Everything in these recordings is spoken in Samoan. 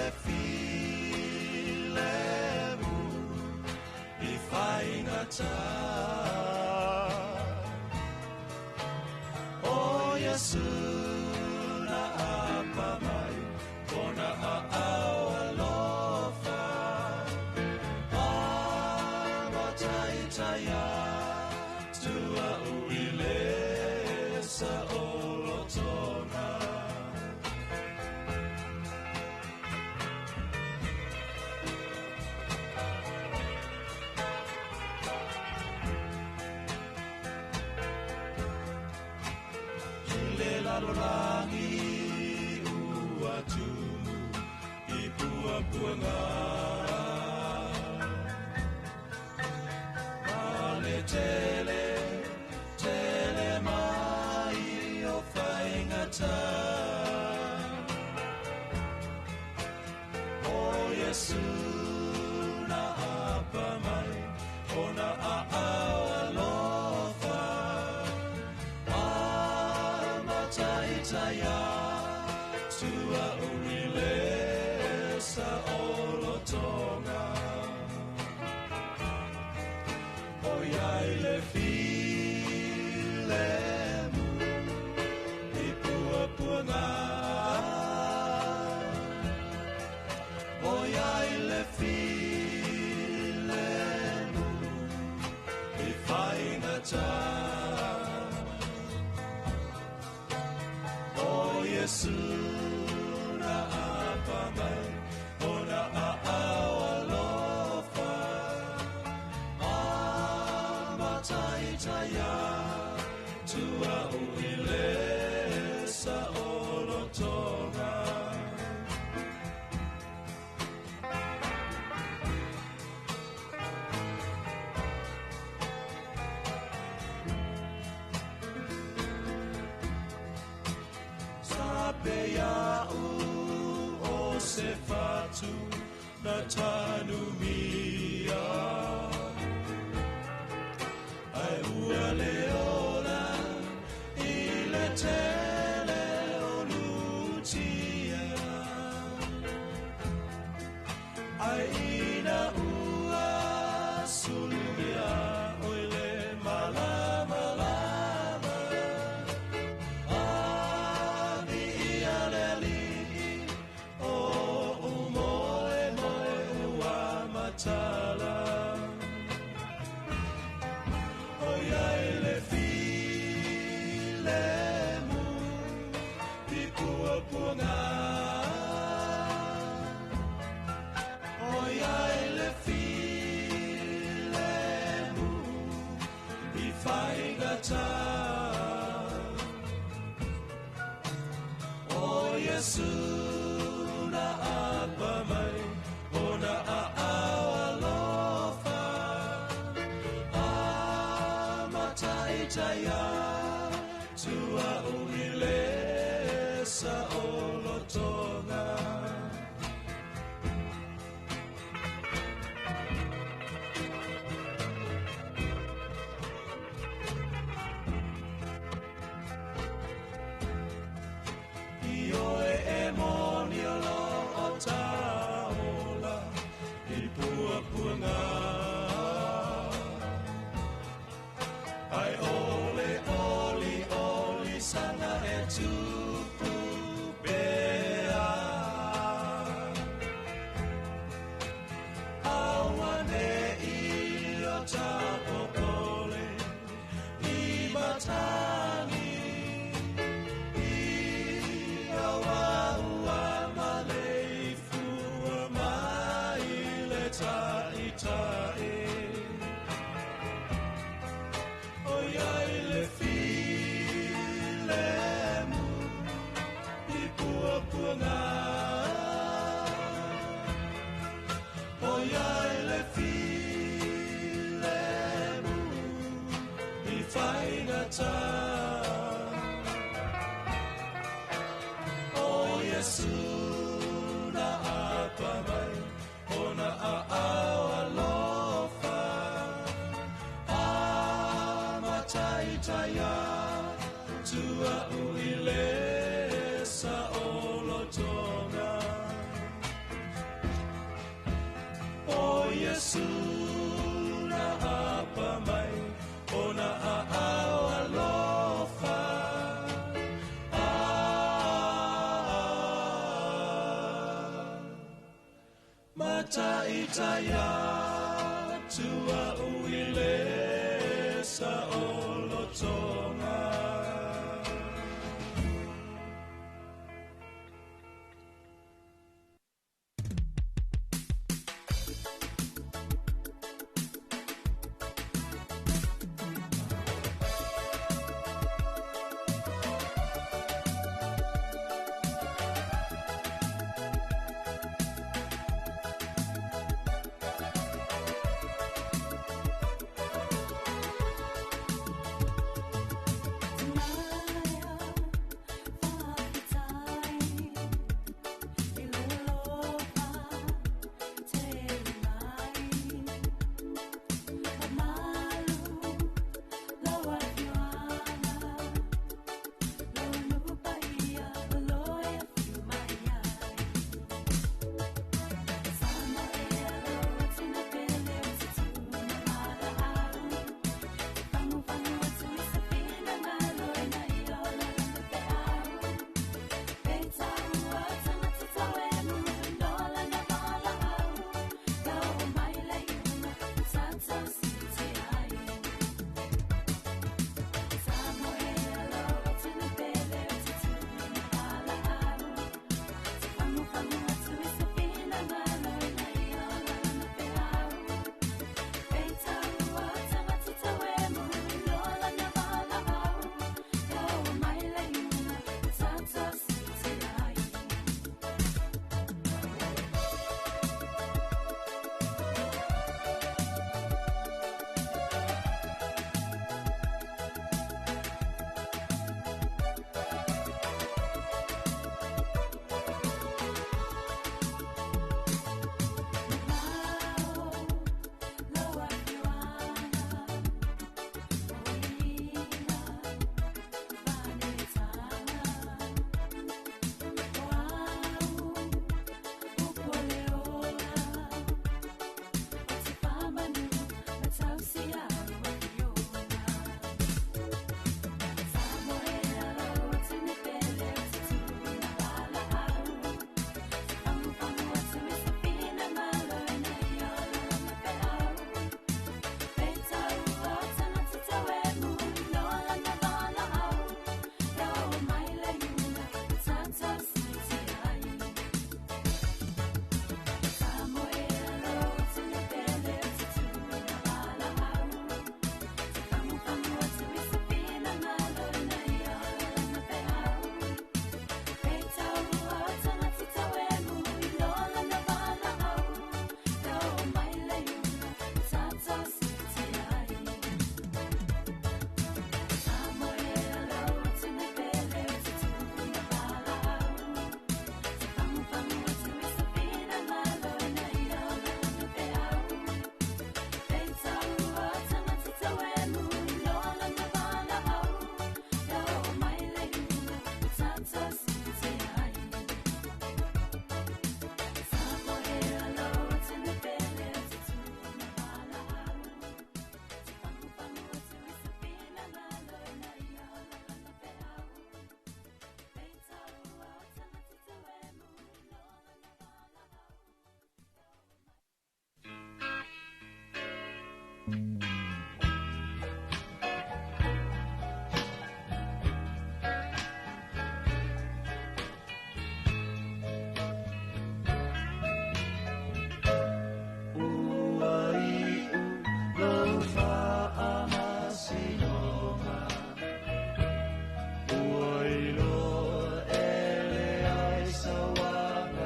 le filemu i faigata. O Iesu na apa mai, kona aao alofa, a mataitaia tua ui le saolotoga. I le lalolagi ua tumu i puapuaga, ma le tele, tele mai o faigata. O Iesu na apa mai, ona aao alofa, a mataitaia tua ui le saolotoga. O iai le filemu i puapuaga, o iai le filemu i faigata. O Iesu na apa mai, ona aao alofa, a mataitaia tua ui le saolotoga. Sape ia'u o se fatu na tanumia, ai ua le ola i le tele o lutia. Ai ina ua sulumea oi le malamalama, a viia le alii o umoemoe ua matala. O iai le filemu i puapuaga, o iai le filemu i faigata. O Iesu na apa mai, ona aao alofa, a mataitaia tua ui le saolotoga. I oe e moni o lo o taola i puapuaga, ai ole oli oli sanga e tupu pea. Aua ne i o tapopole i matagi, i aua ua maleifua mai le taitai. O iai le filemu i puapuaga, o iai le filemu i faigata. O Iesu na apa mai, ona aao alofa, Iesu na apa mai ona aao alofa. Ah, mataitaia tua uile sa olotoga.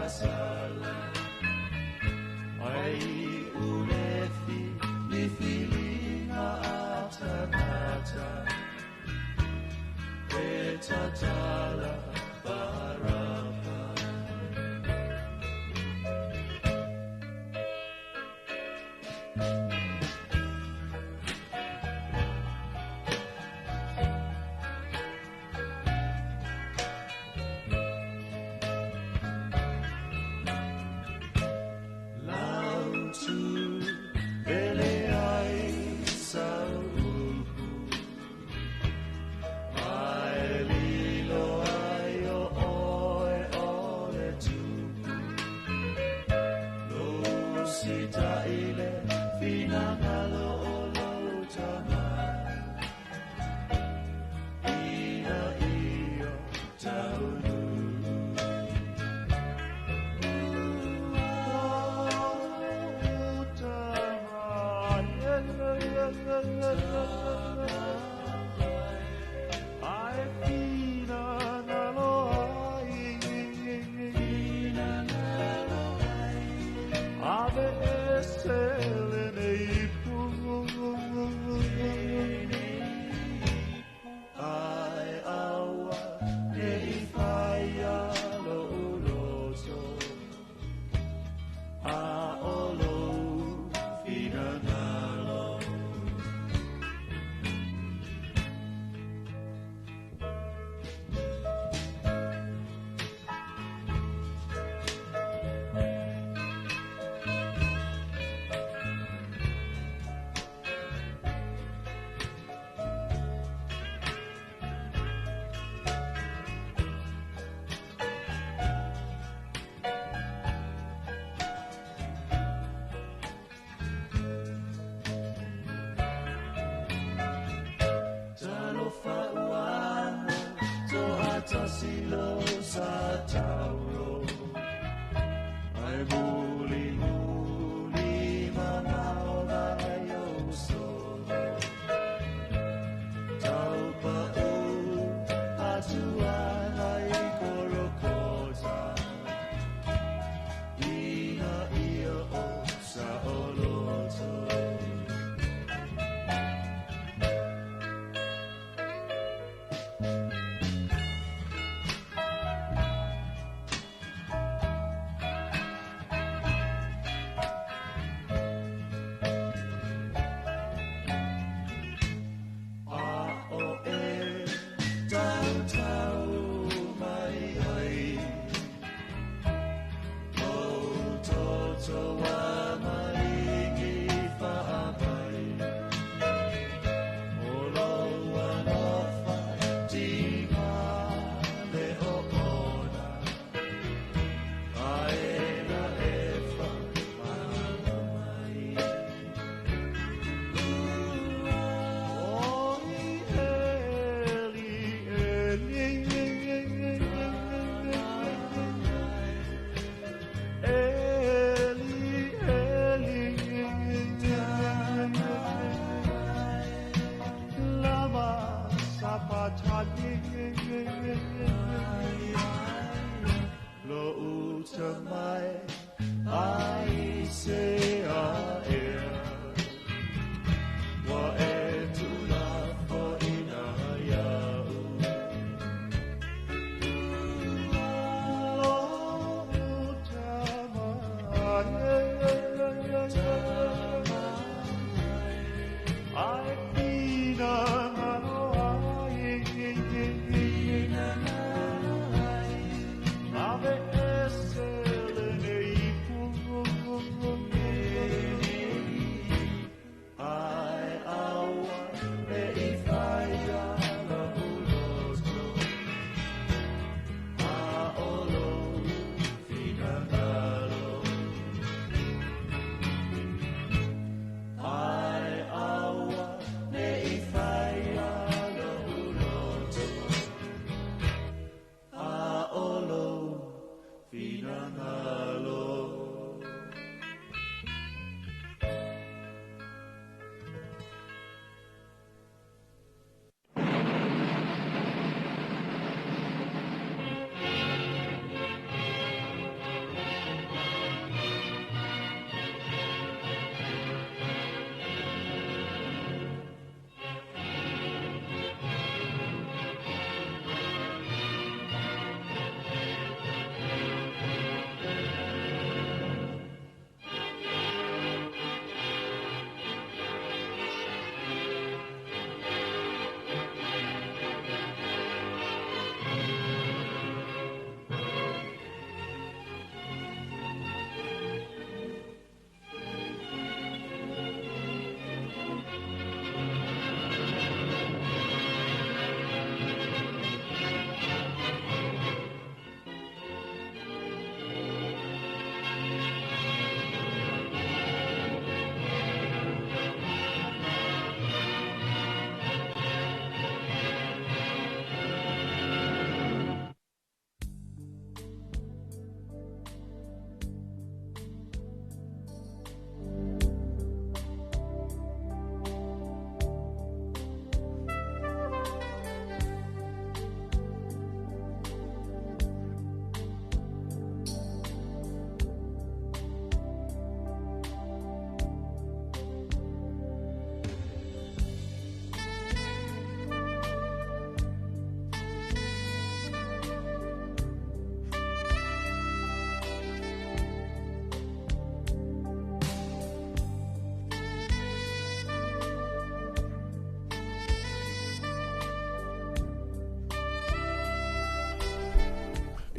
Sala ai ulefi li fili. Sitaile finagalo o lou tama ina ia taunuu. Ua utama Ae finagalo ai, ave ese.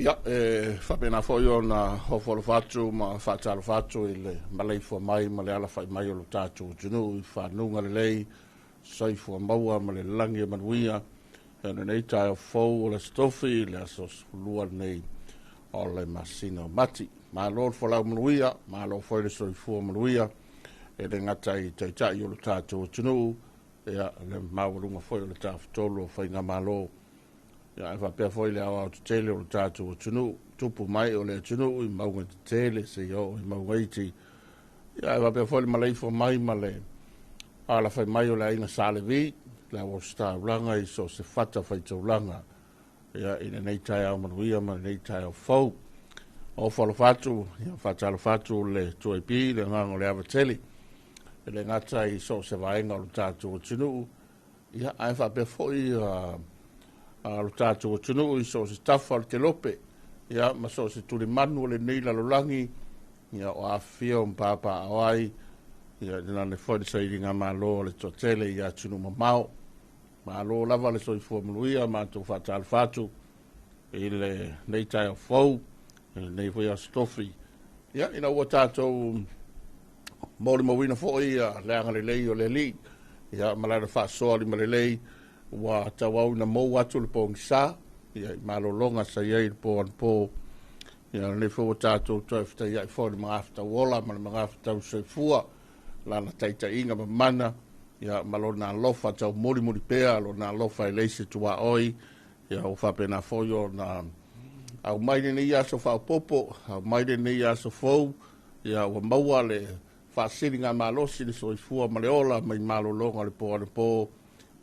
Ia, e faapena foi ona ofo alofa atu ma faatalofa atu i le maleifua mai ma le alafai mai o lo tatou atunuu i fanuga lelei, soifua maua ma le lagi e manuia. E lenei taeao fou o le Aso Tofi, le aso 12 lenei o le masina o Mati. Malo le folau manuia, malo foi le soifua manuia, e le gata i taitai o lo tatou atunuu, ia, le maualuga foi o le tafatolu o faigamalo, ia, ae faapea foi le aoao tetele o lo tatou atunuu, tupu mai o le atunuu i mauga tetele seia oo i mauga iti, ia, ae faapea foi le maleifua mai ma le alafai mai o le aiga Sa Levi, le auositaulaga i so o se fata faitaulaga, ia, i lenei taeao manuia ma lenei taeao fou. Ofo alofa atu, ia, faatalofa atu le 2AP, le agaga o le ava tele, e le gata i so o se vaega o lo tatou atunuu, ia, ae faapea foi lo tatou atunuu i so o se tafa o le kelope, ia, ma so o se tulimanu o lenei lalolagi, ia, o afifio ma papaaao ai, ia, inane foi le sailiga malo o le toatele i atunuu mamao. Malo lava le soifua manuia, matou faatalofa atu i lenei taeao fou, i lenei foi Aso Tofi. Ia, ina ua tatou molimauina foi le agalelei o le Alii, ia, ma lana faasoa limalelei, ua tauau ina mou atu le pogisa, ia, i malologa sa i ai le po anapo. Ia, lenei foi ua tatou toe fetaiai foi i le magafetau ola ma le magafetau soifua, lana taitaiga mamana, ia, ma lona alofa taumolimoli pea, lona alofa e leai se tuaoi, ia, ua faapena foi ona aumai lenei aso faaopoopo, aumai lenei aso fou, ia, ua maua le faasiligamalosi le soifua ma le ola mai malologa o le po anapo.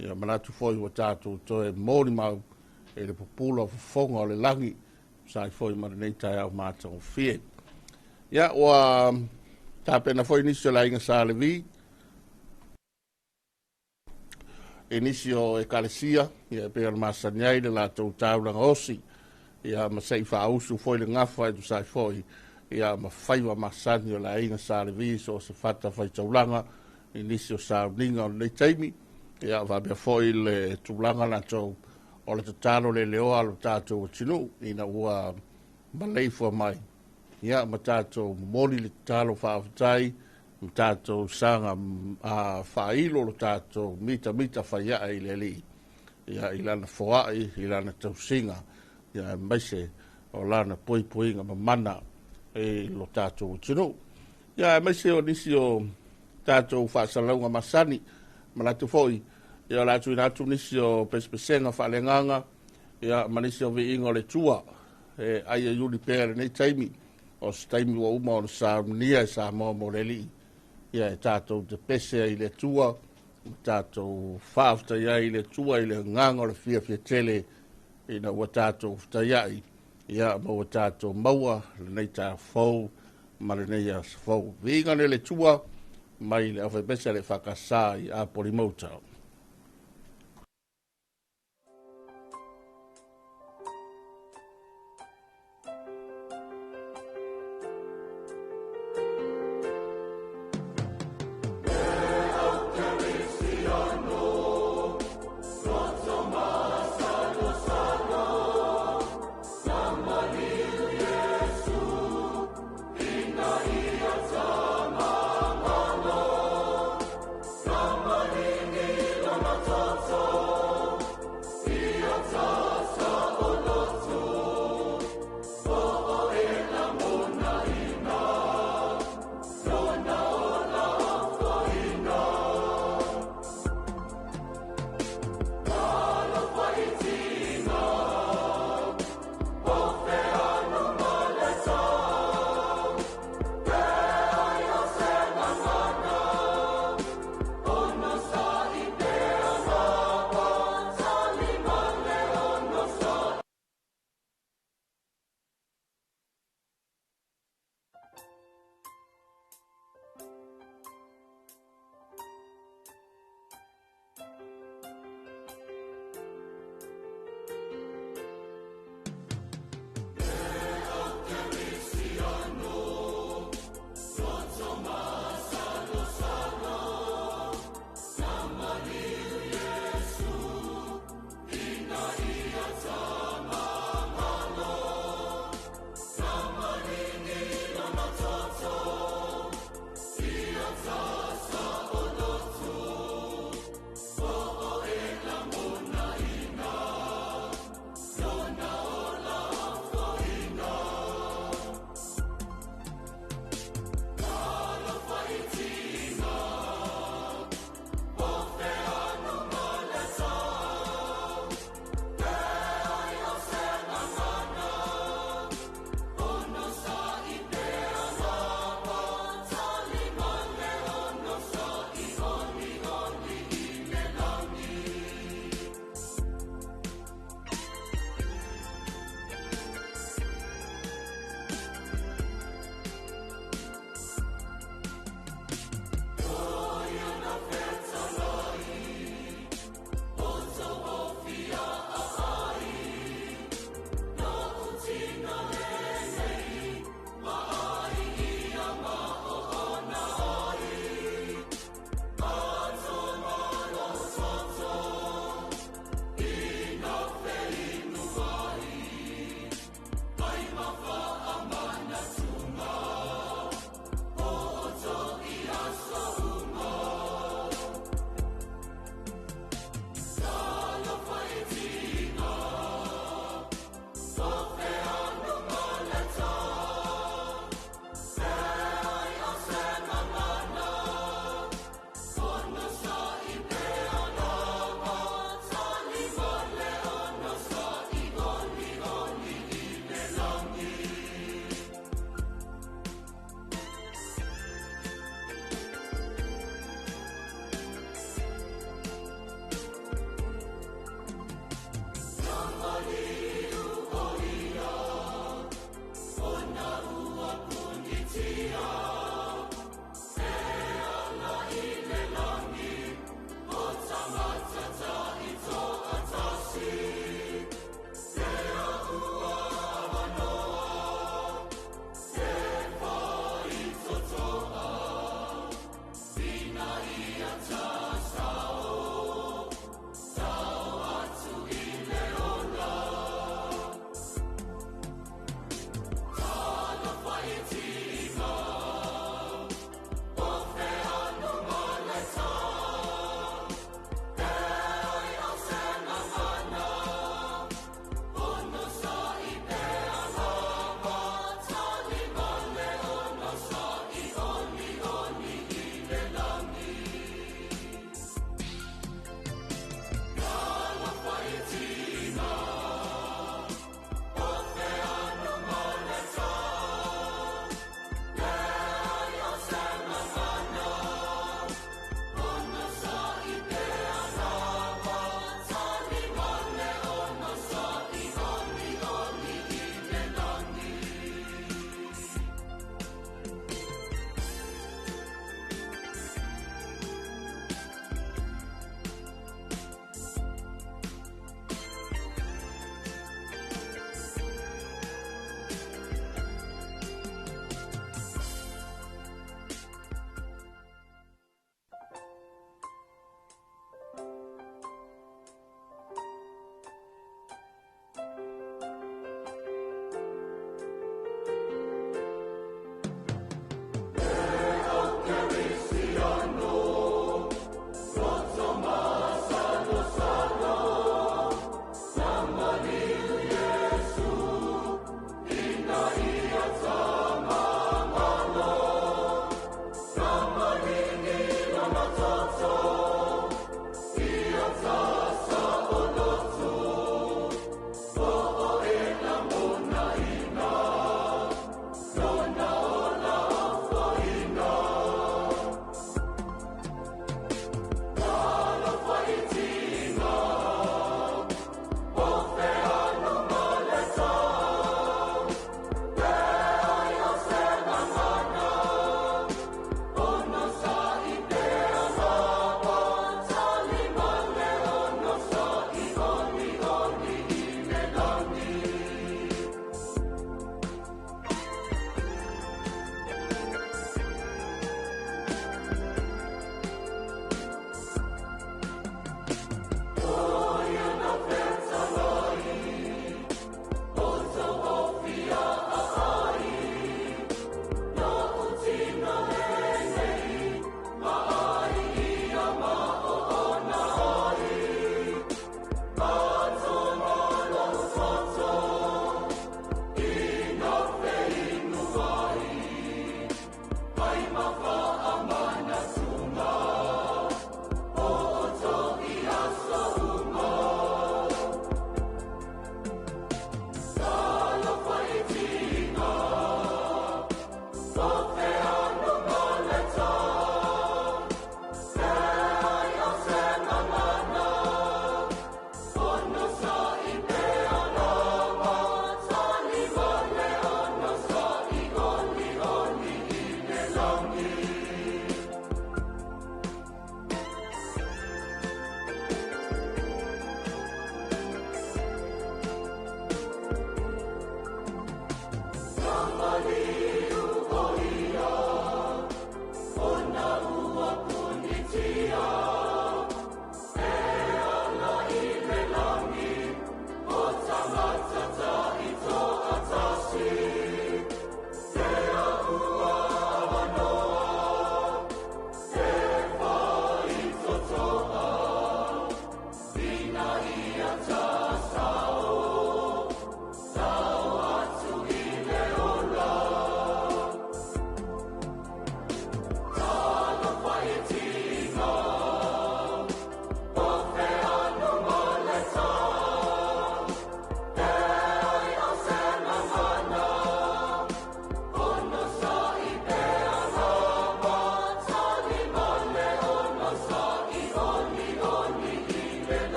Ia, manatu foi ua tatou toe molimau i le pupula o fofoga o le lagi, sai foi ma lenei taeao matagofie. Ia, ua tapena foi nisi o le aiga Sa Levi, i nisi o ekalesia, ia, e pei ona masani ai le latou taulaga osi, ia, ma se i faausu foi le gafa e tusa ai foi, ia, ma faiva masani o le aiga Sa Levi, so o se fata faitaulaga i nisi o sauniga o lenei taimi. Ia, faapea foi le tulaga latou o le tatalo le leoa lo tatou atunuu ina ua maleifua mai, ia, ma tatou momoli le tatalo faafetai, ma tatou saga faailo lo tatou mitamita faiae i le Alii, ia, i lana foai, i lana tausiga, ia, aemaise o lana puipuiga mamana i lo tatou atunuu. Ia, aemaise o nisi o tatou faasalalauga masani, manatu foi, ia, o le a tuuina atu nisi o pesepesega faaleagaga, ia, ma nisi o viiga o le Atua, e ai e iuli pea lenei taimi, o se taimi ua uma ona saunia e Samoa mo le Alii, ia, e tatou te pese ai i le Atua, ma tatou faafetai ai i le Atua i le agaga o le fiafia tele ina ua tatou fetaiai, ia, ma ua tatou maua lenei taeao fou ma lenei aso fou. Viiga le Atua mai le aufaipese a le EFKS i Apolima Uta.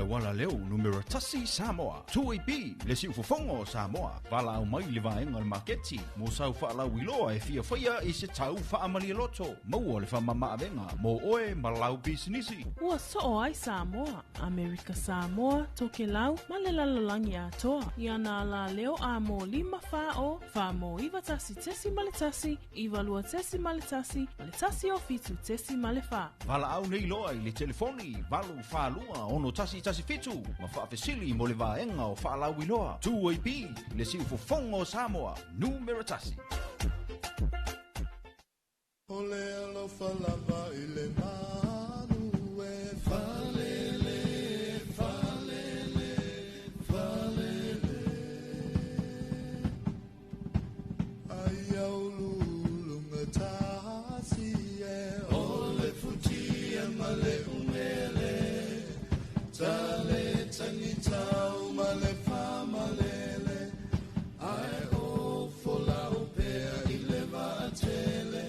auala leo numera tasi Samoa. 2AP, le siufofoga o Samoa. Valaau mai le vaega o le maketi mo sau faalauiloa e fia faia i se tau faamalie loto. Maua le faamamaavega mo oe ma lau pisinisi. Ua soo ai Samoa, Amerika Samoa, Tokelau ma le lalolagi atoa i ana alaleo a mo 5 4 0 4 mo 91.1, 92.1 ma le 107.4. Valaau nei loa i le telefoni 842 6117 ma faafesili mo le vaega o faalauiloa. 2AP, le siufofoga o Samoa, numera tasi. O le alofa lava i le manu e falele, falele, falele. Ai aululunga tasi e o le futia ma le umele. Tale tangitau ma le famalele. Ai o folau pea i le vaatele.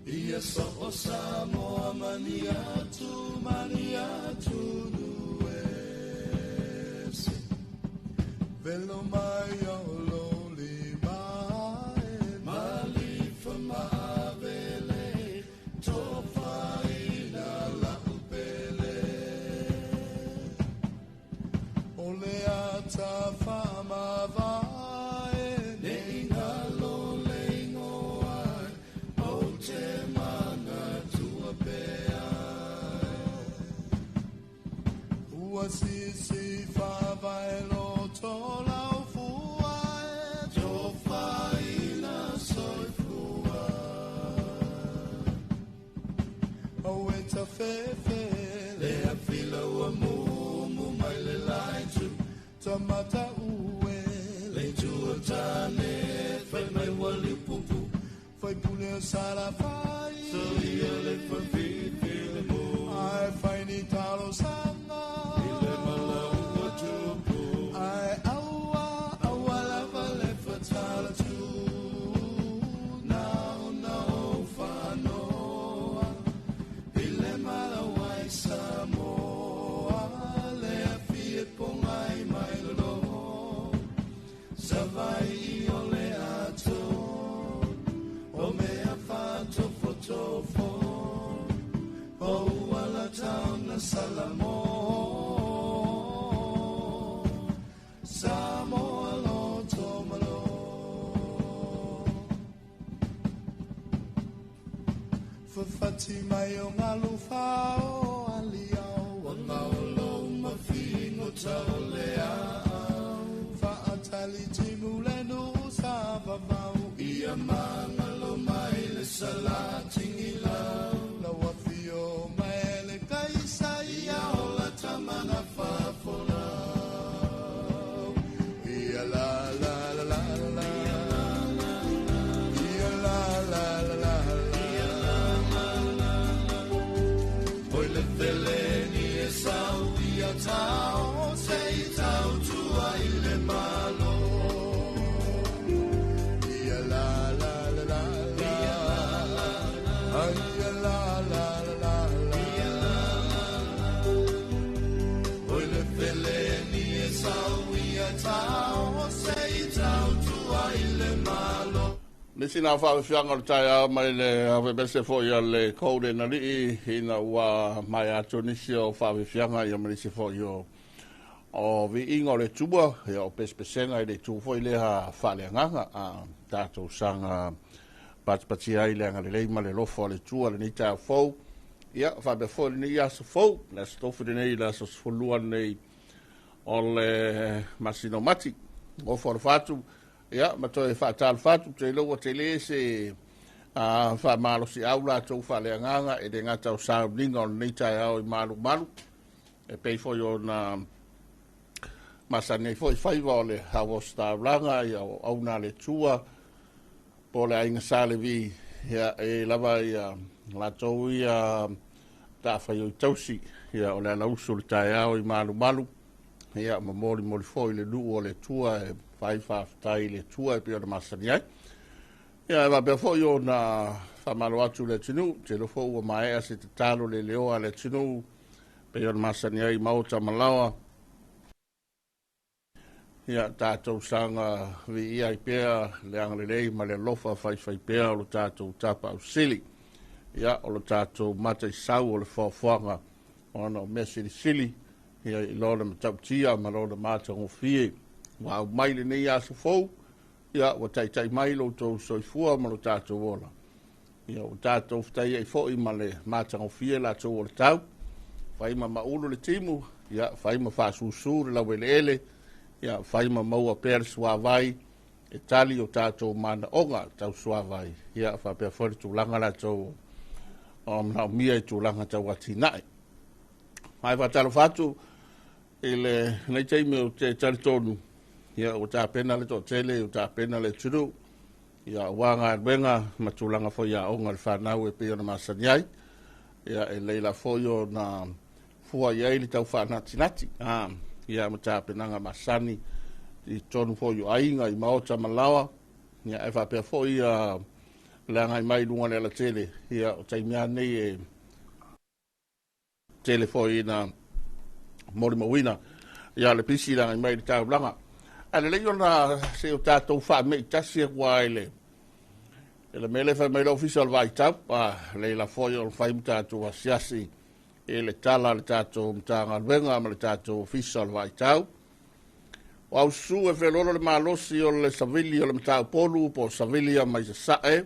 Ia so o Samoa mani atu, mani atu nuese. Velo mai o lo lima e malifa maavele. Tofaina la upele. O le ata whamavae, ne ingalo le ingoa, o te mana tua pea. Ua sisi whavae loto lau fua e, tofaina soifua. O e ta fefe, le a fila ua mumu mai le laitu, tamata ue, le tua tane, fai mai wali pupu, fai pule o sara fai, so ia le whafifi le mo. Ai fai ni talo sanga, i le mala ua tupu, ai aua, aua lava le whatala tu, nao nao whanoa, i le mala wai Samoa, le afi e pongai mai lolo, Savai i o le ato, o mea whatofotofo, o uala tauna salamo, Samoa loto malo. Fafati mai o ngalu whao ali au, wa ngaulo mafingo tau le au. Whaatali timu le nusa vavau, ia mangalo mai le salatingi lau. Lau afio mai le kaisa ia ola tamana fafolau. Ia la la la la la. Ia la la la la la. Oi le fele ni e sau ia tau, se i tau tua i le malo. Ia la la la la la. Ai ia la la la la la. Oi le fele ni e sau ia tau, se i tau tua i le malo. Le sina faafiaga o le taeao mai le avebese foʻi a le kode na lii ina ua mai atu nisi o faafiaga ia ma nisi foʻi o viiga o le Atua ia o pesepesega i le itu foʻi lea faaleagaga a tatou saga patipatia ai le agalelei ma le alofa o le Atua lenei taeao fou ia faapea foʻi lenei aso fou le aso Tofi lenei le aso 12 lenei o le masina o Mati ofo alofa atu ia ma toe faatalofa atu te ua tele se a faamalosiau latou faaleagaga e le gata o sauniga o lenei taeao i malumalu e pei foi ona masani ai foi faiva o le auositaulaga ia o auna le Atua po le aiga Sa Levi ia e lava ia latou ia taafaioi tausi ia o le alausu o le taeao i malumalu ia ma molimoli foi le nuu o le Atua e fai faafetai i le Atua e pei ona masani ai. Ia e faapea foi ona faamalo atu le atunuu, te iloa foi ua maea se tatalo le leoa a le atunuu. Pei ona masani ai maota ma laoa. Ia tatou saga viia ai pea le agalelei ma le alofa faifai pea o lo tatou Tapaau Sili. Ia, o lo tatou mataisau o le foafoaga ona o mea silisili, ia i lona matautia ma lona matagofie. Ua aumai lenei aso fou, ia ua taitai mai lo outou soifua ma lo tatou ola. Ia ua tatou fetai ai foi ma le matagofie latou o le tau. Fai ma maulu le timu, ia fai ma faasusu le laueleele, ia fai ma maua pea le suavai e tali o tatou manaoga tau suavai, ia faapea foi le tulaga latou o manaomia i tulaga tau atinae. Ae faatalofa atu i lenei taimi, ou te talitonu, ia ua tapena le toatele, ua tapena le atunuu, ia aua galuega ma tulaga foi aoga le fanau e pei ona masani ai. Ia e lelei la foi ona fua i ai le tau faanatinati, ia ma tapenaga masani i totonu foi o aiga i maota ma laoa, ia ae faapea foi ia le agai mai i luga o le alatele. Ia o taimi lava nei e tele foi ina molimauina ia le pisi le agai mai i le taulaga. Ae lelei ona se i o tatou faamei tasi atu lava i le mea lea e fai mai le Ofisa o le Vaitau, lelei la foi ona fai ma tatou asiasi i le tala a le tatou Matagaluega ma le tatou Ofisa o le Vaitau. O aususu e felolo le malosi o le savili o le Mataupolu po o savilia mai sasae.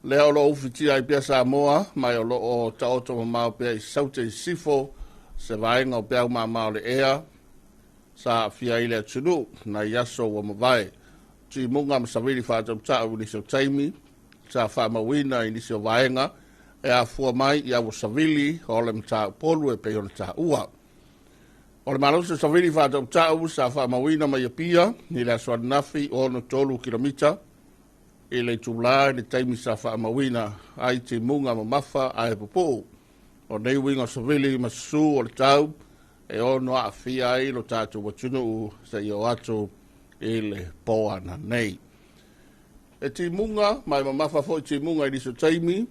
Lea o lo o ufitia ai pea Samoa, ma o lo o taoto mamao pea i Saute i Sifo se vaega o peau mama o le ea sa aafia ai le atunuu nai aso ua mavae. Timuga ma savili faatautau i nisi o taimi sa faamauina i nisi o vaega e afua mai i aua savili o le Mataupolu e pei ona taua. O le malosi o savili faatautau sa faamauina mai Apia i le aso ananafi, 63 kilomita i le itulā i le taimi sa faamauina ai timuga mamafa ae pupuu. O nei uiga o savili ma susu o le tau e ono aafia ai lo tatou atunuu seia oo atu i le poana nei. E timuga ma e mamafa foi timuga i nisi o taimi,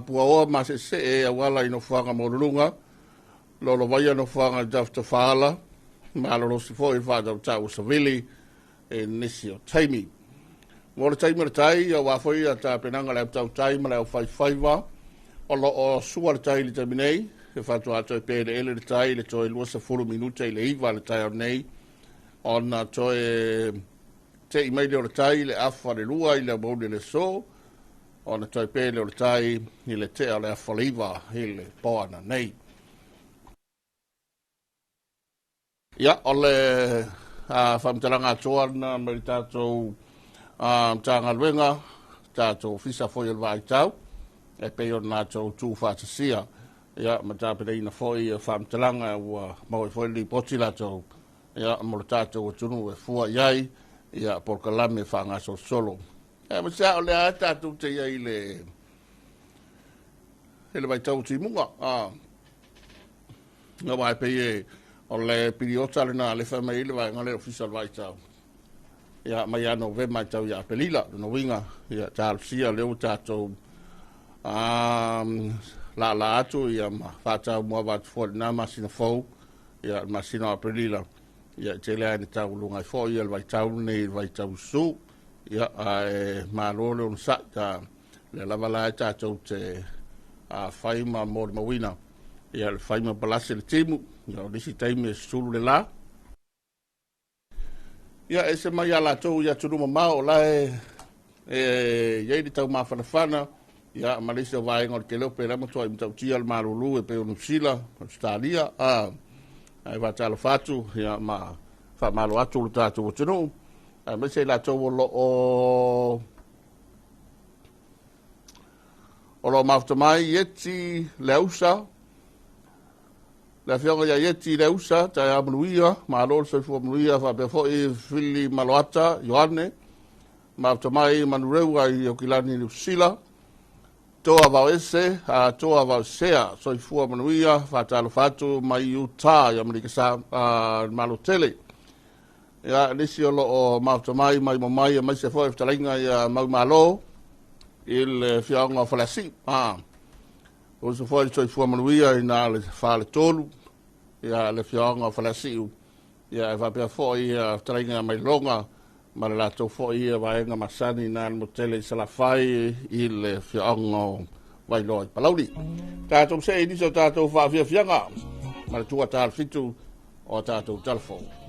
puaoa masesee auala i nofoaga maualuluga, lolovaia nofoaga i tafatafaala, malolosi foi le faatautau o savili i nisi o taimi. Mo le taimi o le tai, aua foi ia tapenaga le au tautai ma le au faifaiva, o lo o sua le tai i le taimi nei, e faatoa toe peleele le tai i le toe 20 minute i le 9 le taeao nei, ona toe tei mai lea o le tai i le afa le 2 i le aoauli o le aso, ona toe pele o le tai i le tea o le afa le 9 i le poana nei. Ia, o le faamatalaga atoa lena mai le tatou Matagaluega, tatou Ofisa foi o le Vaitau, e pei ona latou tuufaatasia ia ma tapenaina foi ia faamatalaga ua maua ai foi le lipoti latou, ia mo le tatou atunuu e fua i ai ia polokalame faagasolosolo. Ia ma se o lea tatou te i ai i le vaitau o timuga. Aua e pei e o le piliota lena le fai mai le vaega le Ofisa o le Vaitau. Ia mai ia Novema e tau ia Aperila, lona uiga, ia talosia lea ua tatou laalaa atu ia ma faataumuaava atu foi i lena masina fou, ia le masina o Aperila, ia e tele lava ina taualuga ai foi ia le vaitau lenei i le vaitau usu. Ia ae malo le onosai, ta lea lava la e tatou te fai ma molimauina ia le fai ma palasi le timu, ia o nisi taimi e susulu le la. Ia ese mai ia latou i atunuu mamao o la e i ai le taumafanafana, ia ma le isi o vaega o le kelope la matuai matautia le malulu e pei o Niu Sila, Australia, ae faatalofa atu ia ma faamalo atu lo tatou atunuu, aemaise i latou o lo o mafuta mai Ieti Leausa, le afioga ia Ieti Leausa, taeao manuia, malo le soifua manuia, faapea foi Fili Maloata Ioane, mafuta mai Manureua i Aukilani Niu Sila, Toa Vaoese, Toa Vaoesea, soifua manuia, faatalofa atu mai Utah i Amerika sa Malo tele. Ia, nisi o lo o mafuta mai mai mai aemaise foi fetalaiga ia Maumalo. I le afioaga o Faleasiu. Uso foi le soifua manuia i na le faletolu ia le afioaga o Faleasiu, ia e faapea foi ia fetalaiga Mailoga ma le latou foi ia vaega masani na le motele i Salafai i le afioaga o Vailoa i Palauli. Tatou se i nisi o tatou faafiafiaga ma le 2 ta 7 o tatou telefoni.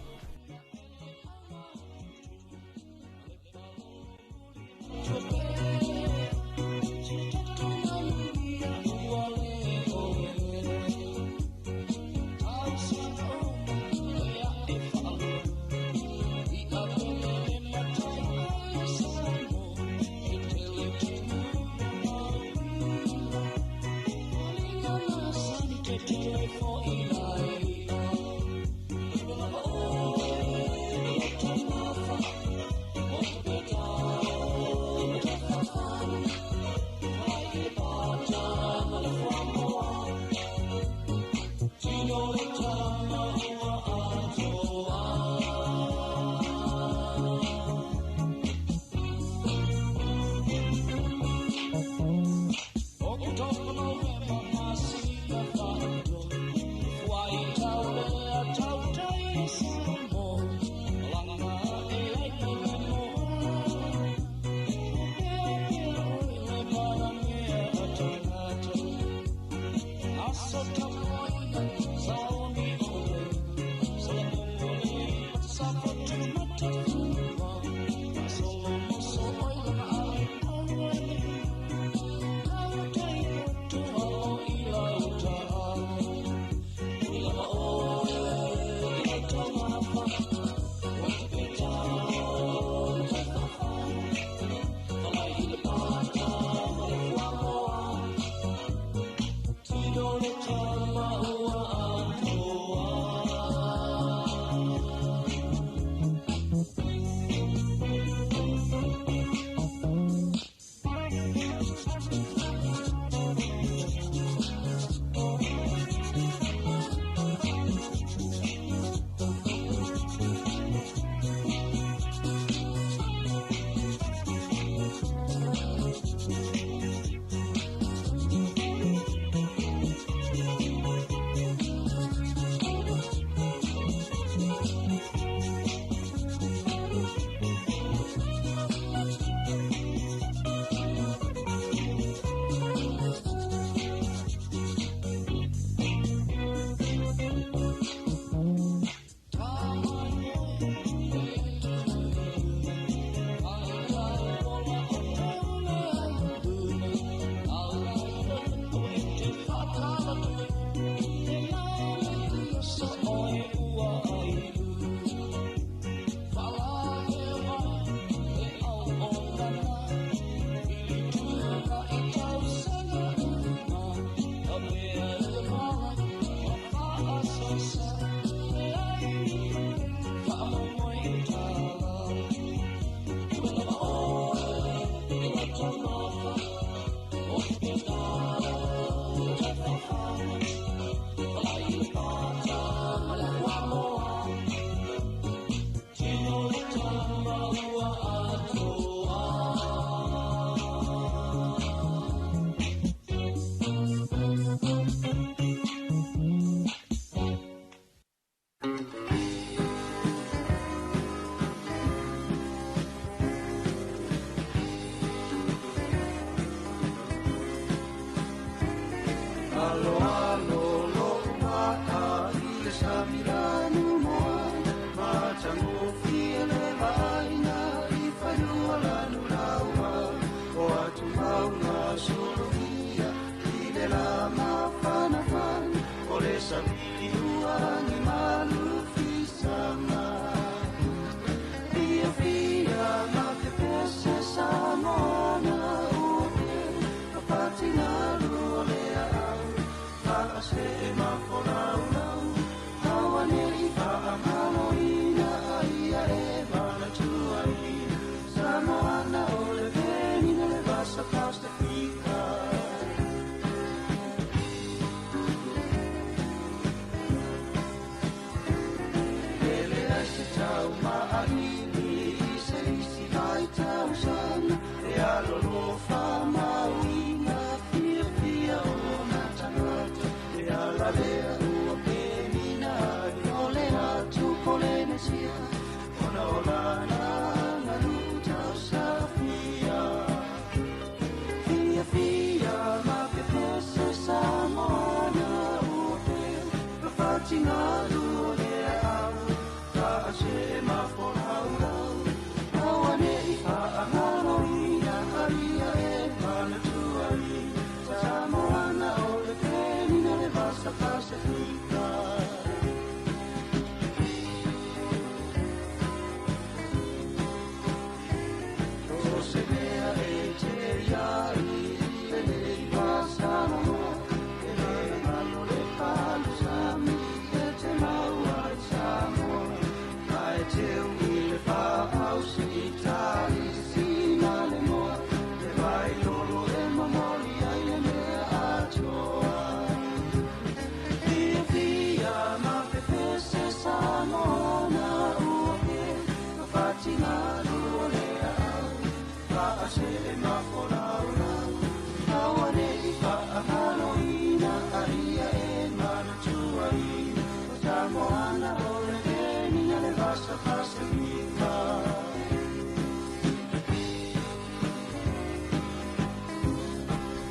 Alo alo lo maa i le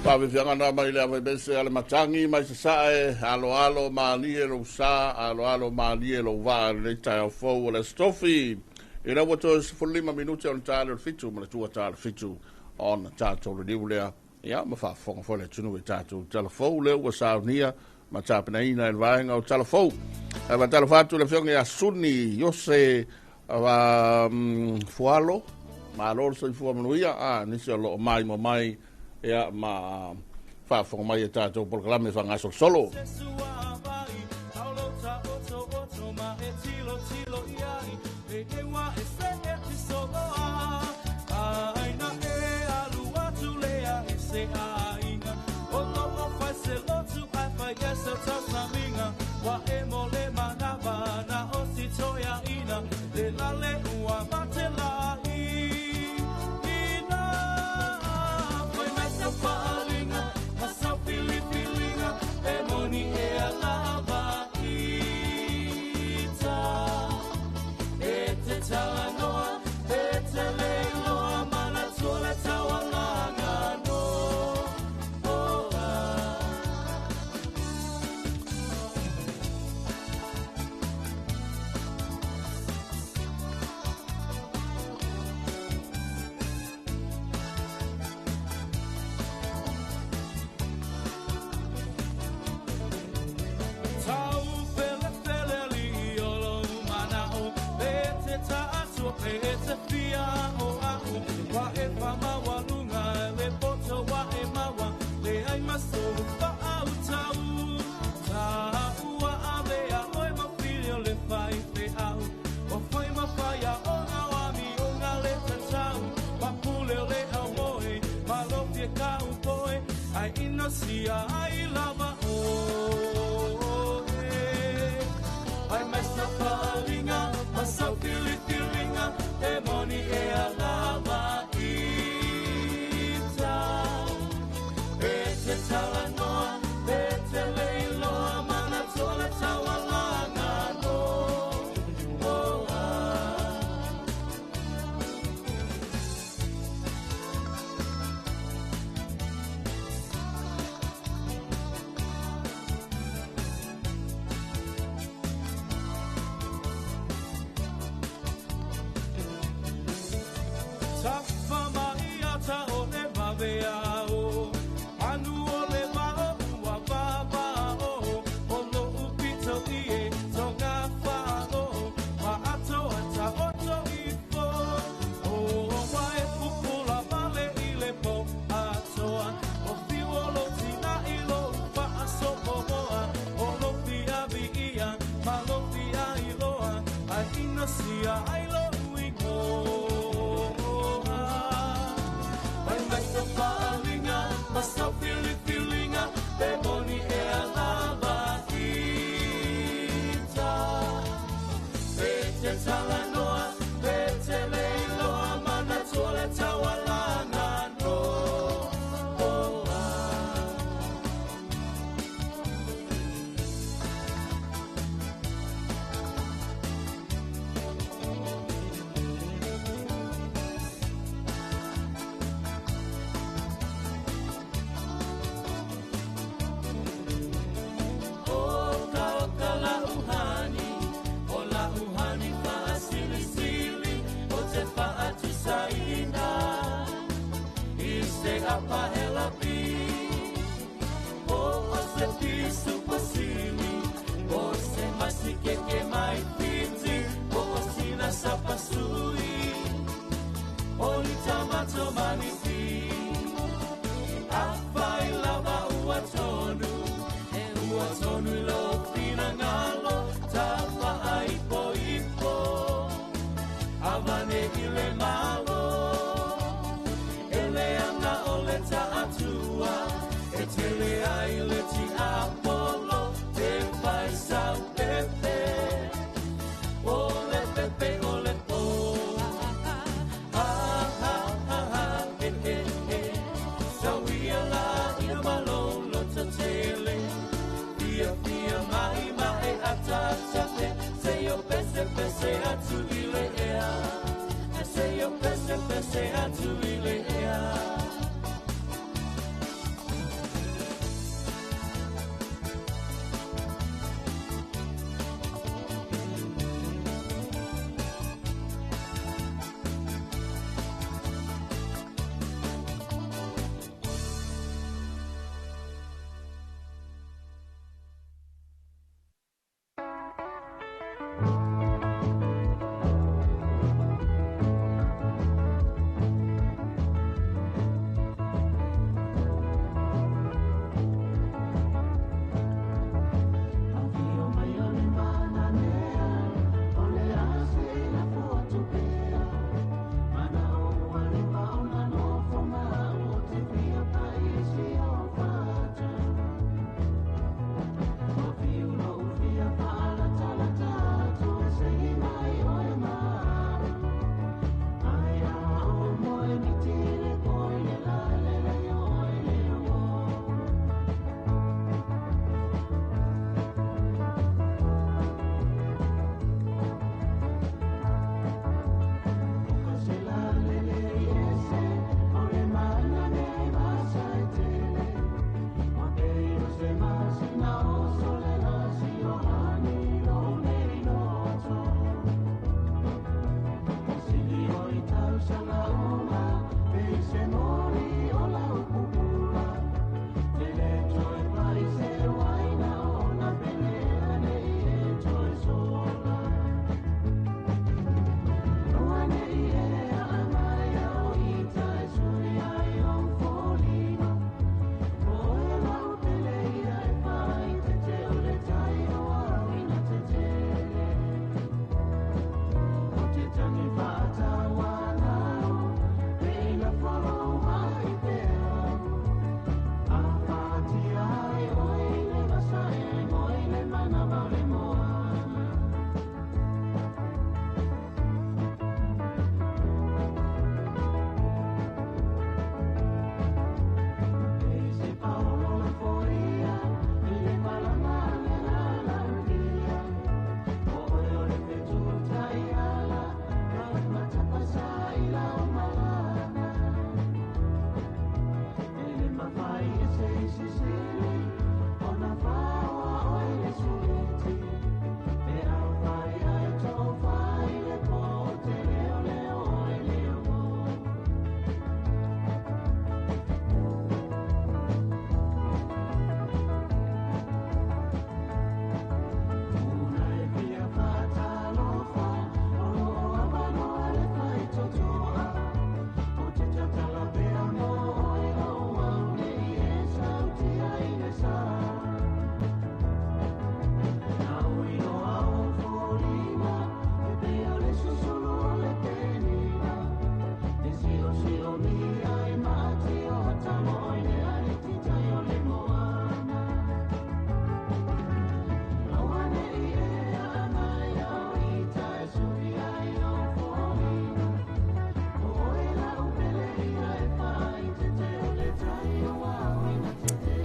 Faafiafiaga na mai le avaimese a le matagi mai sasae, aloalo malie lou sa, aloalo malie lou vaa i lenei taeao fou o le Aso Tofi. Ina ua toe 15 minute ona ta lea o le 7 ma le 2 ta le 7 ona tatou liliu lea, ia ma faafofoga foi le atunuu i tatou tala fou lea ua saunia ma tapenaina e le vaega o tala fou. Ae faatalofa atu le afioga ia Suni Iose Fualo, malo le soifua manuia, a nisi o loo mai ma mai ia ma faafofoga mai e tatou polokalame faagasolosolo.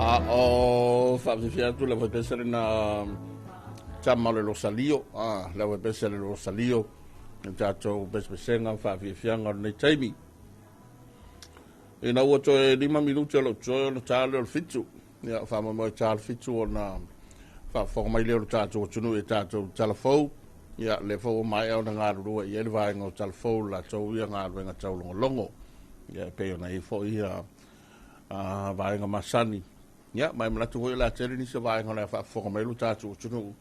A o faafiafia atu le faipese lena tama o le Rosalio, le faipese le Rosalio, le tatou pesepesega faafiafiaga o lenei taimi. Ina ua toe 5 minute o lou toe ona ta lea o le 7. Ia, faamoemoe ta le 7 ona faafofoga mai lea o le tatou atunuu i tatou talafou. Ia, le foi ua maea ona galulue i ai le vaega o talafou latou ia galuega taulogologo. Ia, e pei ona i ai foi ia vaega masani. Ia, mai manatu foi o le a tele nisi o vaega o le a faafofoga mai lo tatou atunuu.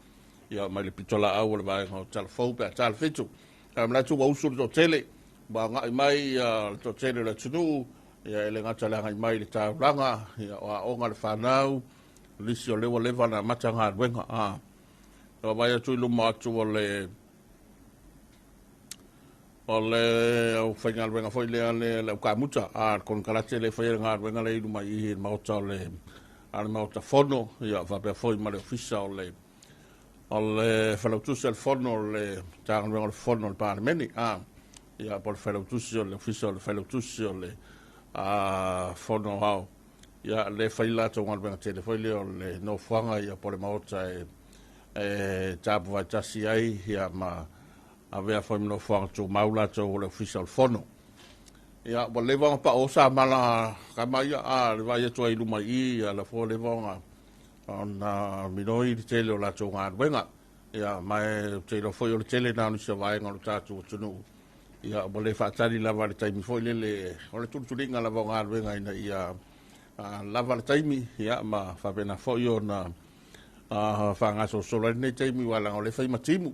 Ia, mai le pitolaau o le vaega o talafou pe a ta le 7. Ae manatu ua usu le toatele, ua agai mai le toatele o le atunuu. Ia, e le gata le agai mai le taulaga, ia, o aoga le fanau, lisi o lea ua leva na amata galuega. Vai atu i luma atu o le au faigaluega foi lea le au kamuta, le konekarate le faia le galuega le i luma i le maota o le a le maota fono, ia faapea foi ma le ofisa o le failautusi o le fono o le Matagaluega o le Fono o le Palemene, ia po o le failautusi o le ofisa o le failautusi o le fono ao. Ia le fai latou galuega tele foi lea o le nofoaga, ia po o le maota e tapu faatasi ai, ia ma avea foi ma nofoaga tumau latou o le ofisa o le fono. Ia, ua leva ona pao sa mala kama ia, le vai atu ai luma i ia la fo leva ona minoi le tele o latou galuega. Ia, ma e te iloa foi o le tele na o nisi o vaega o le tatou atunuu. Ia, ua le faatali lava le taimi foi lele o le tulituliga lava o galuega ina ia lava le taimi, ia ma faapena foi ona faagasosolo ai lenei taimi ua laga o le fai matimu.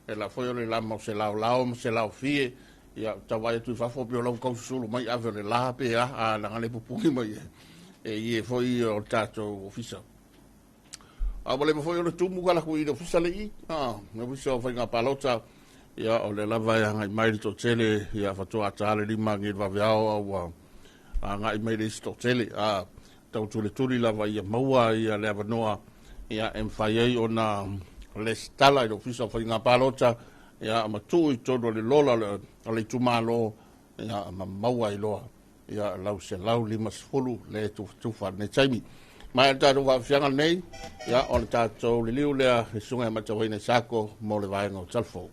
E la foi o le lama o se laolao ma se laofie, ia tau ai atu i fafo pe o lau kaususulu mai ave o le la pe a laga le pupuni mai e ie foi o le tatou ofisa. A ua leva foi o le tumu kala kui i le ofisa le i, le ofisa o faiga palota, ia o le lava e agai mai le toatele, ia fatoa ta le 5 gi le vaveao au ua agai mai le isi toatele, tau tuletuli lava ia maua ia le avanoa, ia e mafai ai ona lesitala i le ofisa o faiga palota, ia ma tuu i totonu o le lola o le itumalo, ia ma maua ai loa ia lau 150 le tufatufa lenei taimi. Ma e le tatou faafiafiaga lenei, ia o le tatou liliu lea i susuga ia Matauaina Isako mo le vaega o Talafou.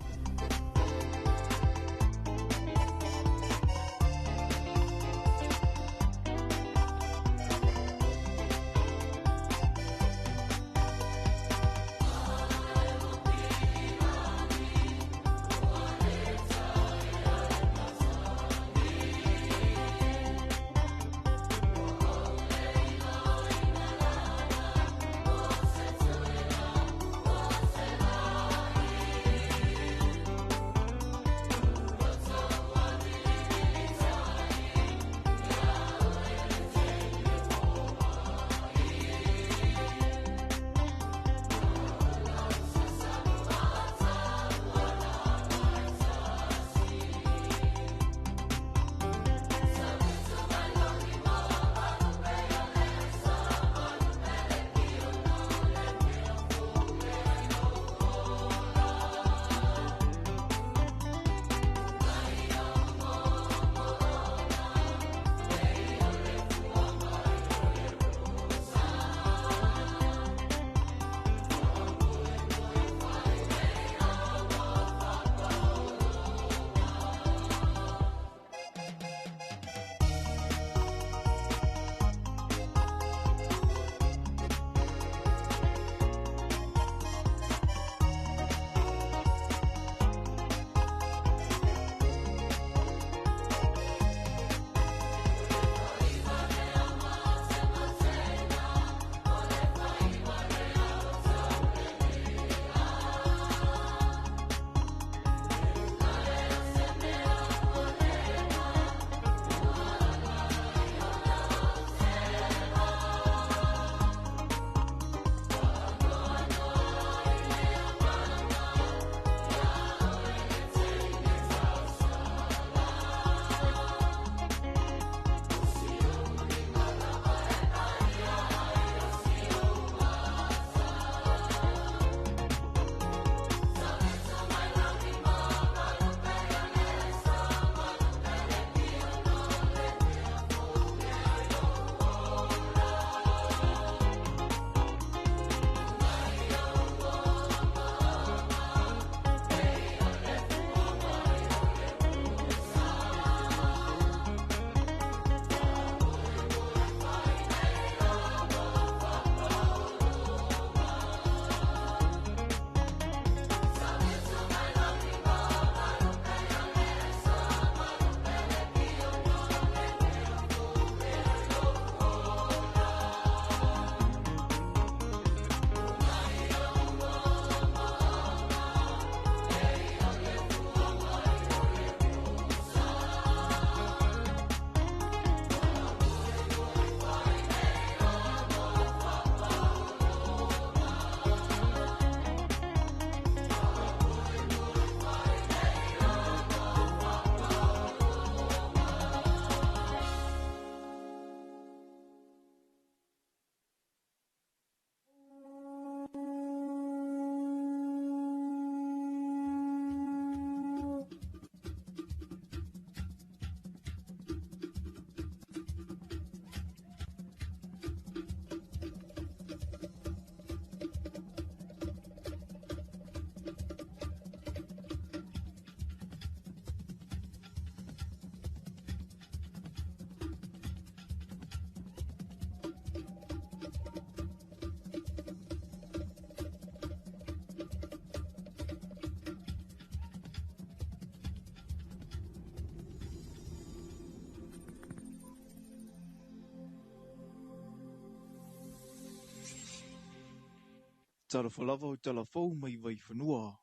Talofa lava o talafou mai Vaifanua.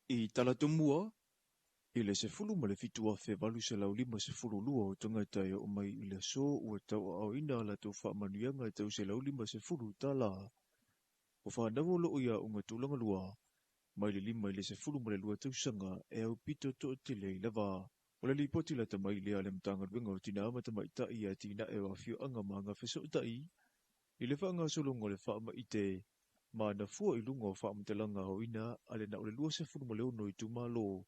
I Talatomua, i le 17,852 o tagata e oo mai i le aso ua tauaaoina a latou faamanuiaga e tau $150. O fanau o loo i aoga tulaga lua, mai le 5 i le 12 tausaga e aupito toatele ai lava. O le lipoti lata mai lea a le Matagaluega o Tinā ma Tamaitai i atinae o afioaga ma agafesootai i le faagasologa o le faamaite ma ana fua i luga o faamatalaga aoina a le na o le 26 itumalo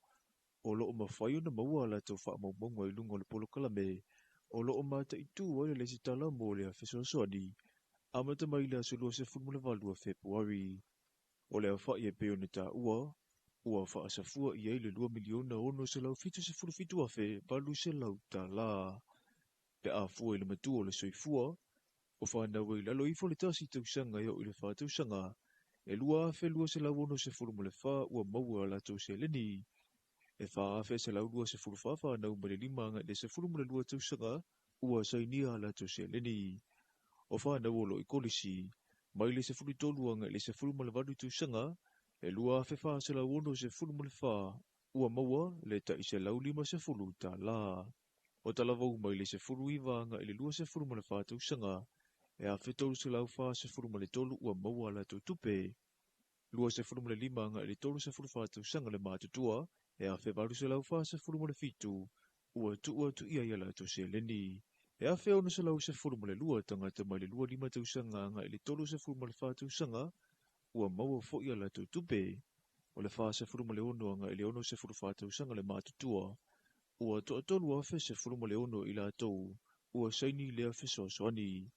o loo mafai ona maua a latou faamaumauga i luga o le polokalame o loo mataitu ai le lesitala mo lea fesoasoani amata mai le aso 28 o Fepuari. O le aofai e pei ona taua, ua faasafua i ai le $2,677,800. Pe a fua i le matua o le soifua, o fanau e i lalo ifo o le 1 tausaga e oo i le 4 tausaga, e 2,264 ua maua a latou seleni. E 4,124 fanau mai le 5 agai i le 12 tausaga ua sainia a latou seleni. O fanau o loo i kolisi, mai le 13 agai i le 18 tausaga, e 2,464 ua maua le tai $150. O talavou mai le 19 agai i le 24 tausaga, e 1,343 ua maua a latou tupe. 25 agai i le 34 tausaga le matutua, e 1,847 ua tuu atu i ai a latou seleni. E 1,612 tagata mai le 25 tausaga agai i le 34 tausaga ua maua foi a latou tupe. O le 46 agai i le 64 tausaga le matutua, ua 3,016 i latou ua saini lea fesoasoani,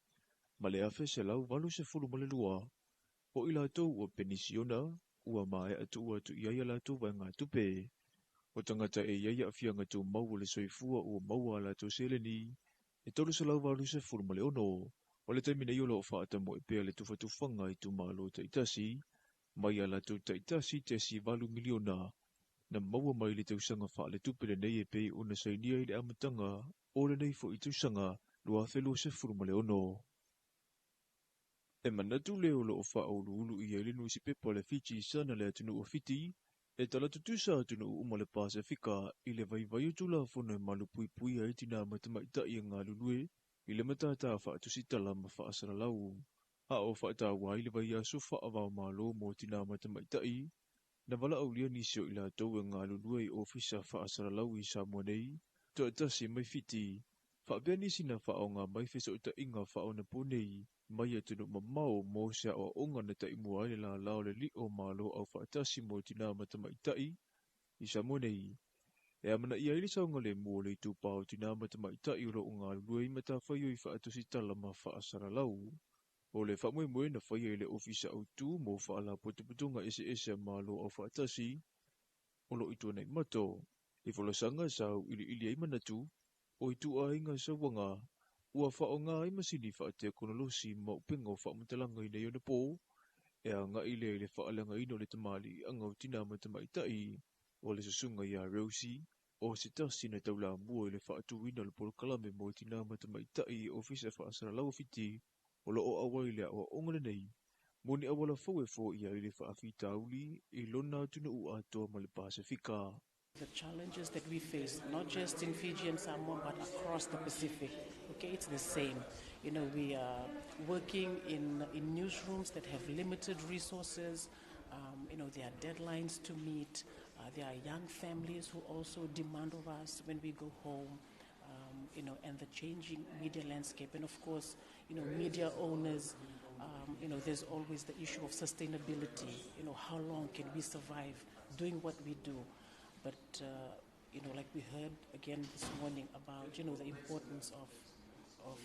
ma le 1,182 o i latou ua penisiona ua maea tuu atu i ai a latou vaegatupe. O tagata e i ai aafiaga tumau o le soifua ua maua a latou seleni e 386. O le taimi nei o loo faatamoe pea le tufatufaga i itumalo taitasi mai a latou tai 1.8 miliona na maua mai le tausaga faaletupe lenei e pei ona sainia i le amataga o lenei foi tausaga 2026. E manatu lea o loo faauluulu i ai le nusipepa le Fiji Sun a le atunuu o Fiti e tala tutusa atunuu uma o le Pasefika i le vaivai o Tulafono e malupuipuia ai tinā ma tamaitai e galulue i le matata faatusitala ma faasalalau, a o faataua ai le vaiaso faava-o-Malo mo tinā ma tamaitai. Na valaaulia nisi o i latou e galulue i ofisa faasalalau i Samoa nei, toatasi mai Fiti, faapea nisi na faaaoga mai fesootaiga faaonaponei mai atunuu mamao mo se aoaoga na taimua ai le lala o le Lii o Malo Aufaatasi mo Tinā ma Tamaitai i Samoa nei, e amanaia ai le saogalemu o le itupa o tinā ma tamaitai o loo galulue i matafaioi faatusitala ma faasalalau. O le faamoemoe na faia e le Ofisa Autu mo Faalapotopotoga Eseese a Malo Aufaatasi o loo i Tuanaimato, i folasaga sa auiliili ai manatu o ituaiga sauaga ua faaaoga ai masini faatekonolosi ma upega o faamatalaga i nei ona po, e agai lea i le faaleagaina o le tamaliiaga o tinā ma tamaitai. O le susuga ia Rosie, o se tasi na taulamua i le faatuina o le polokalame mo tinā ma tamaitai i Ofisa Faasalalau o Fiti, o loo auai i le aoaoga lenei mo ni auala fou e foia ai le faafitauli i lona atunuu atoa ma le Pasefika. The challenges that we face, not just in Fiji and Samoa, but across the Pacific, okay, it's the same. We are working in newsrooms that have limited resources. There are deadlines to meet. There are young families who also demand of us when we go home. And the changing media landscape. And of course, media owners, there's always the issue of sustainability. How long can we survive doing what we do? But, like we heard again this morning about, the importance of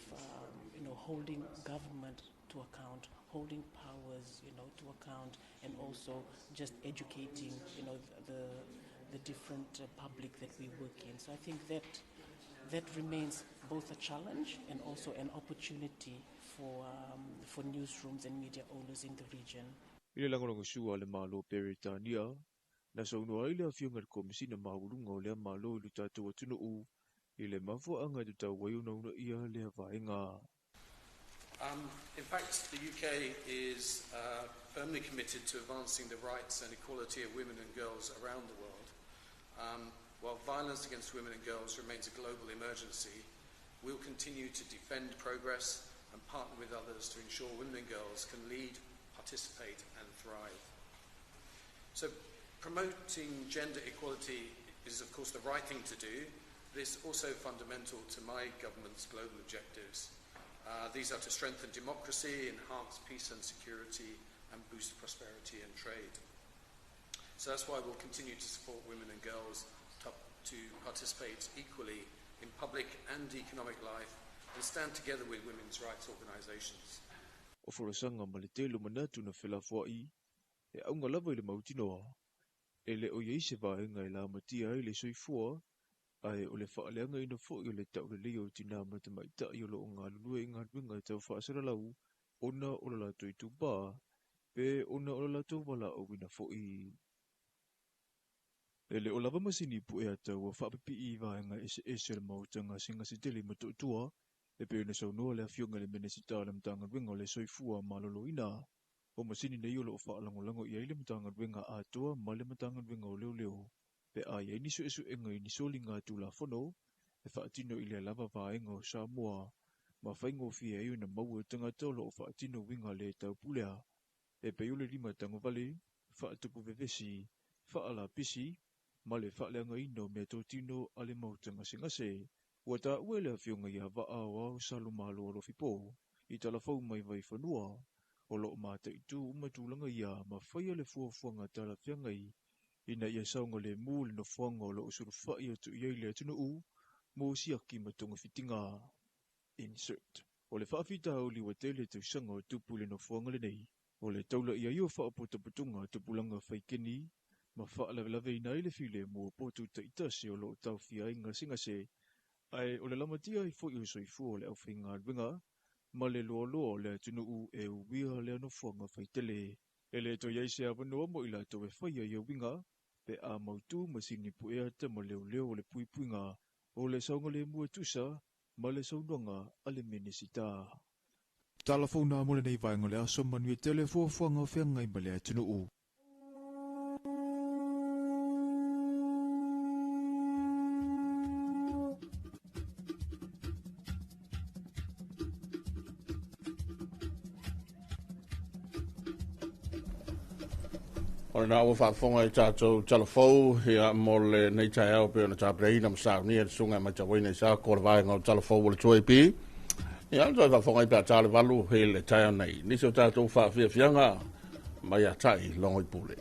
holding government to account, holding powers, to account, and also just educating, the different public that we work in. So I think that that remains both a challenge and also an opportunity for newsrooms and media owners in the region. I le lagolagosua a le Malo Peretania, na saunoa ai le afioga i le Komesina Maualuga o lea Malo i lo tatou atunuu i le mafuaaga e tatau ai ona uunaia lea vaega. In fact, the UK is firmly committed to advancing the rights and equality of women and girls around the world. While violence against women and girls remains a global emergency, we'll continue to defend progress and partner with others to ensure women and girls can lead, participate and thrive. So promoting gender equality is of course the right thing to do, but it's also fundamental to my government's global objectives. These are to strengthen democracy, enhance peace and security, and boost prosperity and trade. So that's why we'll continue to support women and girls to participate equally in public and economic life and stand together with women's rights organisations. O folasaga ma le tele o manatu na felafoa'i e auga lava i le mautinoa e le o i ai se vaega e lamatia ai le soifua ae o le faaleagaina fo'i o le tauleleia o tinā ma tamaita'i o loo galulue i galuega tau faasalalau ona o lo latou itupā pe ona o lo latou valaauina fo'i. E le o lava masini pu'e ata ua faapipii i vaega eseese o le maota gasegase tele i Motootua e pei ona saunoa le afioga i le Minisita o le Matagaluega o le Soifua Maloloina. O masini nei o loo faalagolago i ai le Matagaluega atoa ma le Matagaluega o Leoleo pe a i ai ni suesuega i ni soliga tulafono e faatino i lea lava vaega o Samoa ma faigofie ai ona maua e tagata o loo faatino uiga le taupulea e pei o le lima tagovale, faatupu vevesi, faalapisi ma le faaleagaina o meatotino a le maota gasegase. Ua taua e le afioga ia Vaa Aoao Salumalo Alofi Po i talafou mai Vaifanua o loo mataitu uma tulaga ia ma faia le fuafuaga talafeagai ina ia saogalemu le nofoaga o loo sulufa'i atu i ai le atunuu mo siaki ma togafitiga. Insert. O le faafitauli ua tele tausaga o tupu i le nofoaga lenei o le taula'i ai o faapotopotoga tupulaga faikeni ma faalavelaveina ai le filemu o potu taitasi o loo taofia ai gasegase ae o le lamatia ai fo'i o soifua o le aufaigaluega ma le loaloa o le atunuu e uia lea nofoaga faitele. E le toe i ai se avanoa mo i latou e faia ia uiga pe a mautu masini pu'e ata ma leoleo o le puipuiga o le saogalemu e tusa ma le saunoaga a le Minisita. Talafou mo lenei vaega o le aso manuia tele fuafuaga o feagai ma le atunuu. O lena ua faafofoga i tatou talafou ia mo lenei taeao pei ona tapenaina ma saunia le susuga e matauina i Sako o le vaega o talafou o le 2AP. Ia, toe faafofoga i pe a ta le 8 i le taeao nei. Nisi o tatou faafiafiaga mai ia tai logo i pule.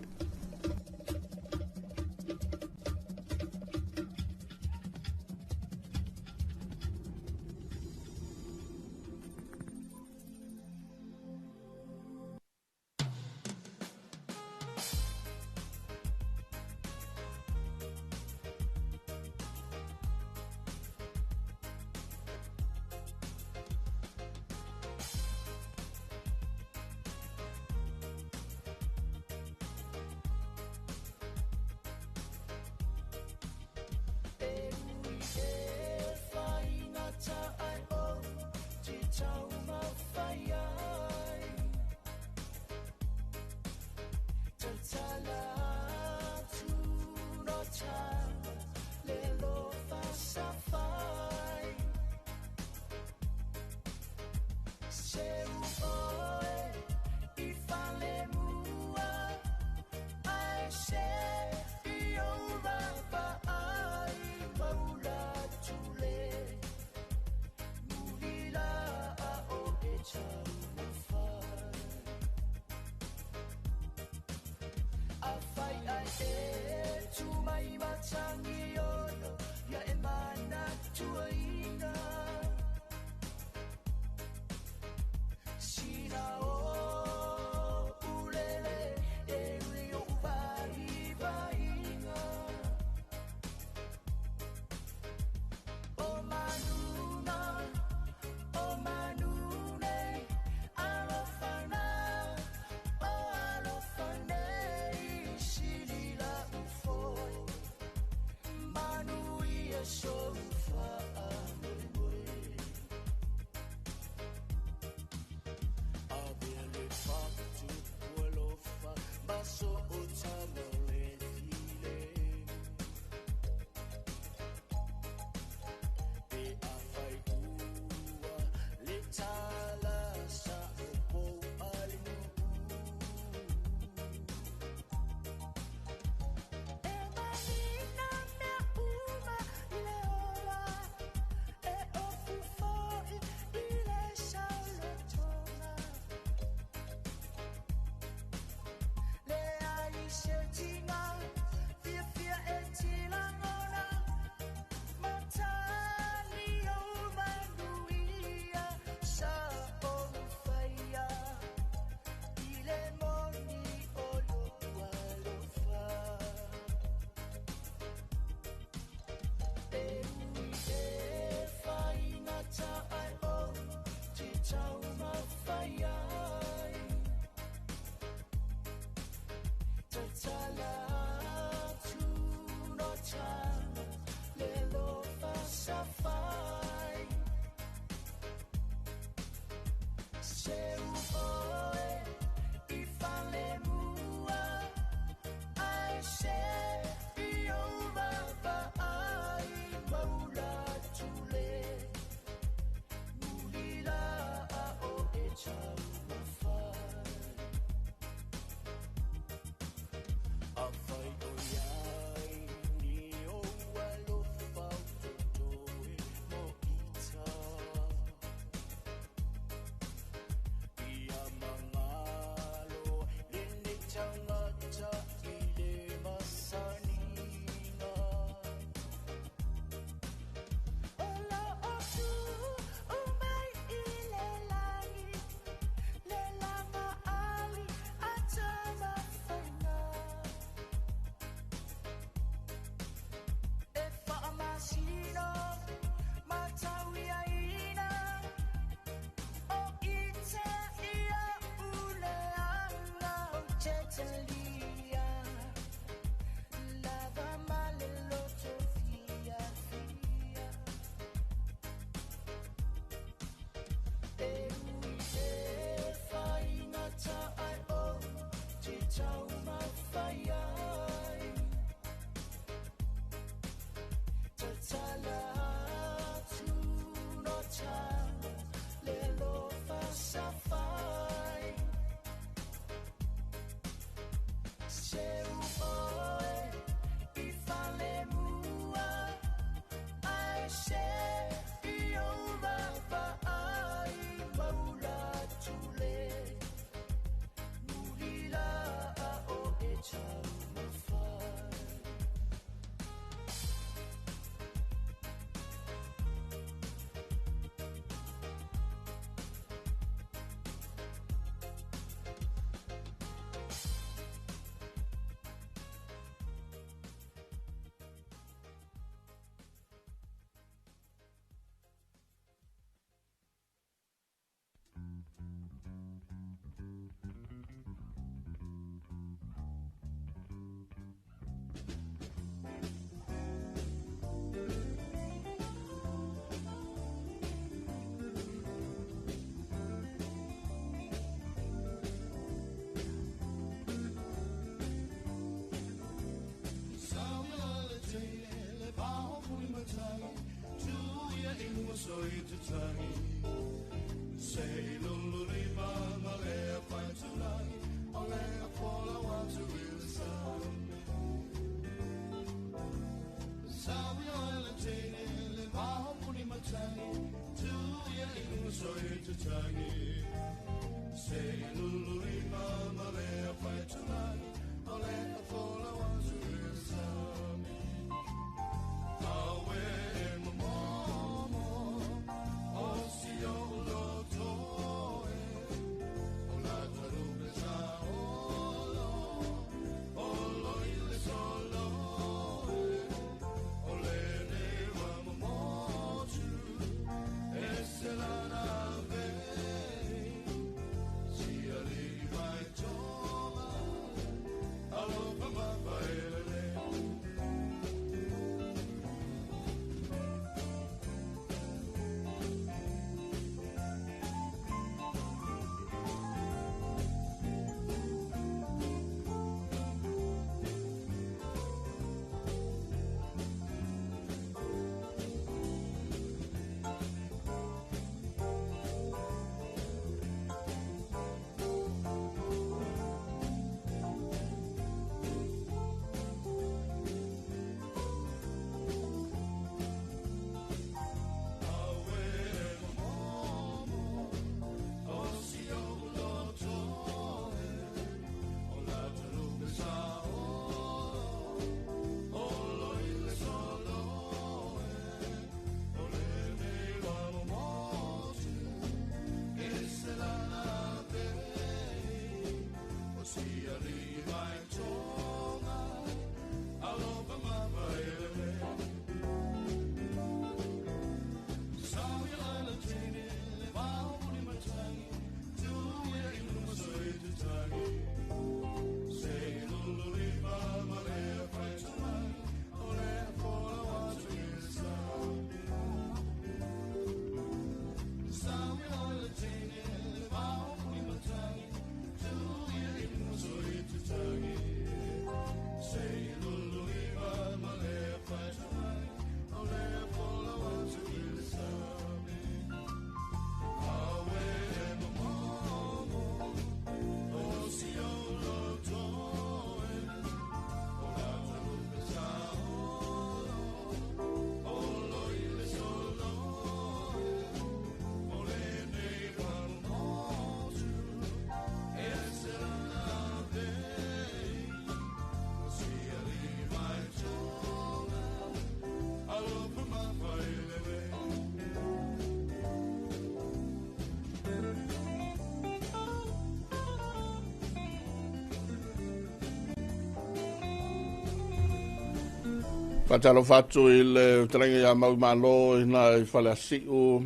Faatalofa atu i le fetalaiga ia Maumalo i na i Faleasiu,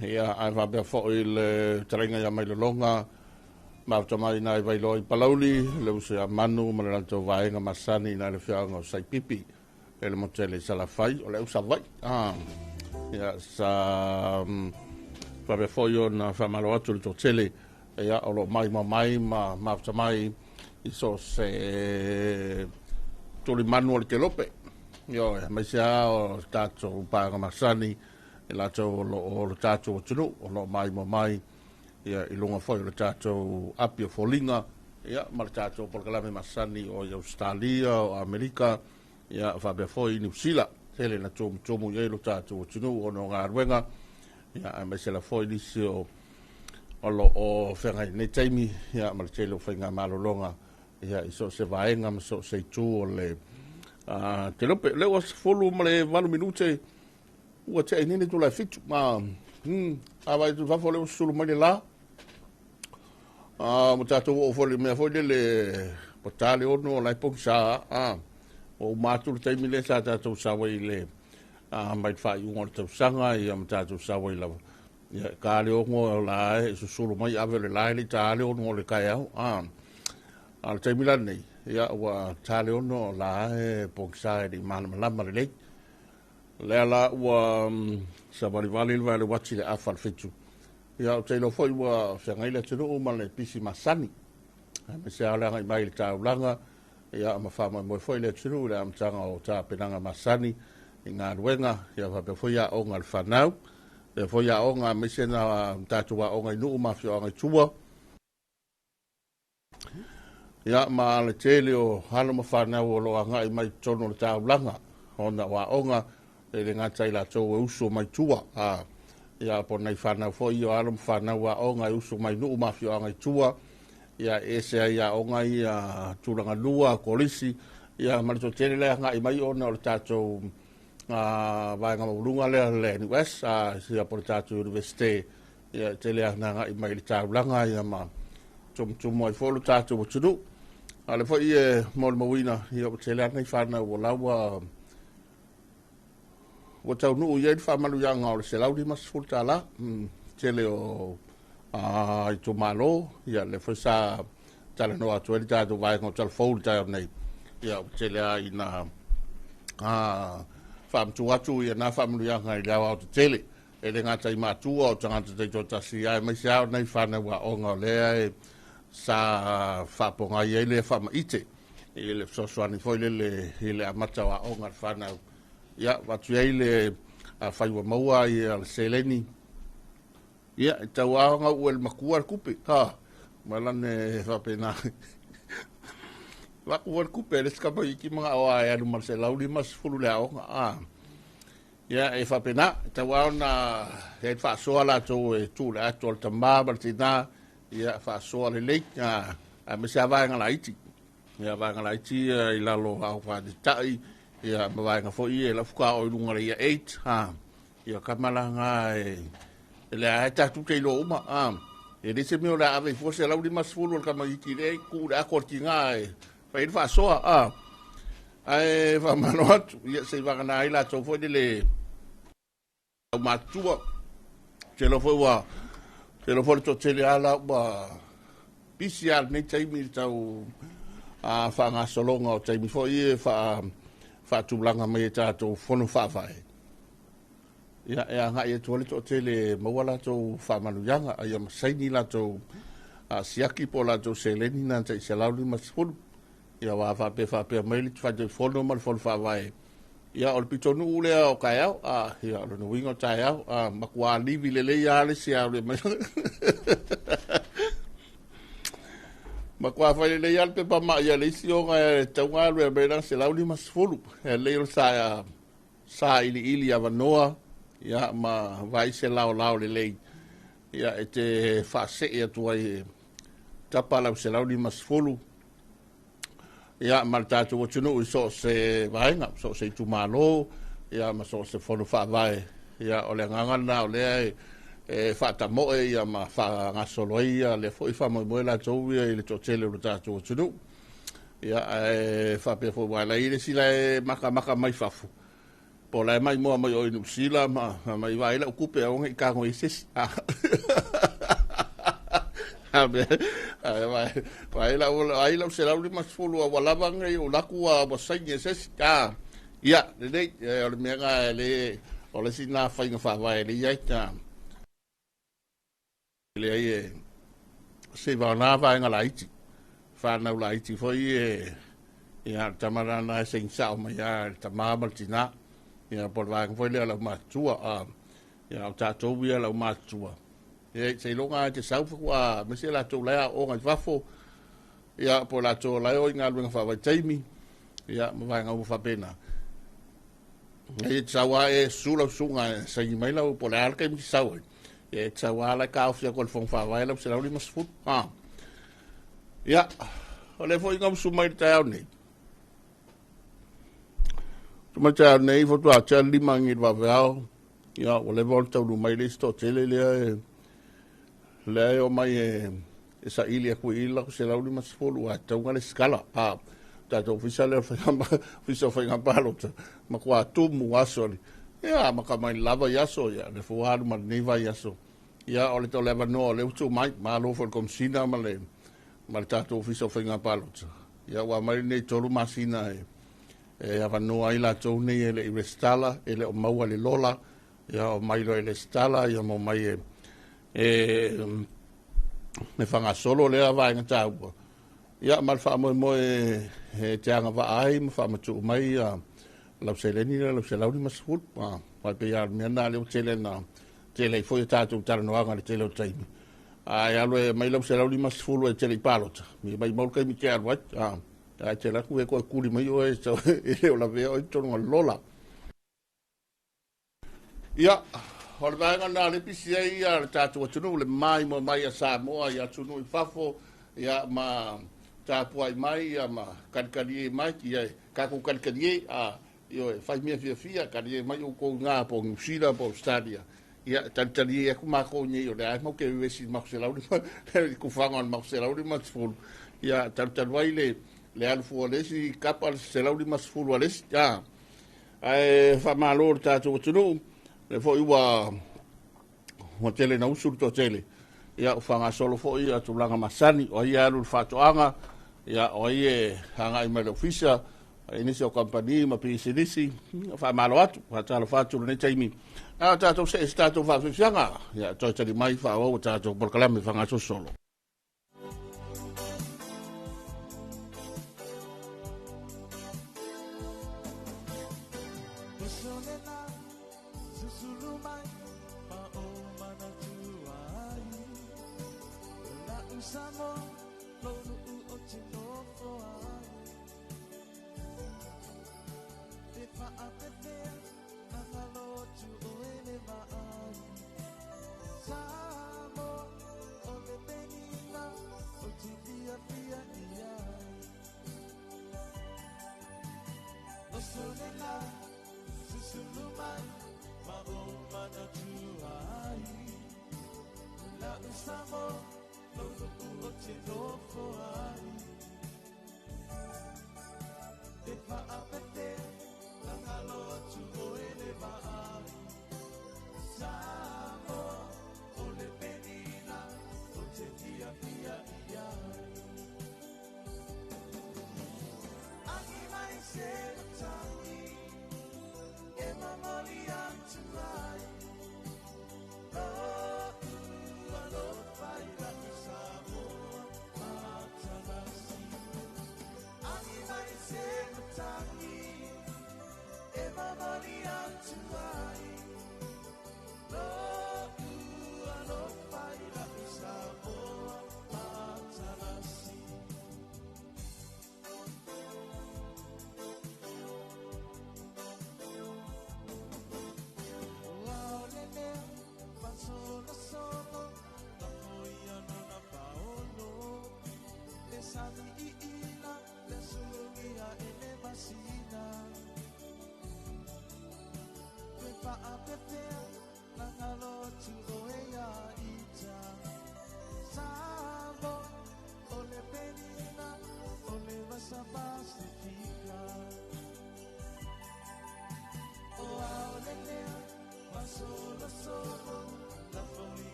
ia ae faapea foi i le fetalaiga ia Mailologa, mafuta mai na i Vailoa i Palauli, le uso ia Manu ma le latou vaega masani i na i le afioaga o Saipipi, e le motele i Salafai, o le au Savaii. Ia, sa faapea foi ona faamalo atu le toatele, ia, o lo o mai mai ma mafuta mai i so se tulimanu o le kelope. Ioe, aemaise lava o tatou paga masani i latou o lo o le tatou atunuu o lo o maimoa mai ia i luga foi o le tatou api o foliga ia ma le tatou polokalame masani o i Ausetalia, o Amerika, ia faapea foi i Niu Sila. Tele na tumutumu i ai lo tatou atunuu ona o galuega, ia aemaise lava foi nisi o lo o feagai i lenei taimi ia ma le tele o faigamalologa ia i so o se vaega ma so o se itu o le kelope. O lea ua 18 minute ua tea i nei le itula e 7. A vaai atu i fafo o lea ua susulu mai le la. Ua tatou oo foi i le mea foi lele ua ta le 6 o la e pogisa. Ua uma atu le taimi lea sa tatou sau ai i le mai le faaiuga o le tausaga ia ma tatou sau ai lava. Ia, ta le 6 o la e susulu mai ave o le la e le i ta le 6 o le taeao. A o le taimi la lenei, ia ua ta le 6 o la e pogisa e le i malamalama lelei. Lea la ua savalivali le vae o le uati i le afa o le 7. Ia, ou te iloa foi ua feagai le atunuu ma le pisi masani. Aemaise lava o le agai mai i le taulaga, ia ma faamoemoe foi le atunuu i le amataga o tapenaga masani i galuega, ia faapea foi aoga a le fanau, faapea foi aoga aemaise na tatou aoga i nuu ma afioaga i tua. Ia, ma le tele o alo ma fanau o lo o agai mai i totonu o le taulaga ona o aoga e le gata i latou e uso mai tua, Ia, po o nai fanau foi ia o alo ma fanau aoga e usu mai nuu ma afioaga i tua, ia, e ese ai aoga ia tulaga lua, kolisi, ia, ma le toatele la e agai mai ona o le tatou vaega maualuga lea le NUS, ia, po o le tatou Universite, ia, e tele lava ina agai mai i le taulaga, ia, ma tumutumu ai foi lo tatou atunuu. A o lea foi e molimauina, ia, ua tele lava nai fanau ua la ua ua taunuu i ai le faamanuiaga o le $150. Tele o itumalo, ia lea foi sa talanoa atu ai le tatou vaega o Talafou i le taeao nei, ia ua tele lava ina faamatuu atu ia na faamanuiaga i le aoaotetele, e le gata i matua o tagata taitoatasi, aemaise lava o nai fanau aoga o lea e sa faapogai ai lea faamaite i le fesoasoani foi lele i le amata o aoga a le fanau. Ia, avatu i ai le afai ua maua ia le seleni, ia, e tau lava ona uu e le matua le tupe, ha, ma lane faapena. Avatu foi le tupe a le isi tamaiti manao lava e alu ma le $150 i le aoga, a. Ia, e faapena, e tau lava ona i ai le faasoa latou e tuu le ato a le tama ma le tina, ia, faasoa lelei, a, aemaise lava vaega laiti. Ia, vaega laiti ia i lalo o aoga faataitai, ia, ma vaega foi ia la faatoa oo i luga o le Year 8, ha. Ia, tama la na e lea e tatou te iloa uma, a. E leai se mea o le a ave ai fua $150 o le tamaiti lea e tuu le ato a le tina e fai ai le faasoa, a. Ae faamalo atu, ia se i vagana ai latou foi lele aumatutua. Tele foi ua tele foi le toatele ala ua pisi lava lenei taimi i le tau faagasologa o taimi foi ia faatulaga mai e tatou fono faavae. Ia, e agai atu ai le toatele e maua latou faamanuiaga, ia ma saini latou siaki po o latou seleni na tai $150. Ia, aua faapea faapea mai le Taitaifono ma le Fono Faavae, ia o le pitonuu lea o taeao, a, ia o lona uiga o taeao, a, matua livi lelei lava le isi ao le mai. Matua fai lelei lava le pepa mai a le isi ona e tatau ona alu e aumai lana $150. E lelei o le sa iliili avanoa, ia, ma vaai se laolao lelei, ia, e te faasee atu ai e tapa lau $150, ia, ma le tatou atunuu i so o se vaega, so o se itumalo, ia, ma so o se fono faavae. Ia, o le agaga lena o lea e faatamoe, ia, ma faagasolo ai ia lea foi faamoemoe latou ia i le toatele o le tatou atunuu. Ia, ae faapea foi ua ala i le isi la e makamaka mai fafo, po o la e maimoa mai o i Niu Sila ma mai vaai lau tupe aua ne i tago i se isi. Vaai lau $150 ua lava nei o laku ua saini e se isi. Ia, lelei, o le mea na le, o le isi na faiga faavae le i ai. Leai e se i vaona vaega laiti, fanau laiti foi e, ia, le tama lana e saini sao mai lava le tama ma le tina, ia, po o le vaega foi lea o le aumatutua, a, ia, o tatou ia le aumatutua, ia, seiloga lava e te sau faatoa, aemaise latou la e aooga i fafo, ia, po o latou la e o i galuega faavaitaimi, ia, ma vaega uma faapena. Ia, e te sau lava e susu lau susuga e saini mai lau, po o le a le taimi e te sau ai, ia, e te sau lava la e taofi atu e le Fono Faavae lau $150. Ah. Ia, o lea foi na usu mai le taeao nei. Usu mai le taeao nei, faatoa tea le 5 agi i le vaveao, ia, ua leva ona taunuu mai le isi toatele lea e, lea e omai e saili atu i i le latou $150, aua e tatau ona resitala. Ah, tatou ofisa lea o ofisa o faiga palota, matua tumu aso le, ia, amata mai lava i aso, ia, le fua alu ma lenei vai aso. Ia, o le tole avanoa o lea ua tuu mai, malo foi le Komesina ma le tatou ofisa o faiga palota. Ia, ua aumai lenei 3 masina e avanoa ai latou nei e le i resitala, e le o maua le lola, ia, o mai loa e resitala, ia, ma omai e faagasolo lea vaega taua. Ia, ma le faamoemoe e te agavaa ai ma faamatuu mai ia lau seleni lea, lau $150. Ah, vai pei lava o le mea lena lea ua tele na tele ai foi a tatou talanoaga i le tele o taimi. Ae alu e aumai lau $150 e tele i palota, ia maumau le taimi te alu ai. Ah, ae te alu atu e toe tuli mai oe e le o lavea oe i totonu o le lola. Ia, o le vaega lena o lea e pisi ai le tatou atunuu, le maimoa mai a Samoa i atunuu i fafo, ia, ma tapuai mai, ia, ma kalikalie mai, ia, tatou kalikalie, a, ioe, fai mea fiafia, kalie mai outou i ina po o Niu Sila po o Ausetalia, ia, talitalie atu matou nei, o lea lava e matou te vevesi i le matou 150, le tufaga o le matou 150, ia, talutalu ai le, le alu fua o le isi kapa le 150 a le isi, a. Ae faamalo i le tatou atunuu, lea foi ua ua tele na usu le toatele, ia ua faagasolo foi ia tulaga masani, o ai e alu i le faatoaga, ia o ai e agai mai i le ofisa, i nisi o kamupani ma pisinisi, faamalo atu, faatalofa atu i lenei taimi. A o tatou see i se tatou faafiafiaga, ia toe tali mai faaauau a tatou polokalame fagasolosolo.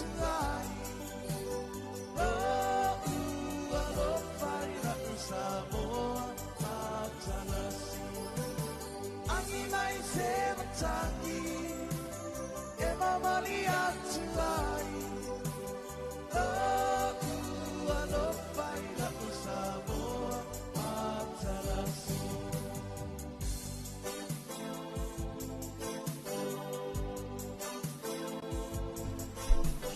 atu ai Lo'u alofa i la'u Samoa matalasi Agi mai se matagi E mamali atu ai Lo'u alofa i la'u Samoa matalasi.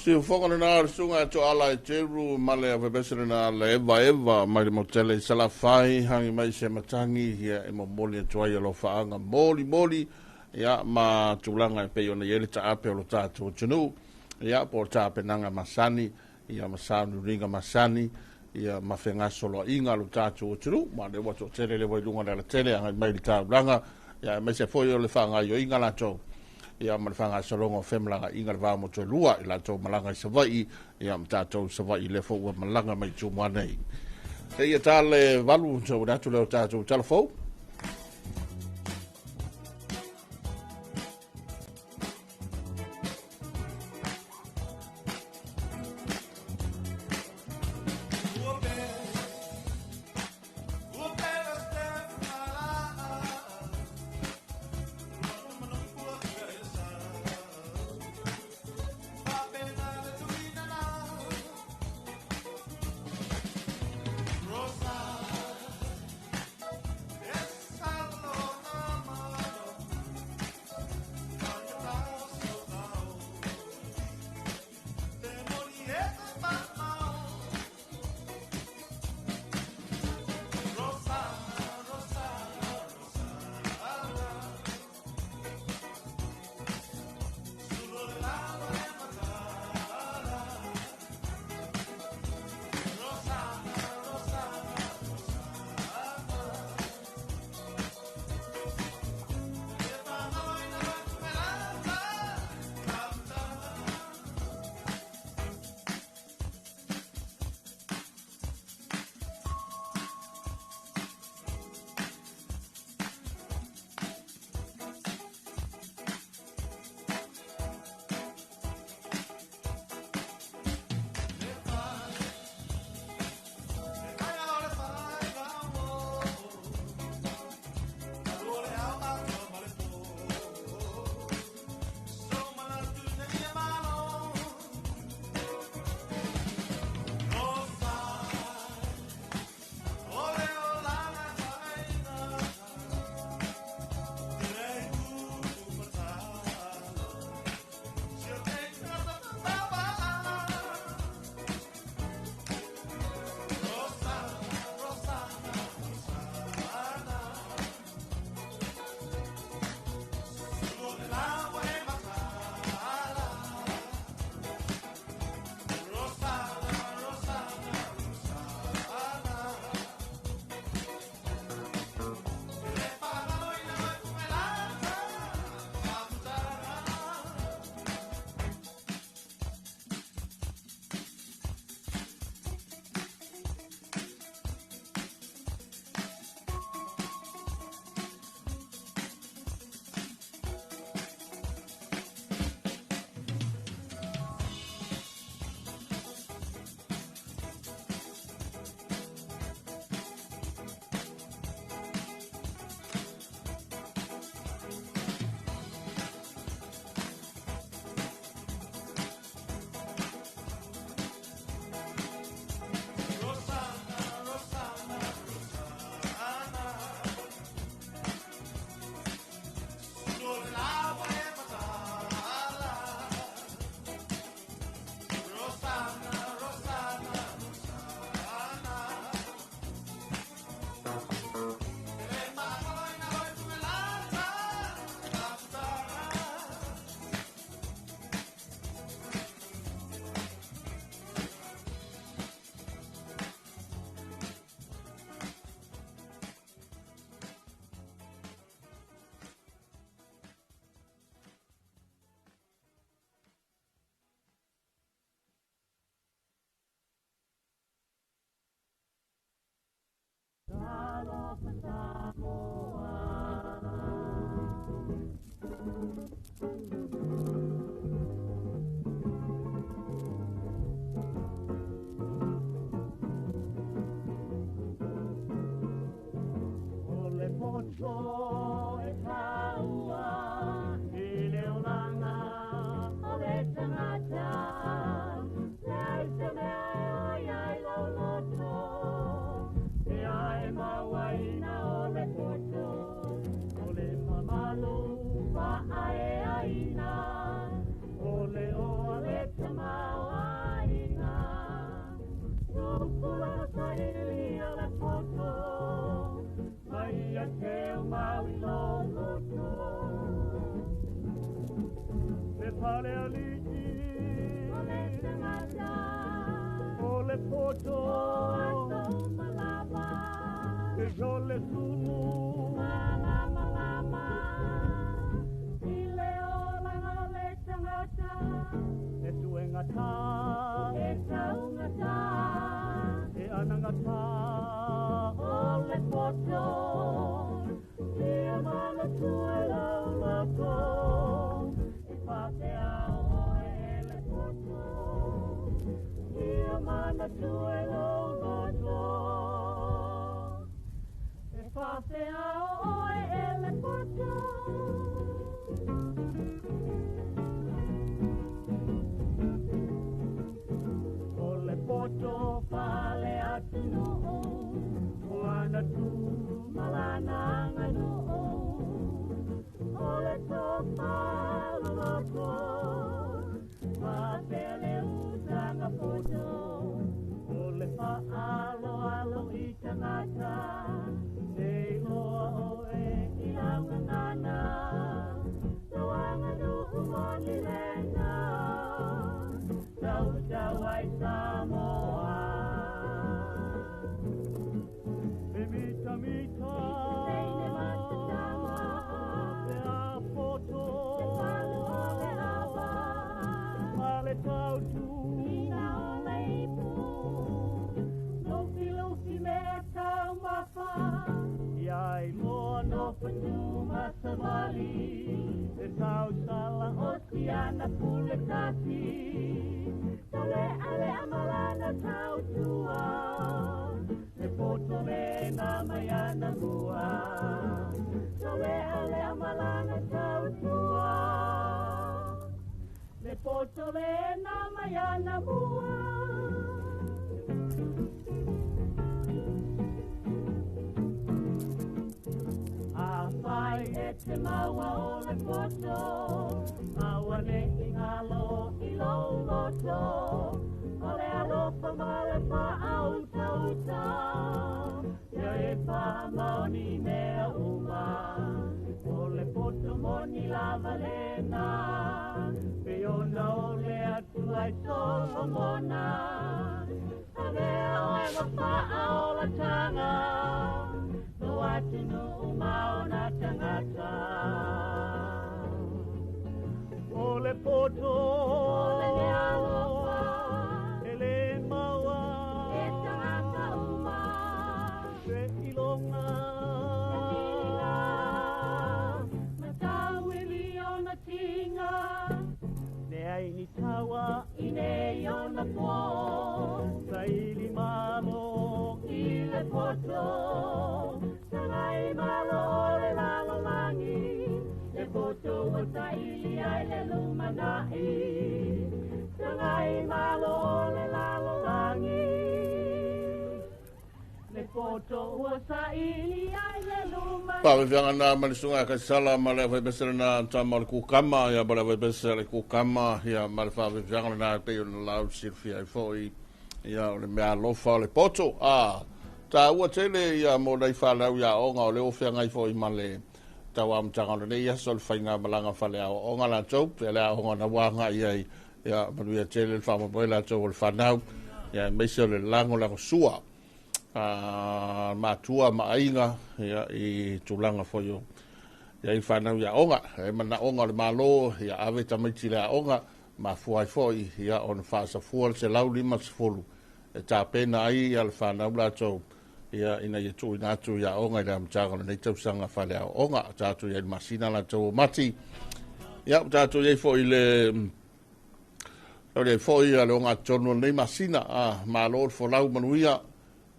Siufoga lena o le suga e toala e teru ma le avevese lena le eva eva mai le motele i Salafai hangi mai se matangi ia e momoli atu ai alofaaga moli moli ia ma tulaga e pei ona i ai le taape o lo tatou atunuu ia po o le tapenaga masani ia ma sauniuniga masani ia ma fegasoloaiga a lo tatou atunuu ma le ua toatele le ua i luga o le alatele agai mai i le taulaga ia aemaise foi o le faagaoioiga latou ia ma le faagasologa o femalagaaiga le va o Motuelua i latou malaga i Savaii ia ma tatou i Savaii lea foi ua malaga mai i Tumua nei. Seia ta le 8 tau atu lea o tatou tala fou. poto e taua i le olaga o le tagata. Leai se mea e oi ai lou loto, e ae mauaina o le poto. O le mamalu faaeaina, o le oa le tamaoaiga. Tupulaga saili o le poto, mai ia teu mau i lou loto. Le fale alii o le tagata, o le poto o aso uma lava, e jole sumu malamalama i le olaga o le tagata. E tuegata, e taugata, e anagata o le poto. Ia manatua i lou loto, e faafeao oe e le poto. Ia manatua i lou loto, e faafeao oe e le poto. O le poto fale atunuu, o ana tu ma lana aganuu. O le tofa loloto, faapea le utaga poto. O le faaaloalo i tagata, e iloa oe i lau gagana. Lau aganuu moni lena, tautau ai Samoa. E mitamita teine ma se tama, te a poto, te palu o le ava, ma le tautu ina o le ipu. Lufilufi mea taumafa, ia iloa no fatu ma savali. E tausala o siana pule tasi, taulealea ma lana tautua. Le poto lena mai ana mua, taulealea ma lana tautua. Le poto lena mai ana mua. Afai e te maua o le poto, aua ne i galo i lou loto. O le alofa ma le faautauta, ia e faamaoni i mea uma. O le poto moni lava lena, pei ona o le Atua i Solomona. Avea oe ma faaolataga, lo atunuu ma ona tagata. O le poto o le alofa, e le maua e tagata uma. Se iloga e tiga, matauili ona tiga. Leai ni taua i nei ona po, saili malo i le poto. Sagai malo o le lalolagi, le poto ua saili ai le lumanai. Sagai malo o le lalolagi, le poto ua saili ai le lumanai. Faafefiaga na ma le susuga Kaisala ma le afaipese lena tama o le kukama, ia ma le afaipese le kukama, ia ma le faafefiaga lena e pei ona lau silafia ai foi, ia o le mea alofa o le poto. A taua tele ia mo nai fanau iaoga o le ua feagai foi ma le tauamataga o lenei aso le faigamalaga faleaoaoga latou pe le aoga na ua agai ai, ia manuia tele le faamoemoe latou o le fanau, ia aemaise o le lagolagosua a matua ma aiga, ia i tulaga foi o ia i fanau iaoga. E manaoga o le Malo ia ave tamaiti le aoga, mafua ai foi ia ona faasafua le 150 e tapena ai ia le fanau latou, ia ina ia tuuina atu i aoga i le amataga o lenei tausaga faleaoaoga. Tatou i ai i le masina latou o Mati, ia tatou i ai foi le o le foi le ogatotonu o lenei masina. A malo le folau manuia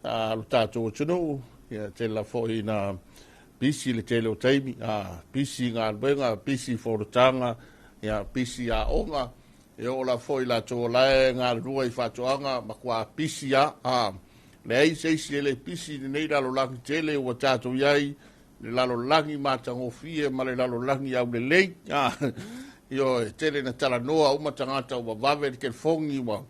a lo tatou atunuu, ia tele foi na Pisi le tele o taimi, pisi galuega, pisi fonotaga, ia pisi aoga, e oo lava foi i latou o la e galulue i faatoaga, matua pisi lava. Leai se isi e le pisi i lenei lalolagi tele ua tatou i ai, le lalolagi matagofie ma le lalolagi aulelei. Ioe, tele na talanoa uma tagata ua vave le telefoni, ua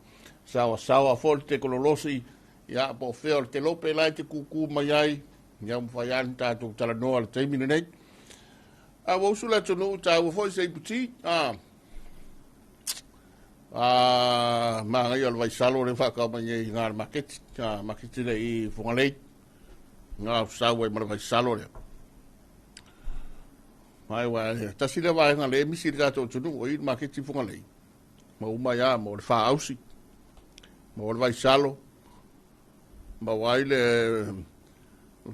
saoasaoa foi le tekonolosi, ia po o fea o le telope la e te kūkū mai ai, ia mafai lava ona tatou talanoa i le taimi lenei. A ua usu le atunuu taua foi se iputi, manaia o le vaisalo lea faatau mai nei i le maketi, maketi lea i Fugalei, na sau ai ma le vaisalo lea. Ai ua tasi lea vaega lea e misi i le tatou atunuu, o i le maketi i Fugalei. Ma uma ia, mo le faausi, mo le vaisalo, ma ua ai le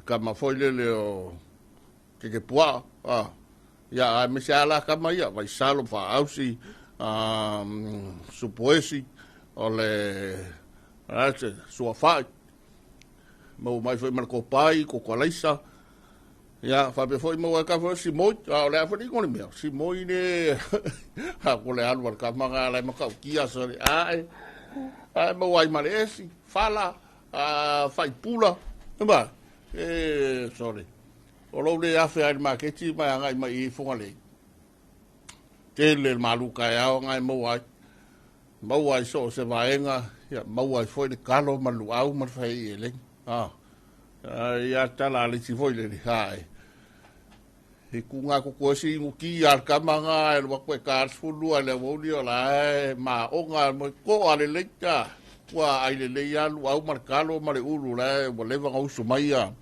kama foi lele o kekepuaa, ia aemaise lava la kama ia, vaisalo, faausi, supuesi, o le suafai, maua mai foi ma le kopai, kokoalaisa, ia faapea foi maua ai ka foi simoi, a o le a foi le igoa o le mea, simoi le, a ko le alu a le kama nga la e matautia sole, ae, ae maua ai ma le esi, fala, faipula, ma, e, sorry, o lou le afe ai le maketi ma agai mai i Fugalei. Tele le malu taeao nga e maua ai so o se vaega, ia maua ai foi le kalo ma le luau ma le fai e lei. Ia tala le isi foi le ae. I ku ngā kuku esi nguki a le kama ngā e lua koe ka sefulu le awouli o la e ma o ngā mo ko a le lei ta. Ua ai le lei a luau ma le kalo ma le ulu la e ua leva ngā usu mai a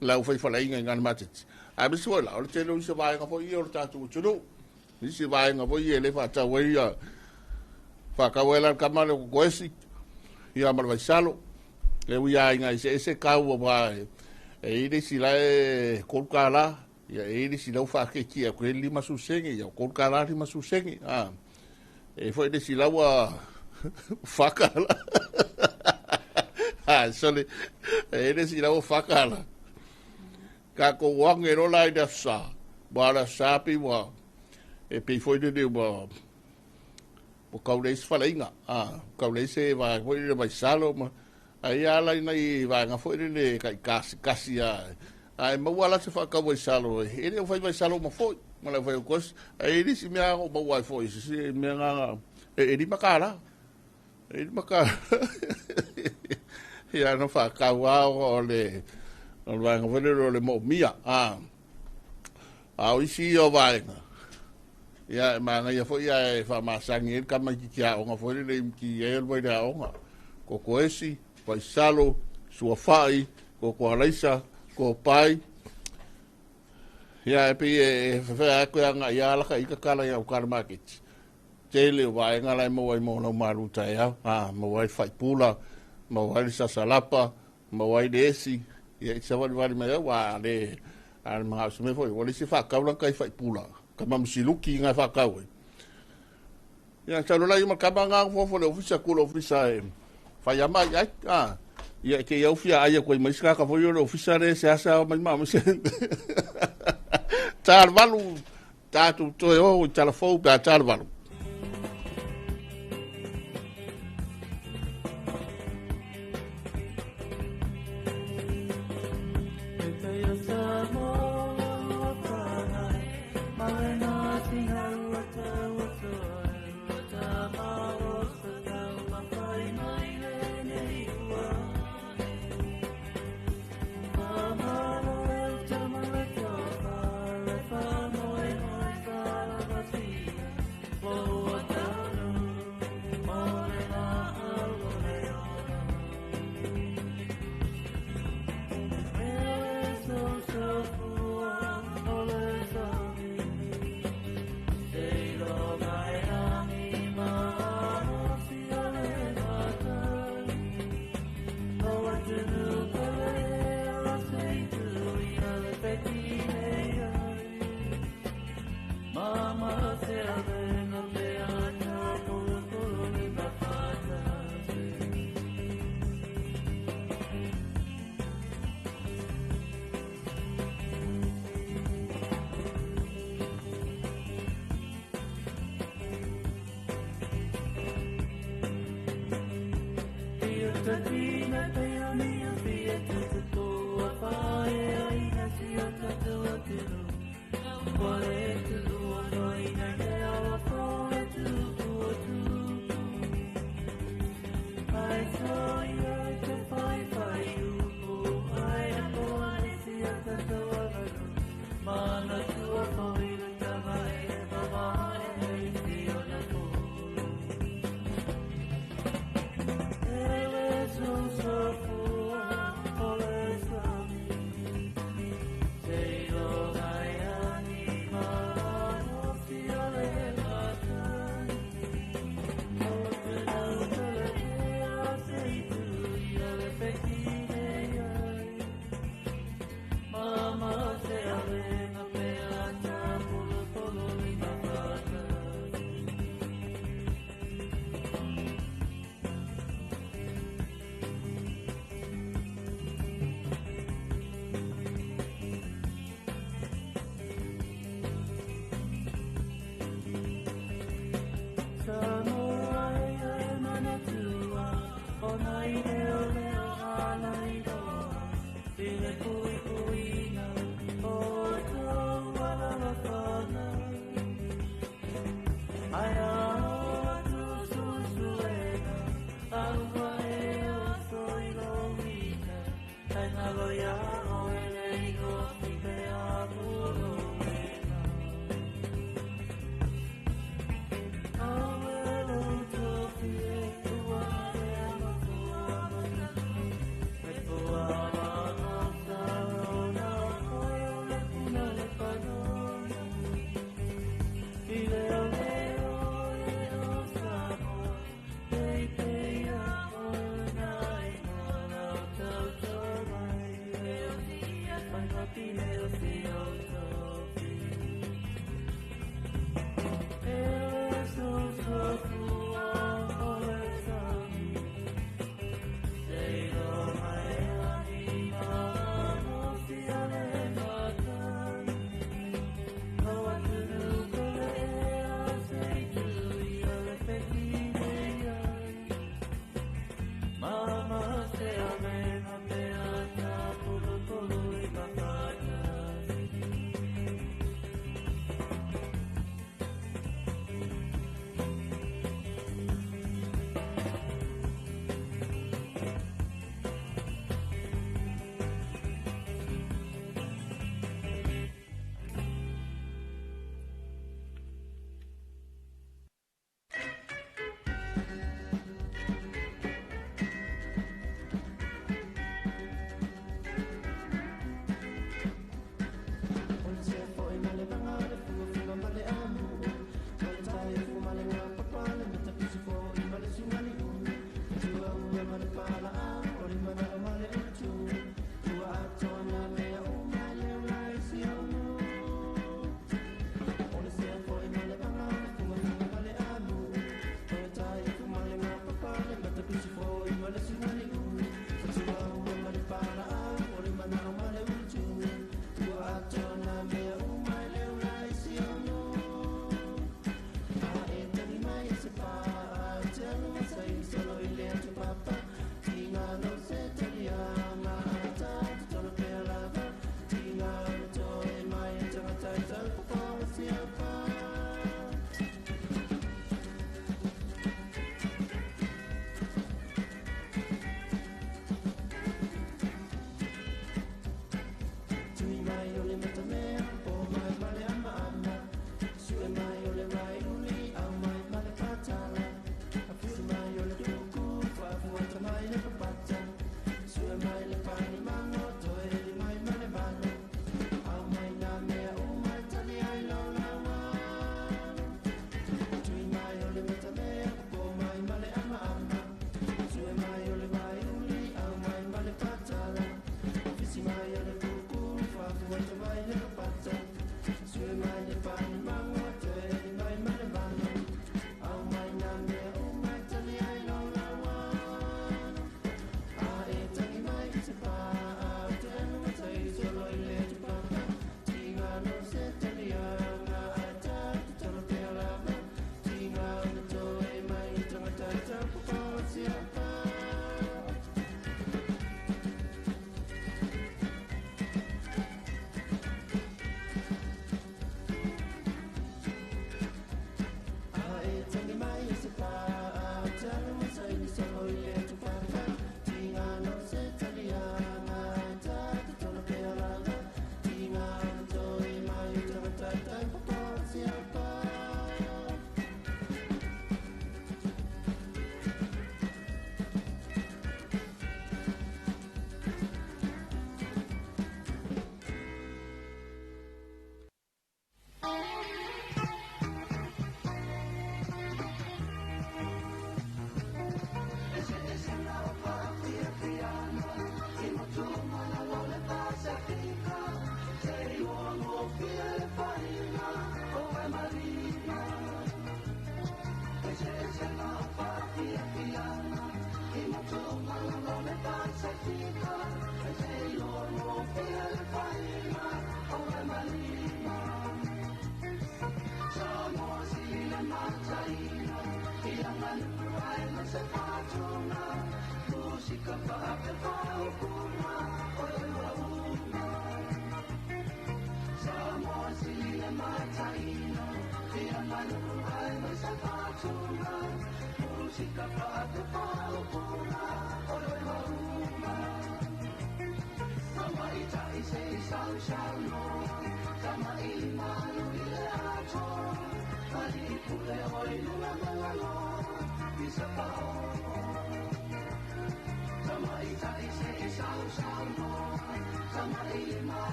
la u fai whaleinga i ngā mateti. A misi foi la, o le tele o isi vaega foi ia o le tātou atunuu. Nisi vaega foi ia le whaatau ai ia whakau ai la kama le kokoesi ia ma le vaisalo. Le ui a inga ese ese kau wa e i le si la e kolu la ia e i le si lau whakeki a koe lima susenge ia kolu ka la lima susenge. E foi le si lau a whakala. Sole, e le si lau whakala. Ka ko wange rola i le sa. Wa la sa pi wa e pe foi le wa o kau le whaleinga. Kau le se wa foi le vaisalo ma ai ala ina i vaega foi le kai kasi kasi a. Ai maua la se whakau vaisalo. E le o whai vaisalo ma foi. Ma le whai o kos. Ai ri si mea o maua ai foi. Si mea ngā e lima ka la. E lima ka. Ia no whakau ao o le o le vaega foi le o le moomia. A o isi o vaega. Ia e maangaia foi ia e whaamasangi e kama ki kia onga foi le ki e o le aonga. Kokoesi, vaisalo, suafai, kokoalaisa, kopai. Ia e pi e whawhea koe anga ia alaka i kakala ia o kara maketi. Tele o vaenga lai maua i maua lau maruta e au. Maua i whaipula, maua i sasalapa, maua i le esi. Ia i sawali wali mai au, a le mga ausme foi. Wale se whakau kai whaipula. Ka mamsiluki ngai whakau e. Ia talo lai ma kama ngā fofo le ofisa kula ofisa e whai ama ai. Ia ke iau fia aia koe mai sika ka foi o le ofisa le se asa mai ma mse. Tāl valu, tātou toe o, tala fou pe a tāl valu. Mo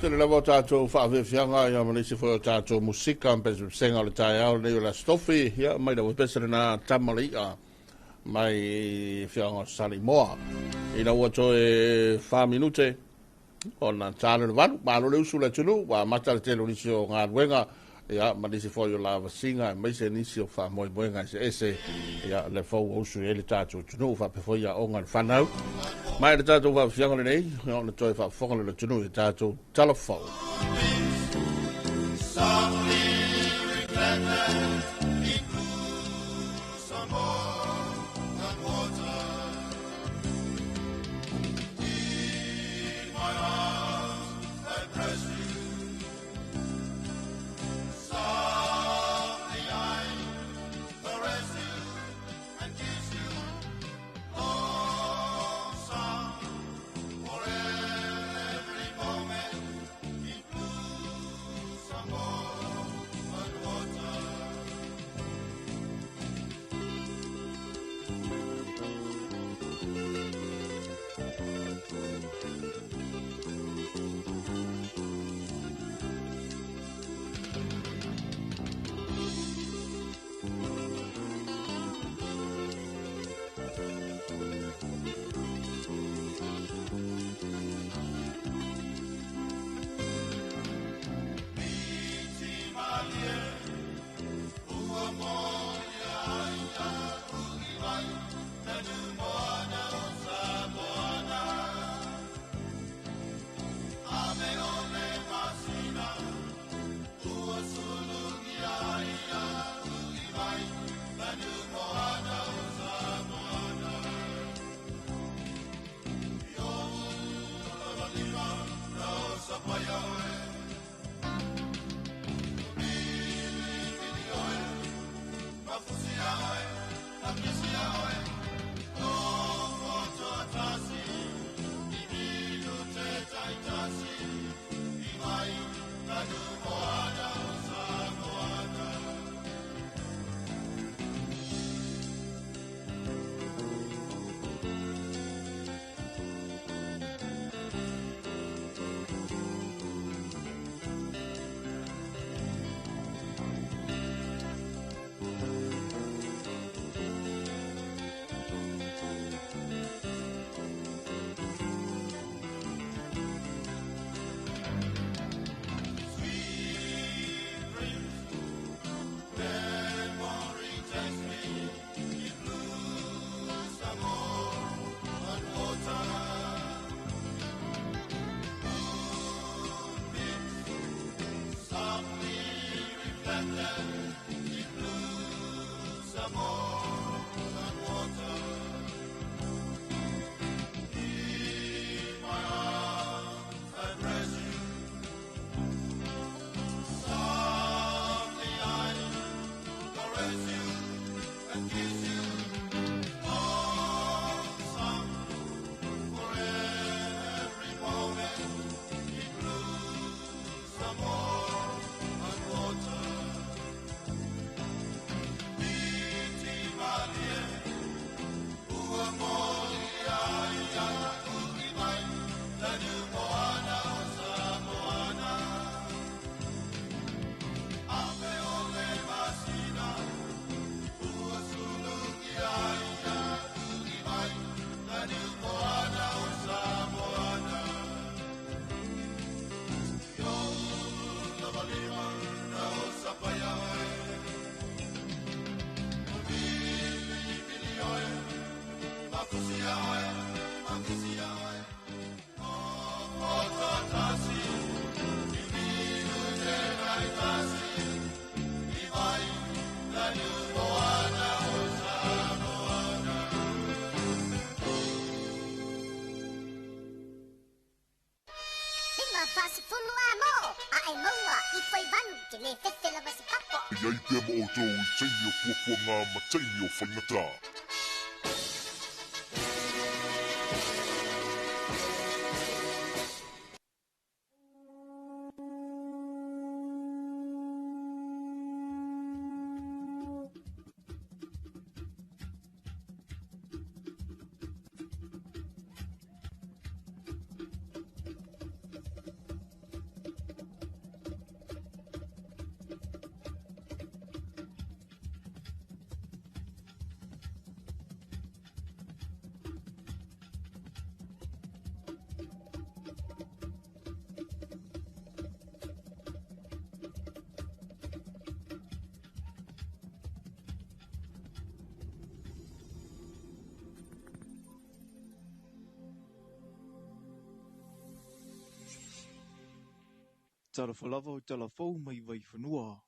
Tele lava o tātou whaawhiawhianga ia ma nisi foi o tātou musika pesepesega o le taeao lenei o le Aso Tofi ia mai lava pese lena tama le i'a mai fiaga o Salimoa. Ina ua toe 4 minute ona tāle le 8, malo le usu le atunuu, ua amata le tele o nisi o galuega ia ma nisi foi o lavasiga aemaise nisi o faamoemoega eseese ia le fou ua usu i ai le tatou atunuu faapea foi aoga le fanau. Ma le tatou faafiaga lenei ona toe faafofoga le atunuu i tatou talafou. Softly reflected in blue Samoa and water. In my arms I press you. Softly I caress you and kiss you. Oh, some for every moment in blue. Iai pea ma outou i taimi o fuafuaga ma taimi o faigata. Talofa lava o talafou mai Vaifanua.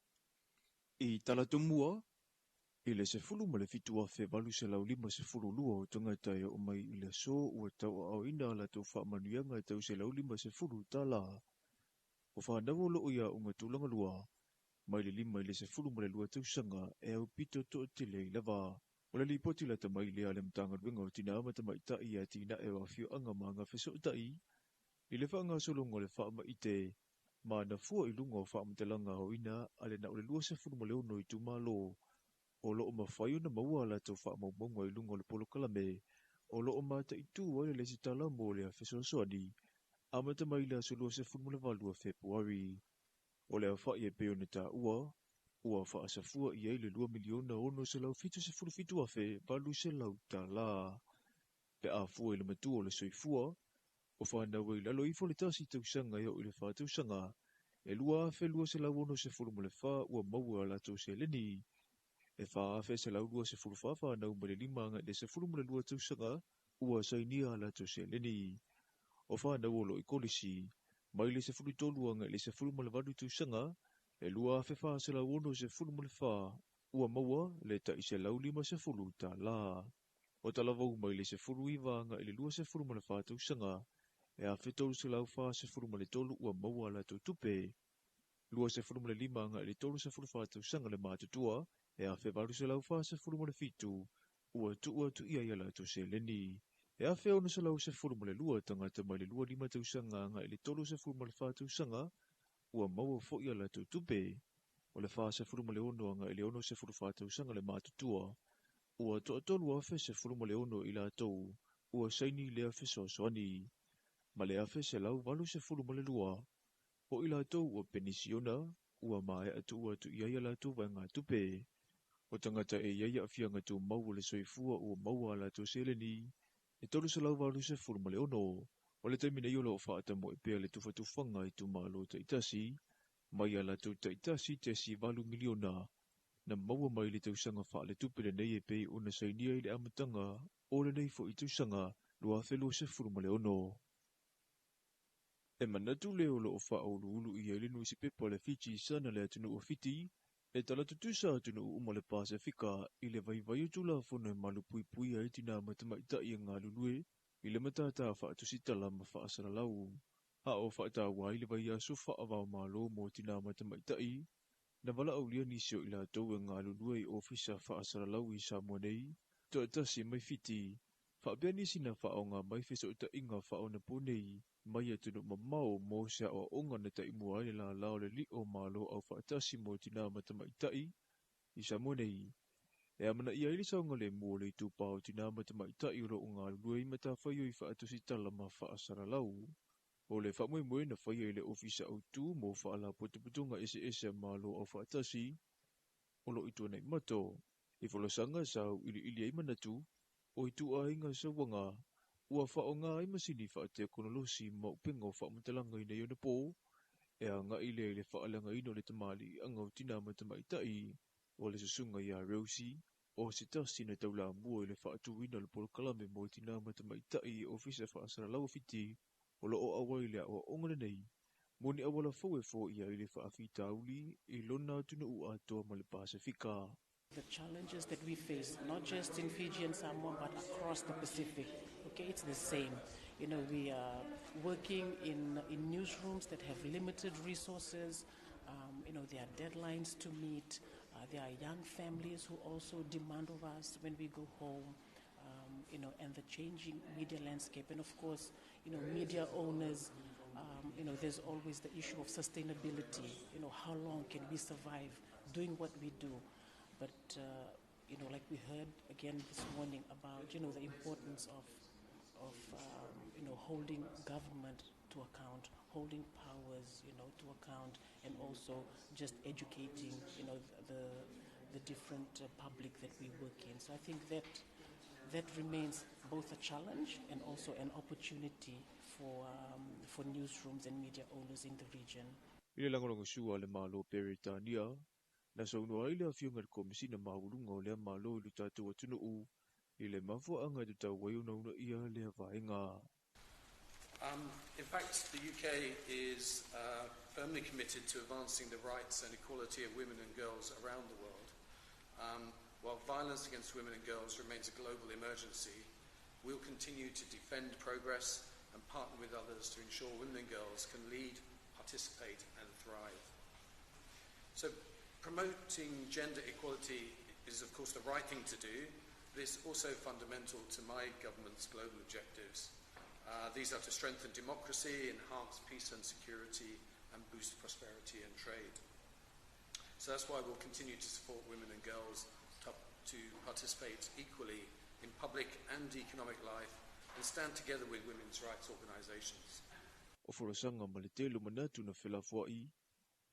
I Talatomua, i le 17,852 o tagata e oo mai i le aso ua tauaaoina a latou faamanuiaga e tau $150. O fanau o loo ia aoga tulaga lua, mai le 5 i le 12 tausaga e aupito toatele ai lava. O le lipoti lata mai lea a le Matagaluega o Tinā ma Tamaitai i atinae o afioaga ma agafesootai, i le faagasologa o le faamaite ma na fua i luga o faamatalaga aoina a le na o le 26 itumalo o loo mafai ona maua a latou faamaumauga i luga o le polokalame o loo mataitu ai le lesitala mo le fesoasoani amata mai le aso 28 o Fepuari. O le aofai e pei ona taua ua faasafua i ai le $2,677,800 pe a fua i le matua o le soifua o fanau ai lalo ifo le 1 tausaga e oo i le 4 tausaga e 2,264 ua maua a latou seleni. E 4,124 fanau mai le 5 agai i le 12 tausaga ua sainia a latou seleni. O fanau o loo i kolisi mai le 13 agai i le 18 tausaga e 2,464 ua maua le tai $150. O talavou mai le 19 agai i le 24 tausaga e 1,343 ua maua a latou tupe. 25 agai i le 34 tausaga le matutua e 1,847 ua tuu atu i ai a latou seleni. E 1,612 tagata mai le 25 tausaga agai i le 34 tausaga ua maua foi a latou tupe. O le 46 agai i le 64 tausaga le matutua ua 3,016 i latou ua saini lea fesoasoani. Ma le 1,182 o i latou ua penisiona ua maea tuu atu i ai a latou vaegatupe. O tagata e i ai aafiaga tumau o le soifua ua maua a latou seleni e 386. O le taimi nei o loo faatamoe pea le tufatufaga i itumalo taitasi mai a latou tai 1.8 miliona na maua mai le tausaga faaletupe lenei e pei ona sainia i le amataga o lenei foi tausaga 2026. E manatu le o loo faauluulu i ai le nusipepa le Fiji Sana le atunuu o Fiti e talatutusa atunuu uma le Pasefika i le vaivai o tulafono e malupuipuia ai tinā ma tamaitai e galulue i le matata faatusitala ma faasalalau. A o faataua ai le vaiaso faavaomalo mo tinā ma tamaitai na valaaulia nisi o i latou e galulue i ofisa faasalalau i Samoa nei toatasi mai Fiti faapea nisi na faaoga mai fesootaiga faaonaponei mai atunuu mamao mo se aoaoga na taimua ai le lala o le li'o malo aufaatasi mo tinā ma tamaitai i Samoa nei. E amanaia ai le saogalemu o le itupa o tinā ma tamaitai o loo galulue i matafaioi faatusitala ma faasalalau. O le faamoemoe na faia i le ofisa autū mo faalapotopotoga eseese a malo aufaatasi o loo i Tuanaimato. I folasaga sa auiliili ai manatu o ituaiga sauaga ua faaoga ai masini faatekonolosi ma upega o faamatalaga ina ia ona po e agai lea i le faaleagaina o le tamaliiaga o tinā ma tamaitai. O le susuga ia Rosie O se tasi na taulamua i le faatuina o le polokalame mo tinā ma tamaitai i Ofisa Faasalalau o Fiti o lo o auai i le aoaoga lenei mo ni auala fou e foia ai le faafitauli i lona atunuu atoa ma le Pasefika. The challenges that we face, not just in Fiji and Samoa, but across the Pacific, okay, it's the same. You know, we are working in newsrooms that have limited resources. You know, there are deadlines to meet. There are young families who also demand of us when we go home, you know, and the changing media landscape. And of course, you know, media owners, you know, there's always the issue of sustainability. You know, how long can we survive doing what we do? But, you know, like we heard again this morning about, you know, the importance of you know, holding government to account, holding powers, you know, to account, and also just educating, you know, the different public that we work in. So I think that that remains both a challenge and also an opportunity for newsrooms and media owners in the region. I le lagolagosua a le Malo o Peretania, na saunoa ai le afioga i le Komesina Maualuga o lea Malo i lo tatou atunuu i le mafuaaga e tatau ai ona uunaia lea vaega. In fact, the UK is firmly committed to advancing the rights and equality of women and girls around the world. While violence against women and girls remains a global emergency, we'll continue to defend progress and partner with others to ensure women and girls can lead, participate and thrive. So promoting gender equality is of course the right thing to do, but it's also fundamental to my government's global objectives. These are to strengthen democracy, enhance peace and security, and boost prosperity and trade. So that's why we'll continue to support women and girls to participate equally in public and economic life and stand together with women's rights organisations. O folasaga ma le tele o manatu na felafoai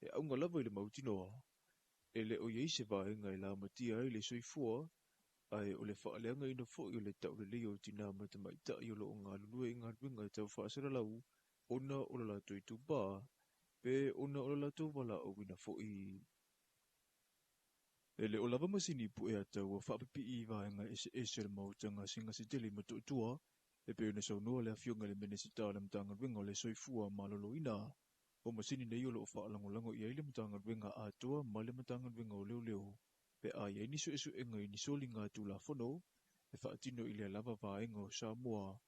e auga lava i le mautinoa, e le o iai se vaega e lamatia ai le soifua, ae o le faaleagaina foi o le taulelei o tinā ma tamaitai o lo o galulue i galuega tau faasalalau ona o lo latou itupā pe ona o lo latou valaauina foi. E le o lava masini pu'e ata ua faapipii i vaega eseese o le maota gasegase tele i Motootua, e pei ona saunoa le afioga i le Minisita o le Matagaluega o le Soifua Maloloina. O masini nei o lo o faalagolago i ai le Matagaluega atoa ma le Matagaluega o Leoleo, pe a iai ni suesuega i ni soliga tulafono e faatino i lea lava vaega o Samoa,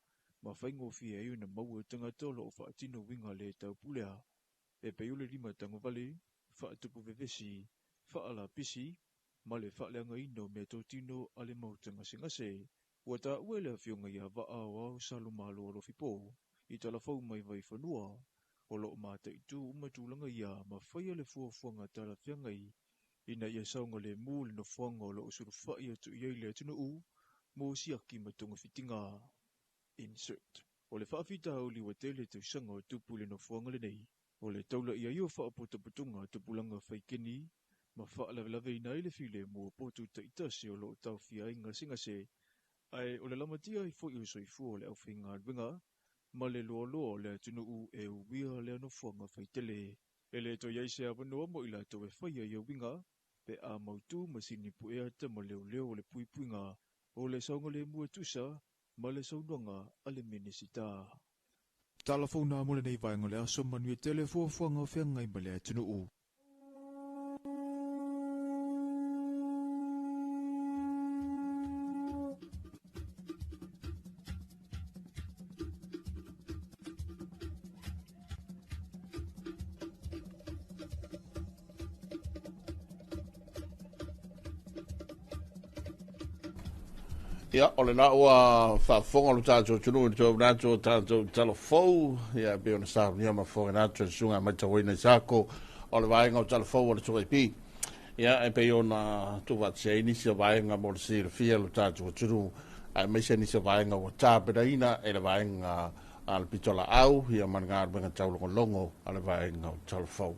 ma faigofie ai ona maua e tagata o lo o faatino uiga le taupulea, e pei o le lima tagovale, faatupu vevesi, faalapisi, ma le faaleagaina o meatotino a le maota gasegase. Ua taua e le afioga ia Vaa o Ao Salomalo Alofipo i talafou mai Vaifanua, o lo o mataitu uma tulaga ia ma faia le fuafuaga talafeagai ina ia saogalemu le nofoaga o lo o sulufai atu i ai le atunuu mo siaki ma togafitiga. Insert. O le faafitauli ua tele tausaga o tupu i le nofoaga lenei, o le taula'i ai o faapotopotoga tupulaga faikeni ma faalavelave ai le filemu o potu taitasi o lo o taofia ai gasegase, ae o le lamatia ai foi o le soifua o le aufaigaluega ma le loaloa o le atunuu e uia lea nofoaga faitele. E le toe iai se avanoa mo i latou e faia ia uiga, pe a mautu masini pu'e ata ma leoleo o le puipuiga o le saogalemu e tusa ma le saunoaga a le Minisita. Talafou mo lenei vaega o le aso manuia tele fuafuaga o feagai ma le atunuu. Ia, o lena ua faafofoga lo tatou atunuu i le toe o tatou talafou, ia, pei ona saunia ma fofoga atu e le susuga matauina i Sako o le vaega o talafou o le 2AP. Ia, e pei ona tuufaatasia ai nisi o vaega mo le silafia lo tatou atunuu, aemaise nisi o vaega ua tapenaina e le vaega a le pitolaau, ia, ma le galuega taulogologo a le vaega o talafou.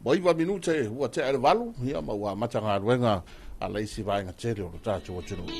Ua 9 minute ua tea i le 8, ia, ma ua amata galuega a le isi vaega tele o lo tatou atunuu.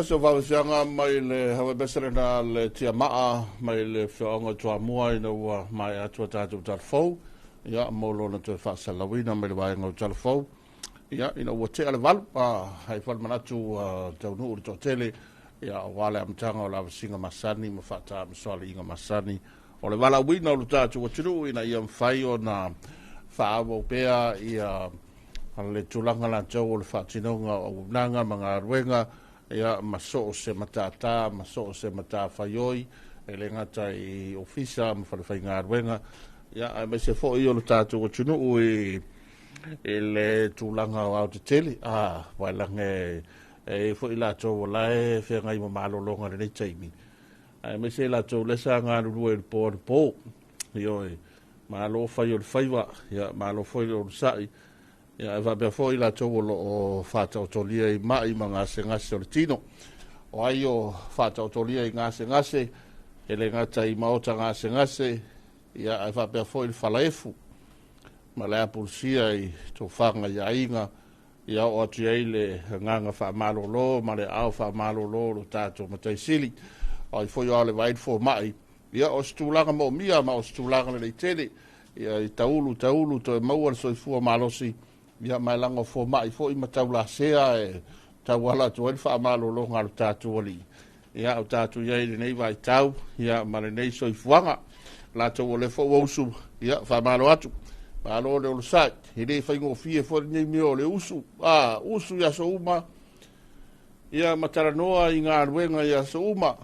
Aso vavasiaga mai le havebese lena le tiamaa mai le feoaoga Toamua ina ua maea atu a tatou talafou, ia, mo lona toe faasalauina mai le vaega o talafou, ia, ina ua tea le 8, a ai foi le manatu ua taunuu le toatele, ia, aua le amataga o le avasiga masani ma faatamasoaliiga masani o le valaauina o lo tatou atunuu ina ia mafai ona faaauau pea ia le tulaga latou o le faatinoga o auaunaga ma galuega, ia, ma so o se matātā ma so o se matafaioi, e le gata i ofisa ma falefaigaluega, ia, aemaise foi o le tatou atunuu i le tulaga o aotetele, a wailage e foi latou o la e feagai ma malologa i lenei taimi, aemaise latou le sa galulue i le po anapo. Ioe, malo fai o le faiva, ia, malo foi le onosai, ia, e faapea foi latou o loo faataotolia i mai ma gasegase o le tino. O ai o faataotolia i gasegase, e le gata i maota gasegase, ia, ae faapea foi le falaefu ma le apulusia i tofaga i aiga, ia oo atu i ai le agaga faamalolo ma le aao faamalolo o lo tatou Mataisili. O ai foi o ao le vaai le fomai, ia, o se tulaga moomia ma o se tulaga lelei tele, ia, i taulu taulu toe maua le soifua malosi, ia, ma e laga o fomai foi ma taulasea e tauala atu ai le faamalologa a lo tatou Alii, ia, o tatou i ai i lenei vaitau, ia, ma lenei soifuaga. Latou o le foi ua usu, ia, faamalo atu, malo le onosai. E le faigofie foi lenei mea o le usu, a usu i aso uma, ia, ma talanoa i galuega i aso uma,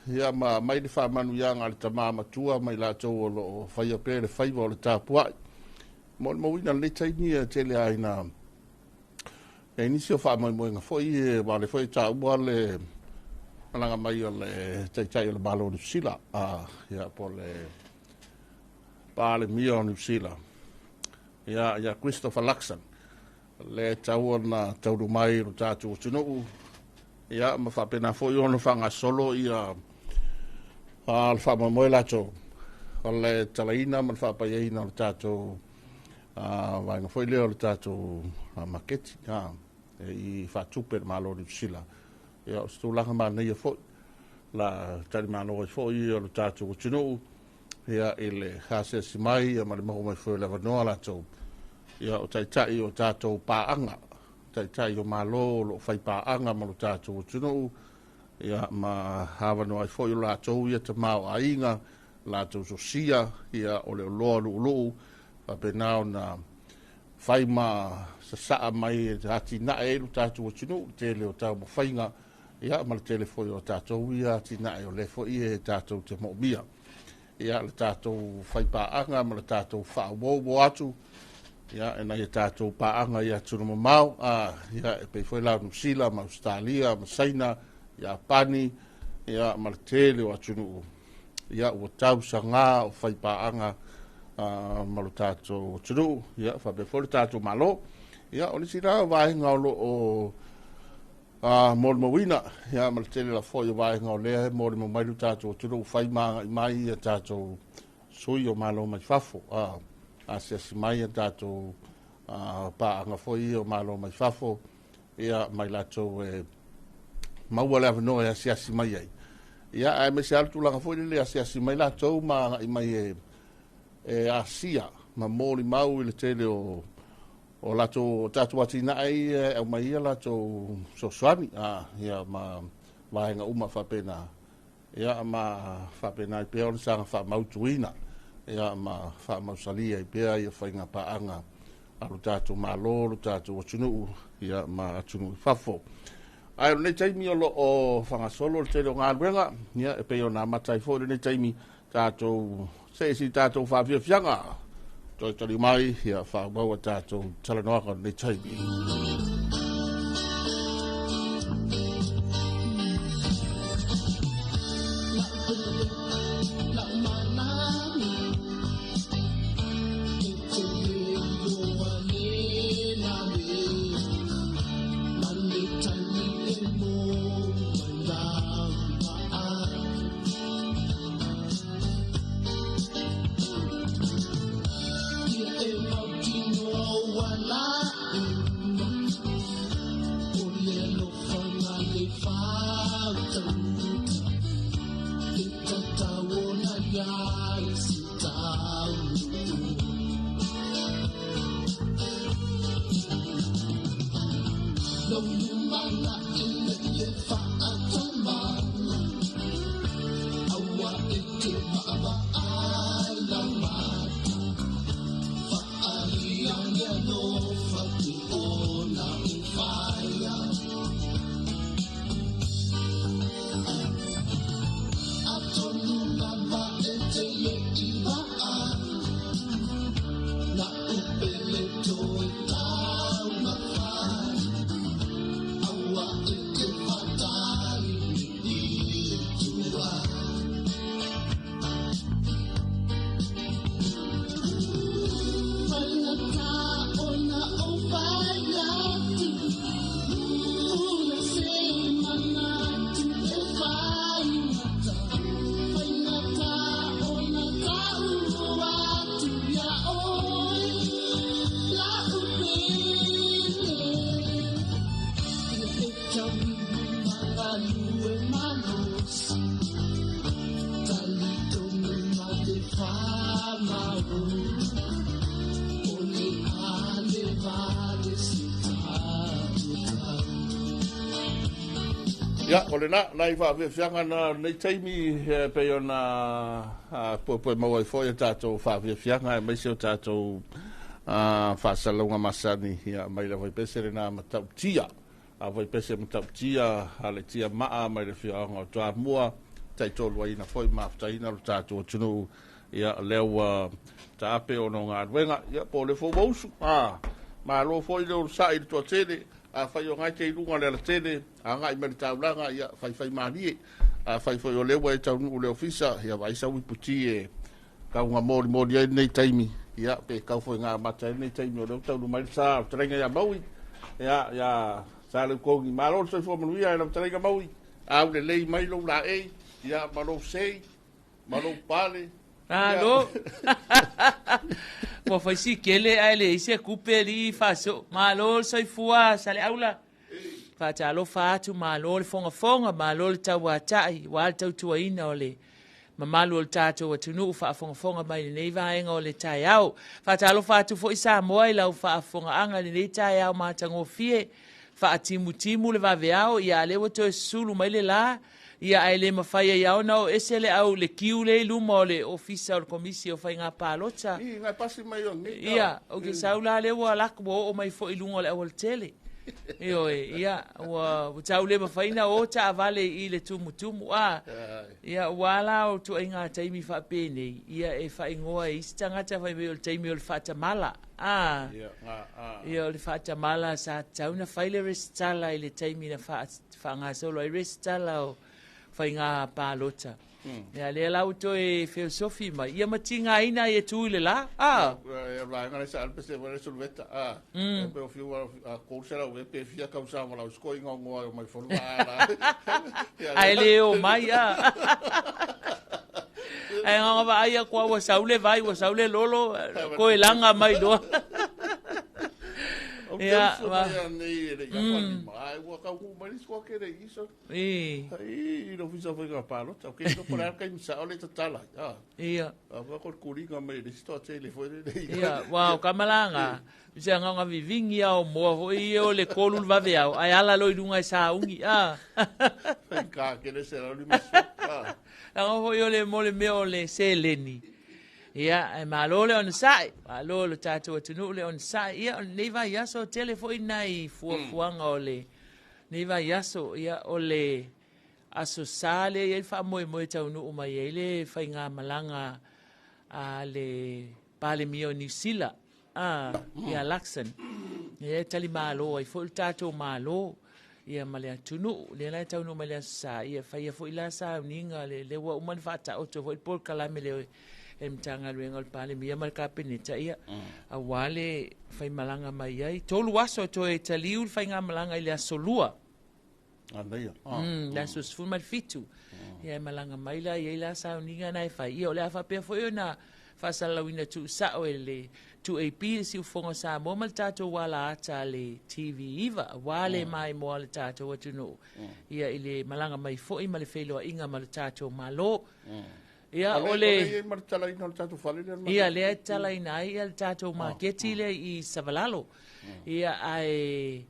ia, ma mai le faamanuiaga a le Tamā Matua mai latou o loo faia pea le faiva o le tapuai. Mo le mauina lenei taimi e tele a ina e nisi o faamoemoega foi e wale foi taua le malaga mai o le Taitai o le Malo o Niu Sila, a ia, po le Palemia o Niu Sila. Ia, ia Christopher Luxon, le tau ona taulu mai lo tatou atunuu, ia, ma faapena foi ona faagasolo ia le faamoemoe latou o le talaina ma le faapaiaina o le tatou vaega foi lea o le tatou maketi i faatupe le Malo o Niu Sila. Ia, o se tulaga manaia foi la talimalo ai foi o le tatou atunuu, ia, i le asiasi mai, ia, ma le maua mai foi o le avanoa latou, ia, o taitai o tatou paaga, taitai o Malo o lo o fai paaga ma lo tatou atunuu, ia, ma avanoa ai foi o latou ia tamaoaiga, latou sosia, ia, o le oloa luuluu, faapena ona fai ma sasaa mai e atinae ai lo tatou atunuu, tele o taumafaiga, ia, ma le tele foi o tatou ia atinae o lea foi e tatou te moomia. Ia, le tatou faipaaga ma le tatou faauouo atu, ia, e nai a tatou paaga i atunuu mamao, ia, e pei foi la o Niu Sila ma Ausetalia ma Saina, Iapani, ia, ma le tele o atunuu, ia, ua tausaga o faipaaga ma lo tatou atunuu, ia, faapea foi le tatou Malo. Ia, o le isi la vaega o lo o molimauina, ia, ma le tele la foi o vaega o lea e molimau mai lo tatou atunuu, fai ma agai mai ia tatou sui o Malo mai fafo, asiasi mai ia tatou paaga foi o Malo mai fafo, ia, mai latou e maua le avanoa e asiasi mai ai. Ia, ae aemaise lava le tulaga foi lele asiasi mai latou ma agai mai e asia ma molimau i le tele o latou tatou atinae ia e aumai ia latou fesoasoani, ia, ma vaega uma faapena, ia, ma faapena ai pea ona saga faamautuina, ia, ma faamausalia ai pea ia faiga paaga a lo tatou Malo, lo tatou atunuu, ia, ma atunuu i fafo. Ae o lenei taimi o lo o faagasolo le tele o galuega, ia, e pei ona amata ai foi lenei taimi tatou se isi tatou faafiafiaga toe tali mai, ia, faaauau a tatou talanoaga o lenei taimi. Ia, o lena, nai faafiafiaga na o lenei taimi, e pei ona puepue maua ai foi o tatou faafiafiaga, aemaise o tatou faasalalauga masani, ia, mai le vaipese lena matautia. A vaipese matautia, a le tia maa mai le afioaga o Toamua, taitolu aina foi mafutaina lo tatou atunuu, ia, lea ua taape ona o galuega, ia, po o le fou usu, malo foi le onosai i le toatele, a fai o ngai te i luga le alatele, agai mai le taulaga, ia, faifai malie, a fai foi o lea ua e taunuu le ofisa, ia, vaai sau iputi e kauga molimoli ai lenei taimi, Ia, pe kau foi ngā mata e nei taimi o leo taunu mai le sa o talenga ia Maui. Ia, ia, sa leu kongi. Malo le soifua manuia e lau talenga Maui. Au le lei mai lou la ei, ia, ma lou sei, ma lou pale. Malo. Ua fai si kele ae leai se kupe alii faaso'o. Malo le soifua Saleaula. Faatalofa atu, malo le fogafoga, malo le tauata'i aua le tautuaina o le mamalu o le tatou atunuu faafogafoga mai i lenei vaega o le taeao. Faatalofa atu foi Samoa i lau faafofogaaga i lenei taeao matagofie, faatimutimu le vaveao, ia a lea ua toe susulu mai le la, ia ae le mafai ai lava ona oo ese le au le kiu lea i luma o le Ofisa o le Komisi o Faiga Palota. I, ngai pasi mai o nei. Ia, ou te sau la lea ua lak ua oo mai foi i luga o le aualatele. Ioe, ia, ua, ua tau le mafai ona o taavale i le tumutumu, a. Ia, ua la o ituaiga taimi faapenei, ia e faaigoa e isi tagata fai mai o le taimi o le faatamala, a. Ia, a, a. Ia, o le faatamala sa tatau ona fai le resitala i le taimi na faagasolo ai resitala o faiga palota. Ia, lea la ua toe feosofi mai, ia ma tigaina ai e tu i le la, a. Ia, vaega le sa alpe se wale sulveta, a. Pe o fiu a kou se lau pe fia kau sa wala usko inga ngoa o mai folu a la. Ae le o mai, a. Ae nganga vaai aku ua sau le vai, ua sau le lolo, koe laga mai loa. O te uso mai nei e le ia whanima, ai ua kau mai le sikoa ke le iso. I. I le ofisa o faiga palota. O ke ko le kai misa o le tatala. Ah. Ia. A wa ko kuringa mai le sto tele foi le. Ia, wa o kamalanga. Se anga nga vivingi ao moa foi e o le kolu le vave ao. Ai ala lo i lunga e saungi. Ah. Fai ka ke le se la ni maso. Ah. Anga foi o le mo le mea o le seleni. Ia, e malo le onosai, malo le tatou atunuu le onosai. Ia, o lenei vaiaso tele foi nai fuafuaga o le nei vaiaso. Ia, o le Aso Sa lea e i ai le faamoemoe taunuu mai ai le faigamalaga a le Palemia o Niu Sila, a, ia Luxon. Ia e talimalo ai foi le tatou Malo ia ma le atunuu. Lea la e taunuu mai le Aso Sa, ia faia foi la sauniga, le, lea ua uma ona faataoto foi le polokalame lea e le Matagaluega o le Palemia ma le Kapeneta, ia, aua le faimalaga mai ai. 3 aso e toe taliu le faigamalaga i le Aso Lua. Anaia. Le aso 17. Ia e malaga mai la, i ai la sauniga na e fai. Ia o le a faapea foi ona faasalalauina tuusao e le 2AP le siufofoga o Samoa ma le tatou alaata a le TV9 aua le maimoa o le tatou atunuu. Ia i le malaga mai foi ma le feiloaiga ma le tatou Malo. Ia o le O le i ma le talaina o le tatou fale lea. Ia lea e talaina ai ia le tatou maketi lea i Savalalo. Ia ae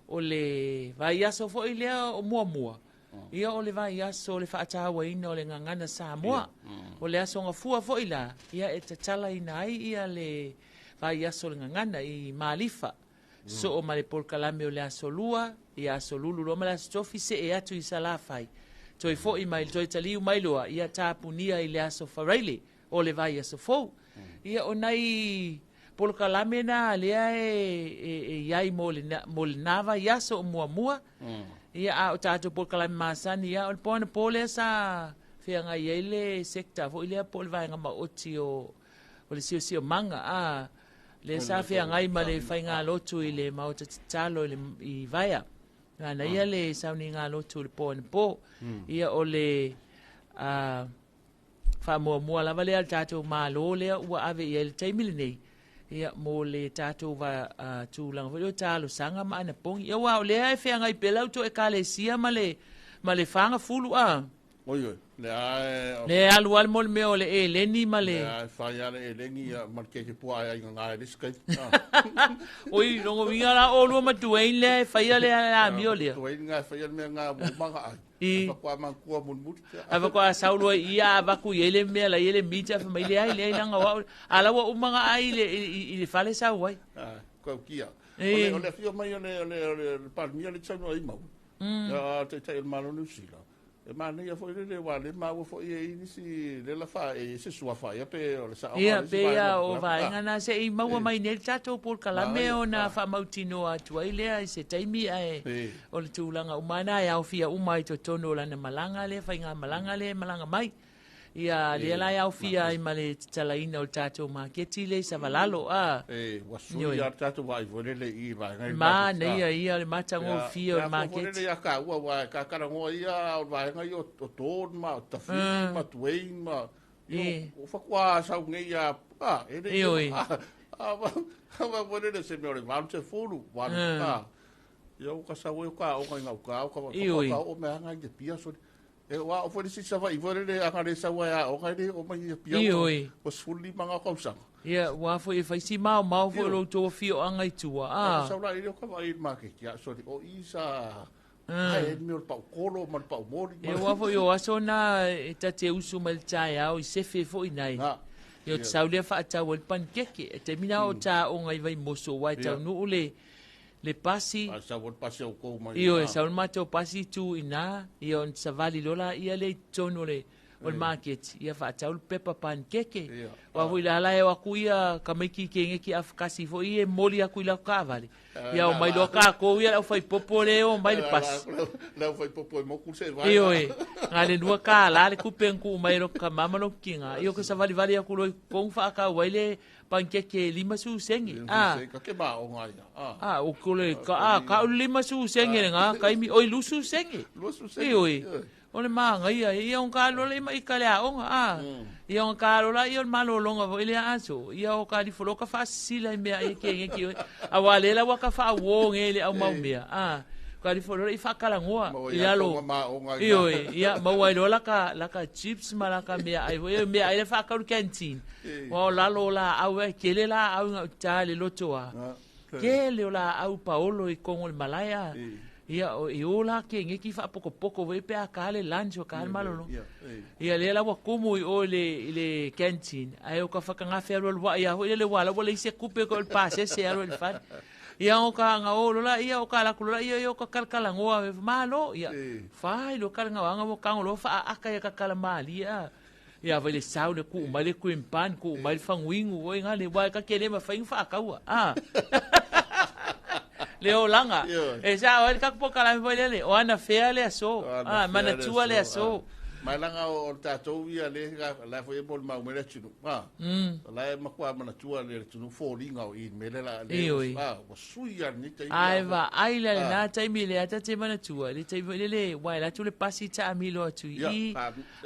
O le vaiaso foi lea o muamua, ia o le vaiaso o le faatauaina o le gagana Samoa. O le aso gafua foi la, ia e tatalaina ai ia le vaiaso o le gagana i Malifa. Soo ma le polokalame o le aso lua, ia aso lulu loa ma le aso tofi see atu i Salafai. Toe foi mai, toe taliu mai loa, ia tapunia i le aso Faraile o le vaiaso fou. Ia o nai polokalame na lea e i ai mo lena vaiaso o muamua. Ia, a o tatou polokalame masani, ia, o le po anapo lea sa feagai ai le sector foi lea po o le vaega maoti o le siosiomaga, a, lea sa feagai ma le faigalotu i le maota tatalo i Vaea. Manaia le sauniga lotu i le po anapo. Ia, o le faamuamua lava lea a le tatou Malo lea ua ave i ai le taimi lenei, ia, mo le tatou tulaga foi lea o talosaga ma anapogi. Ia, aua o lea e feagai pea le auto Ekalesia ma le, ma le fagafulu, a. Oi, oi, lea e Lea e alu lava le mo le mea o le eleni ma le Lea e fai lava le eleni ia, ma le keke puaa e aiga nga e le isi taimi. Oi, lona uiga la oulua ma Dwayne lea e faia le amio lea. Dwayne nga e faia le mea nga ua uma ona ai. I. Faatoa manatua mulimuli. Ae faatoa sau loa i i a avatu i ai le mea la i ai le meter fai mai leai leai leaga o au a la ua uma ona ai i le i le fale sau ai. Ah, kau kia. O le afio mai o le o le o le Palemia le saunoa ai mau. A Taitai o le Malo o Niu Sila. E manaia foi lele aua o lea e maua foi e i nisi lea la fa e se suafa ia pe o le saoga Ia, pe ia o vaega na se i maua mai nei le tatou polokalame ona faamautinoa atu ai lea i se taimi ae o le tulaga uma lava na e aofia uma ai i totonu o lana malaga lea, faigamalaga lea e malaga mai. Ia, lea la e aofia ai ma le tatalaina o le tatou maketi lea i Savalalo, a. E, ua sui lava le tatou vaai foi lele i i vaega i Manaia ia o le matagofie o le maketi. Ia, lele ia taua, aua e tatalanoa ia o le vaega ia o Dawn ma o Tafili ma Dwayne ma, ia, o faatoa sau nei ia, a, e le i, a, a, a, foi lele se mea o le 80, 8, a, ia ua ka sau ai o ka aoga i gauta, o ka, ka oo mai lava i Apia, sole. E ua oo foi le isi Savaii foi lele ana le sau ai aoga e le oo mai i Apia ua 15 nga o tausaga. Ia, ua foi e fai si maomao foi o lo outou afioaga i tua, a. Sau la i lea o ka vaai i le maketi, a sole, o i sa hae ai le mea o le pau kolo ma le pau moli. Ia, ua foi o aso na e ta te usu mai le taeao i sefe foi nai. Ia, o te sau lea faatau ai le panikeke. E taimi na o ta aoga i Vaimoso, aua e taunuu le le pasi. A sau le pasi a outou mai. Ioe, sau le matou pasi tu i ina, ia ona savali loa laia lea i totonu o le o le maketi, ia faatau le pepa panikeke. Aua foi la la e o atu ia tamaiti i keneti afakasi foi ia e moli atu i latou taavale. Ia omai loa tatou ia le aufaipopo lea e o mai le pasi. Le aufaipopo e moku le seevae. Ioe, na o le $2 le tupe na tuu mai e lota tama ma lota tina. Ia ou te savalivali atu loa i totonu faatau ai le panikeke e 50 sene. A. Ka ke maonga ia. A, o ko le ka a ka o le 50 sene le ngā kaimi oi 20 sene. 20 sene. Ioe. O le māngaia ia o ka lola i mai ka le aoga a. Ia o ka lola ia o le malologa foi le aso. Ia o ka lifo ka faasisila i mea e ke nge ki. A wa le la wa ka fa wo nge le au mau mea. A. Ka lifo lola i whakalagoa i lalo. Ioe, ia maua ai loa laka laka chips ma laka mea ai foi mea ai le whakauru canteen. Ua o lalo o laau e kele laau i gauta i le loto a. Kele o laau paolo i kogo o le malae a. Ia, o, e o la ke ngeki faapokopoko foi pe a ka le lunch o ka le malolo. Ia lea la ua kumu i o i le, i le canteen, ae o ka whakangawhe alualuai a foi le wala ua leai se kupe ko le pasese alu i le fale. Ia o ka nga o lola ia o ka laku lola ia ia o ka kalakalangoa malo ia. Fai lo kalangaoanga mo kango lo fa aka ia ka kala malia. Ia vai le sau le kuu mai le cream pan, kuu mai le faguigu oi nga le wai ka kele ma fainga whaakaua. Ah. Le olanga. E sa oi ka poka la foi lele, o ana fea le aso. Ah, mana tua le aso. Mai langa o tatou ia le la foi e mo le mau mele tunu. Ah. La e makua mana tua le tunu foliga o i mele la le. Ah, ua sui a ni taimi. Ai va ai le na taimi le ata te mana tua le taimi le le wai la tu le pasi ta amilo atu i.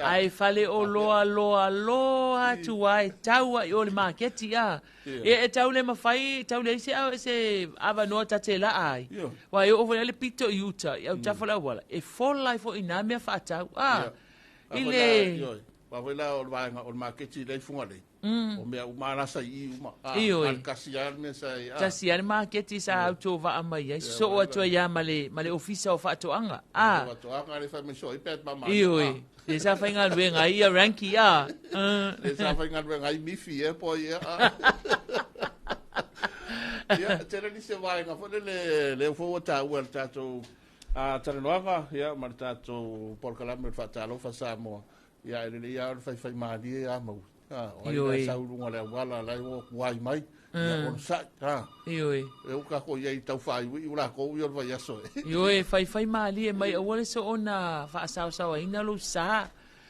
Ae fale oloa loa loa atu ai e tau ai o le maketi a. Ia e tau le mawhai, tau leai se, se avanoa ta te laa ai. Wa e oo foi le pito i uta, i autafa o le auala, e fola ai foi i nā mea faatau. A, i le... Wa foi la o le vaega o le maketi lea i Fugalei. O mea uma la sa i uma. Ioe. A kasi lava le mea sa i. Tasi lava le maketi sa auto vaa mai ai. Sosoo atu ai lava ma le, ma le ofisa o faatoaga. A. Faatoaga le fai mai soo ai pe mama. Ioe. Le sa faigaluega ai ia Ranki a. Le sa faigaluega ai Mifi e po ia. Ia, tele nisi o vaega foi lele lea foi ua taua e le tatou talanoaga ia ma le tatou polokalame o le Faatalofa Samoa. Ia, e lelei lava le faifaimalie ia maua. Ha, o ai la sau i luga o le auala la e o atu ai mai. Ia, onosai. Ha. Ioe. E u kākou i ai tau whaaiwi u lākou i o le vaiaso e. Ioe, faifaimalie mai aua le soona faasaosaoaina lou sa.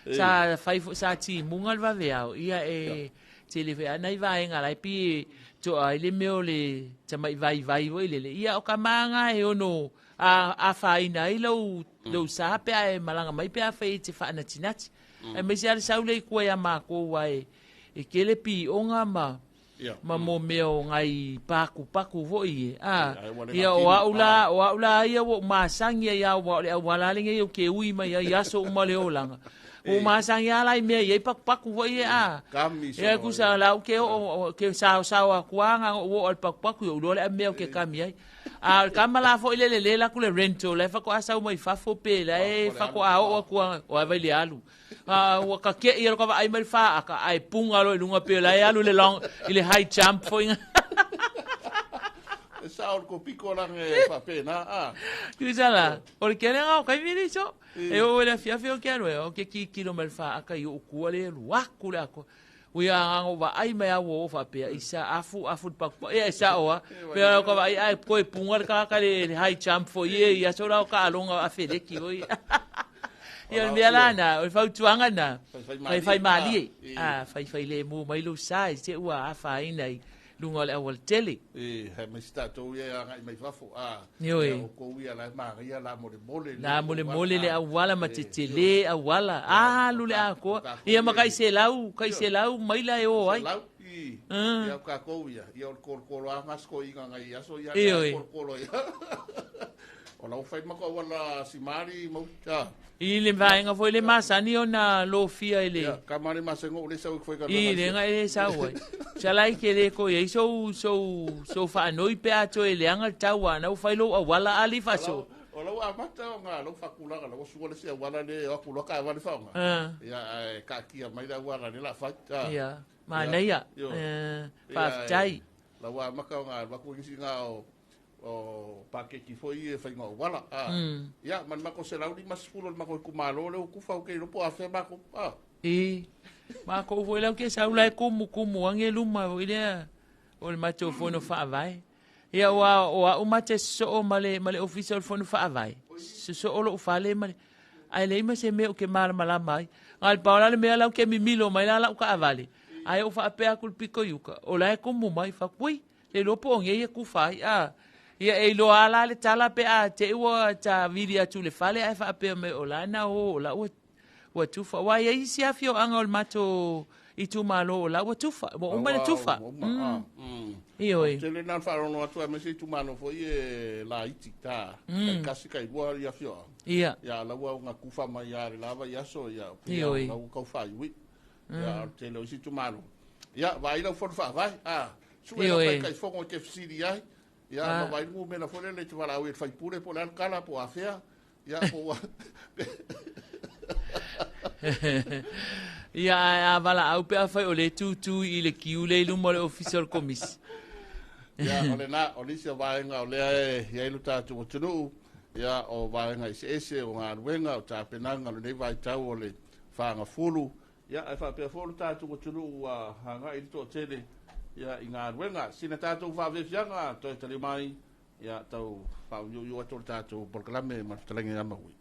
Sa fai sa timuga le vaveao. Ia e tele foi lava nai vaega la e pi e toa ai le mea o le tamai vaivai foi lele. Ia o ka maga e ono a afaina ai lou lou sa pe a e malaga mai pe afai e te faanatinati. Aemaise lava le sau lea i tua ia makou aua e e tele pioga ma ma mo mea o nai pakupaku foi e. A, ia o au la, o au la ia ua ou masani ai lava aua o le auala lava lenei ou te ui mai ai i aso uma o le olaga. Ua ou masani lava la i mea e i ai pakupaku foi e a. Ia tusa la ou te oo, ke saosao atu lava na ona ou oo i le pakupaku, ia ou iloa le mea ou te kami ai. A o le tama la foi lele le alu atu le rental la e faatoa sau mai fafo pe la e faatoa oo atu a o ai vai le alu. A ua ka ke'i alo ka vaai mai le faaka ae puga loa i luga pe la e alu i le long i le high jump foi. E sao le kopiko langa e faapena a. Tusa la, o le kelega o taimi le iso. E oo i le afiafi o ke alu e o ke kikilo mai le faaka i o'u tua le alu aku le atoa. Ui a nga ngo vaai mai a ua o faapea i sa afu afu le pakupaku ia e sao a pe o ka vaai ae koe punga le tagata le high jump foi e ia so la o ka alonga a feleki foi. Ia o le mea la na, o le fautuaga na, faifai malie, a faifai lemu mai lou sa i te i ua afaina i luga o le aualatele. E, aemaise tatou ia e agai mai fafo, a, Ioe. ia outou ia la e manaia la molemole le La molemole le auala, auala ma tetele auala, alu le atoa, ia ma kai selau, kai selau maila e o ai. Selau, i, ia o tatou ia, ia o le kolokolo a gasko i ngai aso ia, Ioe. kolokolo ia. O lau fai ma ko auala simari mau, a. I le vaega foi le masani ona lofia i le Ia, ka male masengo o le sau i foi ka I le ga e sau ai. Salai ke le ko iai sou sou sou faanoi pe a toe leaga le tau ana ua fai lou auala ali faaso. O lau amata o ngā lau whakulaga, lau sua le se auala le o aku loka awale whaonga. Ia, e kaakia mai le auala le la whai. Ia, manaia. Ia, Faafetai. Lau amata o ngā waku ngisi ngā o o paketi foi e whainga o wala. Ia, man mako se lauli masifulu le mako i kumalo le ukufa o ke lopo a whea mako. I, makou foi lau ke sau lai kumu kumu ange luma foi lea o le matou fono faavae. Ia ua o au mate sosoo ma le ofisa o le fono faavae. Sosoo lou fale ma le ae leai ma se mea o ke malamalama ai. Ga le pao la le mea lau ke mimilo mai la lau kaavale. Ae ou faapea atu le piko i uka. O la e kumu mai faku ui. Le iloa po o nei e kufa ai. A. Ia e iloa la le tala pe a te ua ta vili atu le fale ae faapea mai o la na o la ua ua tufa. Ua ia isi afioaga o le matou itumalo o la ua tufa. Ua uma le tufa. Ioe. Tele nā whaarono atu a mese itumalo foi e la iti tā. Kai kasi kai rua ia fioa. Ia. Ia laua o ngā kufa mai ia le lava i aso ia. Ioe. Ia lau kau whai ui. Ia o tele o isi itumalo. Ia vai lau fono whaavai. Sue lau Ioe. kai kai fongo te fisiri ai. Ia ma vai ngu mena fole le te wala ui whaipure po le alkala po afea. Ia po Ia a vala au pe a fai o le tutu i le kiule i luma o le ofisa o le komisi. Ia, o le nā, o nisi o vaenga o lea e ia ilu tātou atunuu, ia o vaenga ese ese, o ngā ruenga, o tāpenanga, o lenei vaitau o le whangafulu. Ia, e whaapea fo le tātou atunuu a hanga i le toatele, ia, i ngā ruenga. Sina tātou whaawefianga, toi tali mai, ia, tau whauniu atu le tātou polokalame ma le fetalaiga ia Maui.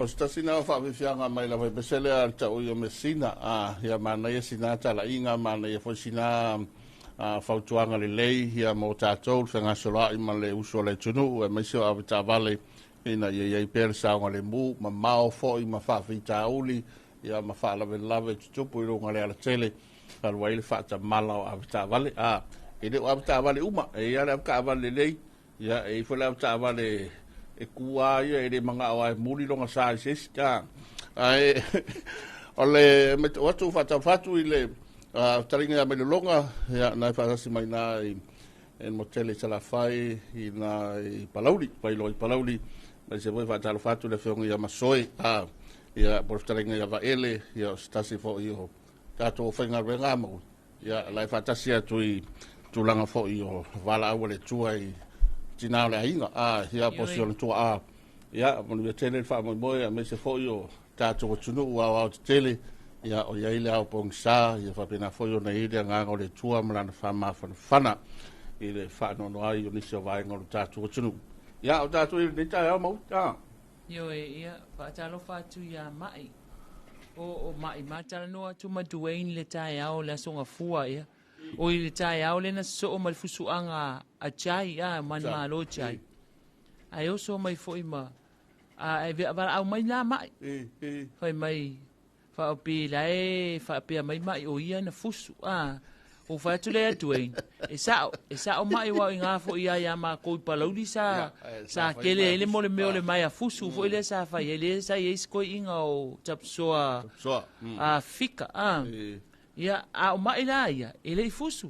O se tasi lena o faafiafiaga mai lava i pese lea le ta'u o Mesina a ia manaia sina talaiga, manaia foi sina fautuaga lelei ia mo tatou le fegasoloa'i ma le usu o le atunuu aemaise o avetaavale ina ia iai pea le saogalemu mamao fo'i ma faafitauli ia ma faalavelave tutupu i luga o le alatele alu ai le faatamala o avetaavale. A e le o avetaavale uma e ia le avetaavale lelei ia e i foi le avetaavale e kua ia e le maga'o ai muli longa sa i se isi a ae o le matau atu faataufatu i le taliga ia mai lologa ia na e faatasi mai na i e motele i Salafai i na i Palauli pailoa i Palauli mai se foi faatalofa atu le afioga ia Masoe a ia po le fetalaiga ia Vaele ia o se tasi foi o tatou faigaluega ma ia la e faatasi atu i tulaga foi o valaau a le Atua i tinā o le aiga a ia po si ona tuaa ia manuia tele le faamoemoe aemaise foi o tatou atunuu aoao tetele ia o iai le ao pogisa ia faapena foi ona iai le agaga o le Atua ma lana faamafanafana i le faanoanoa ai o nisi o vaega o le tatou atunuu ia o tatou i lenei taeao mau a Ioe, ia, faatalofa atu iā Ma'i. O Ma'i ma talanoa atu ma Dwayne le taeao o le Aso Gafua, ia. O i le taeao lea na sosoo ma le fusuaga a Jai, a, manumalo Jai. Ae oso mai foi ma, a, e valaau mai la Ma'i. Fai mai, Faaopi la e faapea mai mai o ia na fusu. A, ua fai atu lea Dwayne, e sa'o, e sa'o mai aua o iga foi ia iā makou i Palauli sa, sa kele ai le mo le mea o le maea fusu foi lea sa fai ai, lea sa i ai si koi'iga o Tapusoa a Fika, a. Ia, a o mai la ia, e le i fusu.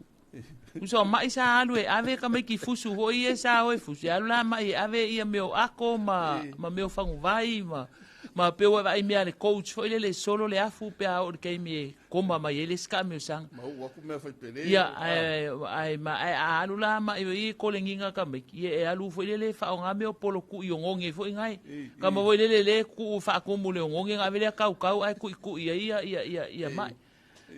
Uso o mai sa alu e ave tamaiti fusu foi ia sa o e fusu. E alu la mai e ave ia mea o ako ma mea o faguvai ma pei ua vaai mea a le coach foi lele e solo le afu pe a oo i le taimi e koma mai ai le isi taamilosaga. Ma uu atu mea fai pele. Ia, ae, ma, ae a alu la mai i kolegiga tamaiti, ia e alu foi lele e faaaoga mea o poloku'i ogogi foi gae. Kama foi lele le tuu faatumu i le ogogi ona ave lea kaukau ae tu'itu'i ai ia mai.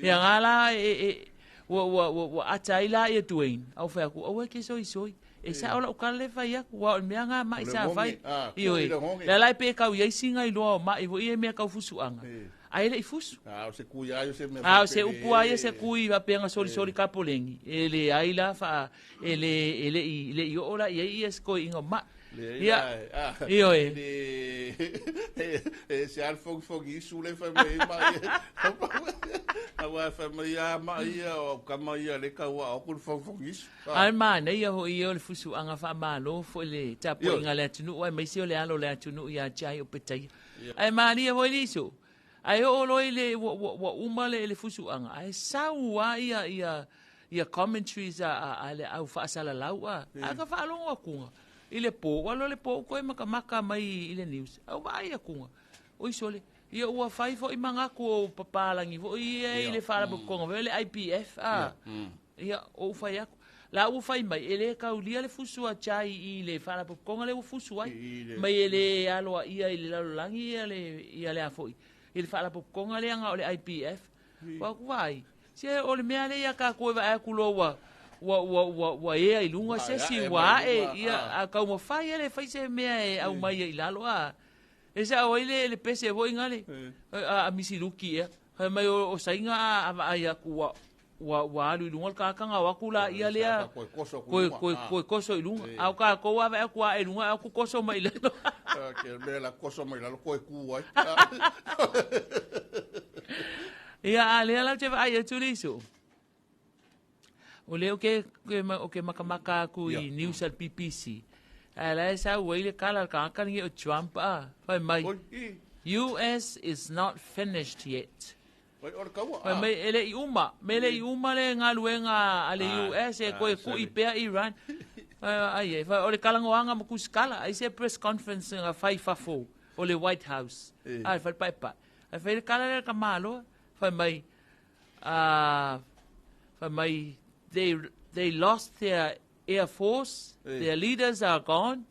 Ia nga la e ua ata ai la ia Dwayne, a ua fai atu, aua e te soisoi. E sa'o la'u tala lea e fai atu, aua o le mea na ma'i sa fai. Ioe, lea la e pe tau i ai sina iloa o ma'i foi ia i mea tau fusu'aga, ae le i fusu. A o se kui a ia se mea A o se upu a ia se kui faapea na solisoli kapoleni, e leai la faa, e le, e le i, le i oo la i ai ia se toeaina o ma'i. Leai la, a, Ioe. E e se a le fogifogi isu le fai mai ai ma'i. Aua e fai mai a ma'i ia o au kama ia le tau ao atu le fogifogi isu. Ae manaia ho'i ia o le fusu'aga faamalo foi le tapuaiga a le atunuu aemaise o le alo o le atunuu ia Jai Opetaia. Ae malie foi le iso, ae oo loa i le ua uma le fusu'aga, ae sau lava ia commentaries a le au faasalalau a, ae ka faalogo atuga i le po, ua alu le po ua toe matamata mai i le news, ae ua vaai atuga, oi sole, ia ua fai foi manatu o papalagi foi ia i le faalapotopotoga foi lea le IPF a. Ia, ou fai atu. La ua fai mai, e le taulia le fusu a Jai i le faalapotopotoga lea ua fusu ai. Mai e le aloaia i le lalolagi ia le, ia le a foi, i le faalapotopotoga lea na o le IPF. Ua aku vaai, se o le mea lea ia tatou e vaai atu loa ua, ua, ua, ua, ua ea i luga se isi, ua ae, ia, a taumafai lava e fai se mea e aumai ai i lalo, a. E sao ai le, le pese foi gale, a, a Misiluki ea. Fai mai o, o Saina a, a vaai atu ua, ua alu i luga le tagata ona o atu laia lea toe toso i luga. A o tatou a vaai atu ae i luga, ae o atu toso mai i lalo. Ke mea la toso mai lalo koe ku ai. Ia, a lea la ou te vaai atu le iso. O lea ou te makamaka atu i news a le BBC. Ae la e sau ai le tala a le tagata lenei o Trump a, fai mai, US is not finished yet. Fai mai e le i uma, me le i uma le galuega a le US e toe ku'i pea Iran. Ai ai, o le talanoaga ma tusikala, ai se press conference na fai i fafo o le White House, a le fale paepae. Ae fai le tala lea a le tamaloa, fai mai, fai mai, they lost their air force, their leaders are gone.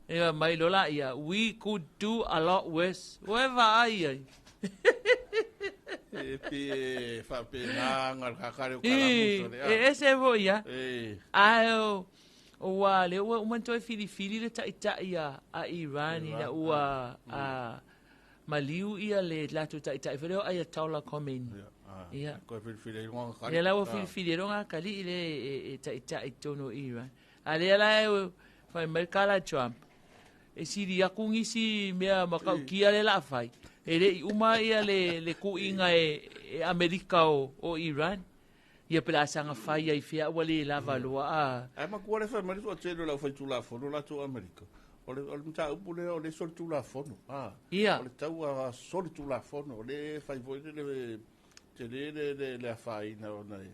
Ia mai loa laia, we could do a lot worse. Ua e vaai ai. E pi e faapena ga le kakale o kalamuso le a. E ese foi ia. Ae ua lea ua uma ona toe filifili le taitai a Iran ina ua a maliu ia le latou taitai foi lea o Ayatollah Khomeini. Ia. Koe filifili ai luga kali. Ia la ua filifili ai luga kali le e taitai i totonu o Iran. A lea la e fai mai kala Trump, e sili aku nisi mea matautia le la fai. E le i uma ia le kuiga e Amerika o Iran. Ia pe la sanga fai ai fia ua le lava loa a. Ai matua le fai mai le toatele o le aufaitulafono latou Amerika. O le mataupu lea o le solitulafono. Ah. Ia. O le taua solitulafono. O le fai foi le tele le afaina ona e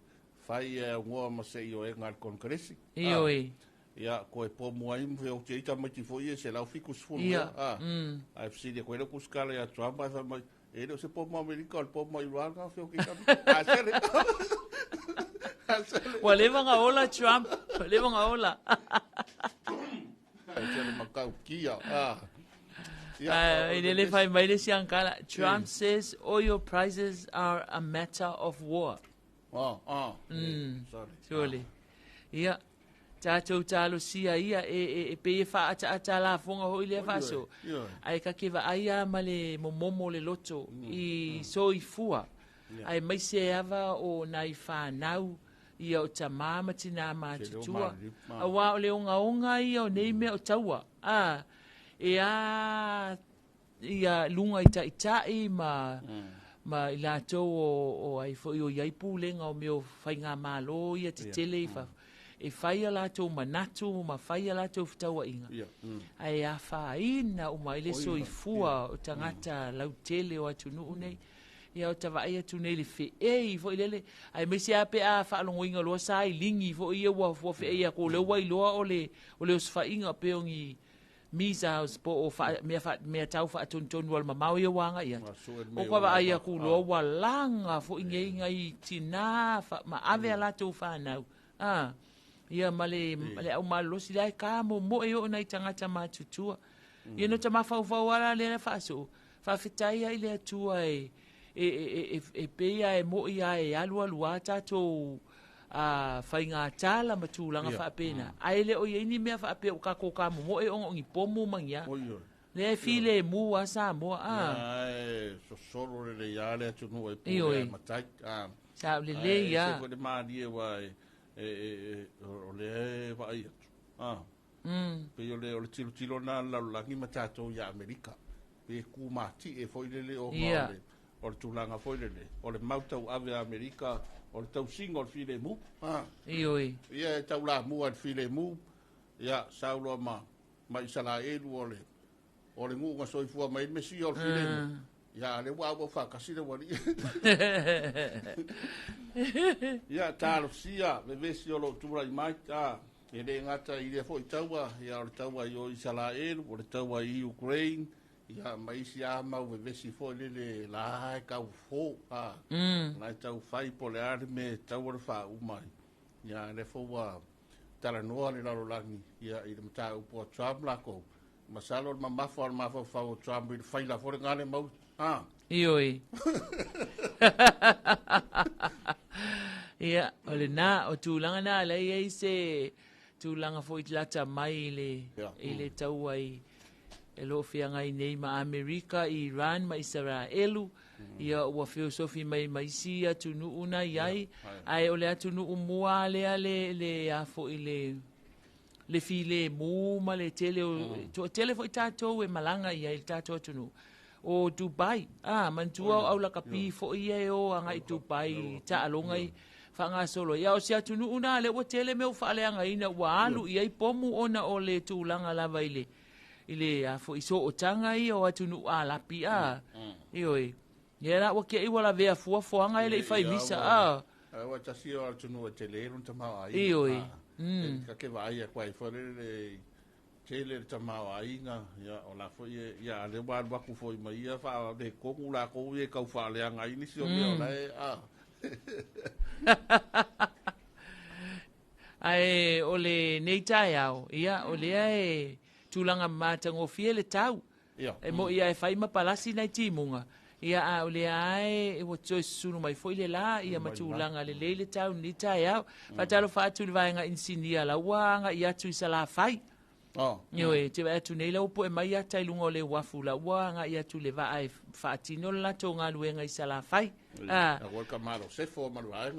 fai e augoa ma se ioega a le Konekaresi. Ioe. Ia, koe pomu ai ma o te ita mai tifo ia se lau 70. Ia. Ah. Ai fesili koe le kuskala ia Trump ai fai mai e le o se pomu Amerika o le pomu Iran ka feo ki ka. A sele. A sele. Ua leva nga ola Trump, ua leva nga ola. Ai sele makau kia. Ah. Ia, e lele fai mai le siangkala. Trump says oil prices are a matter of war. Ah, ah. Sorry. Surely. Ia, tātou talosia ia e pe e whaata la fonga hoi le whaso. Ai ka ke vaai a ma le momomo le loto i soifua. Ai mai se ava o nai whanau ia o tamā ma tina ma tutua. A wā o le onga onga ia o nei mea o taua. Ah, e a ia lunga i taitai ma ma i lātou o ai foi o iai pūlenga o mea o whainga malo ia te tele i fa e whai a lātou manatu ma whai a lātou whitauainga. Ai a whaina o mai le soifua o tangata lautele o atunuu nei. Ia o tawai atu nei le wheei fo i lele. Ai mese a pe a whaalongoinga loa sa i lingi fo ia ua fua wheei a ko leo wailoa o le oswhainga pe o ngi missiles po o mea tau whaatontonu al mamau ia wanga ia. O kwa wa ai aku loa ua langa fo i ngei ngai tina ma ave a lātou whanau. Ah, ia ma le au malolosi lai ka mo mo e o nei tangata matutua. Ia no tamawhauwhau ala le le whaaso. Whawhitai ai le atua e peia e mo ia e alu alu a tātou a whainga tāla ma tūlanga whaapena. Ai le o ia ini mea whaapea o kako ka mo mo e ongo ngi pomu mangia. Le e file e mua sa mua. Ia e sosoro le le ia le atu nua e pule a matai. Sa le le ia. Se koe maanie wa e o le waai atu. Pe o le tilo tilo nā lalolagi ma tātou ia Amerika. Pe ku mati e foi lele o ngā o le tūlanga foi lele. O le mautau ave Amerika, o le tausinga o le file mu. Ioi. Ia e tau la mua le file mu. Ia sauloa ma Isaraelu o le ngunga soifua mai mesia o le file mu. Ia le ua ua whakasi le wali. Ia talosia vevesi o lo tūrai mai. E le ngata i le foi taua, ia o le taua i o Isaraelu, o le taua i Ukraine. Ia maisi a mau vevesi foi lele la e kau fō. La e tau whai po le are me tau o le wha umai. Ia le fō talanoa le lalolagi ia i le mataupu a Trump lākou. Masalo le mamafa o le mafaufau o Trump i le faila fo le ngale mau. Ioi. Ia, o le nā, o tūlanga nā, lei ei se tūlanga fo i lata mai i le taua i e lo whianga i nei ma Amerika, Iran, ma Israelu, ia ua filosofi mai maisi atunuu na iai, ai o le atunuu mua lea le afo i le file mu ma le tele, tele fo i tātou e malanga ia i tātou atunuu. O Dubai, mantua o aula kapi fo ia e o anga i Dubai, taalonga i whangasolo. Ia o se atunuu na le ua tele meo whaaleanga ina ua alu ia i pomu ona o le tūlanga lava i le i le afo i so o tanga ia o atunuu a lapi a. Ioi. Ia la ua kia iwa la vea fua fuanga ele i whai misa a. Ua tasi o atunuu e tele run tamao a. Ioi. Ka ke vaai a kwai fo le tele le tamao a inga. Ia o la fo ia ale wa waku fo i mai ia wha le kongu la kou e kau whaaleanga i nisi o mea o la e a. Ai o le nei tae ao. Ia o lea e tūlanga mātangofie le tau. E mo ia e whai ma palasi nei timunga. Ia a o lea ai e ua toi susunu mai foi le la ia ma tūlanga le leile tau ni tae ao. Whatalo whaatu le vaenga insinia la uanga i atu i sa la whai. Ioe, te vaai atu nei la ua po'e mai ata i luga o le uafu la ua aga'i atu i le vaa e fa'atino le latou galuega i Salafai. A.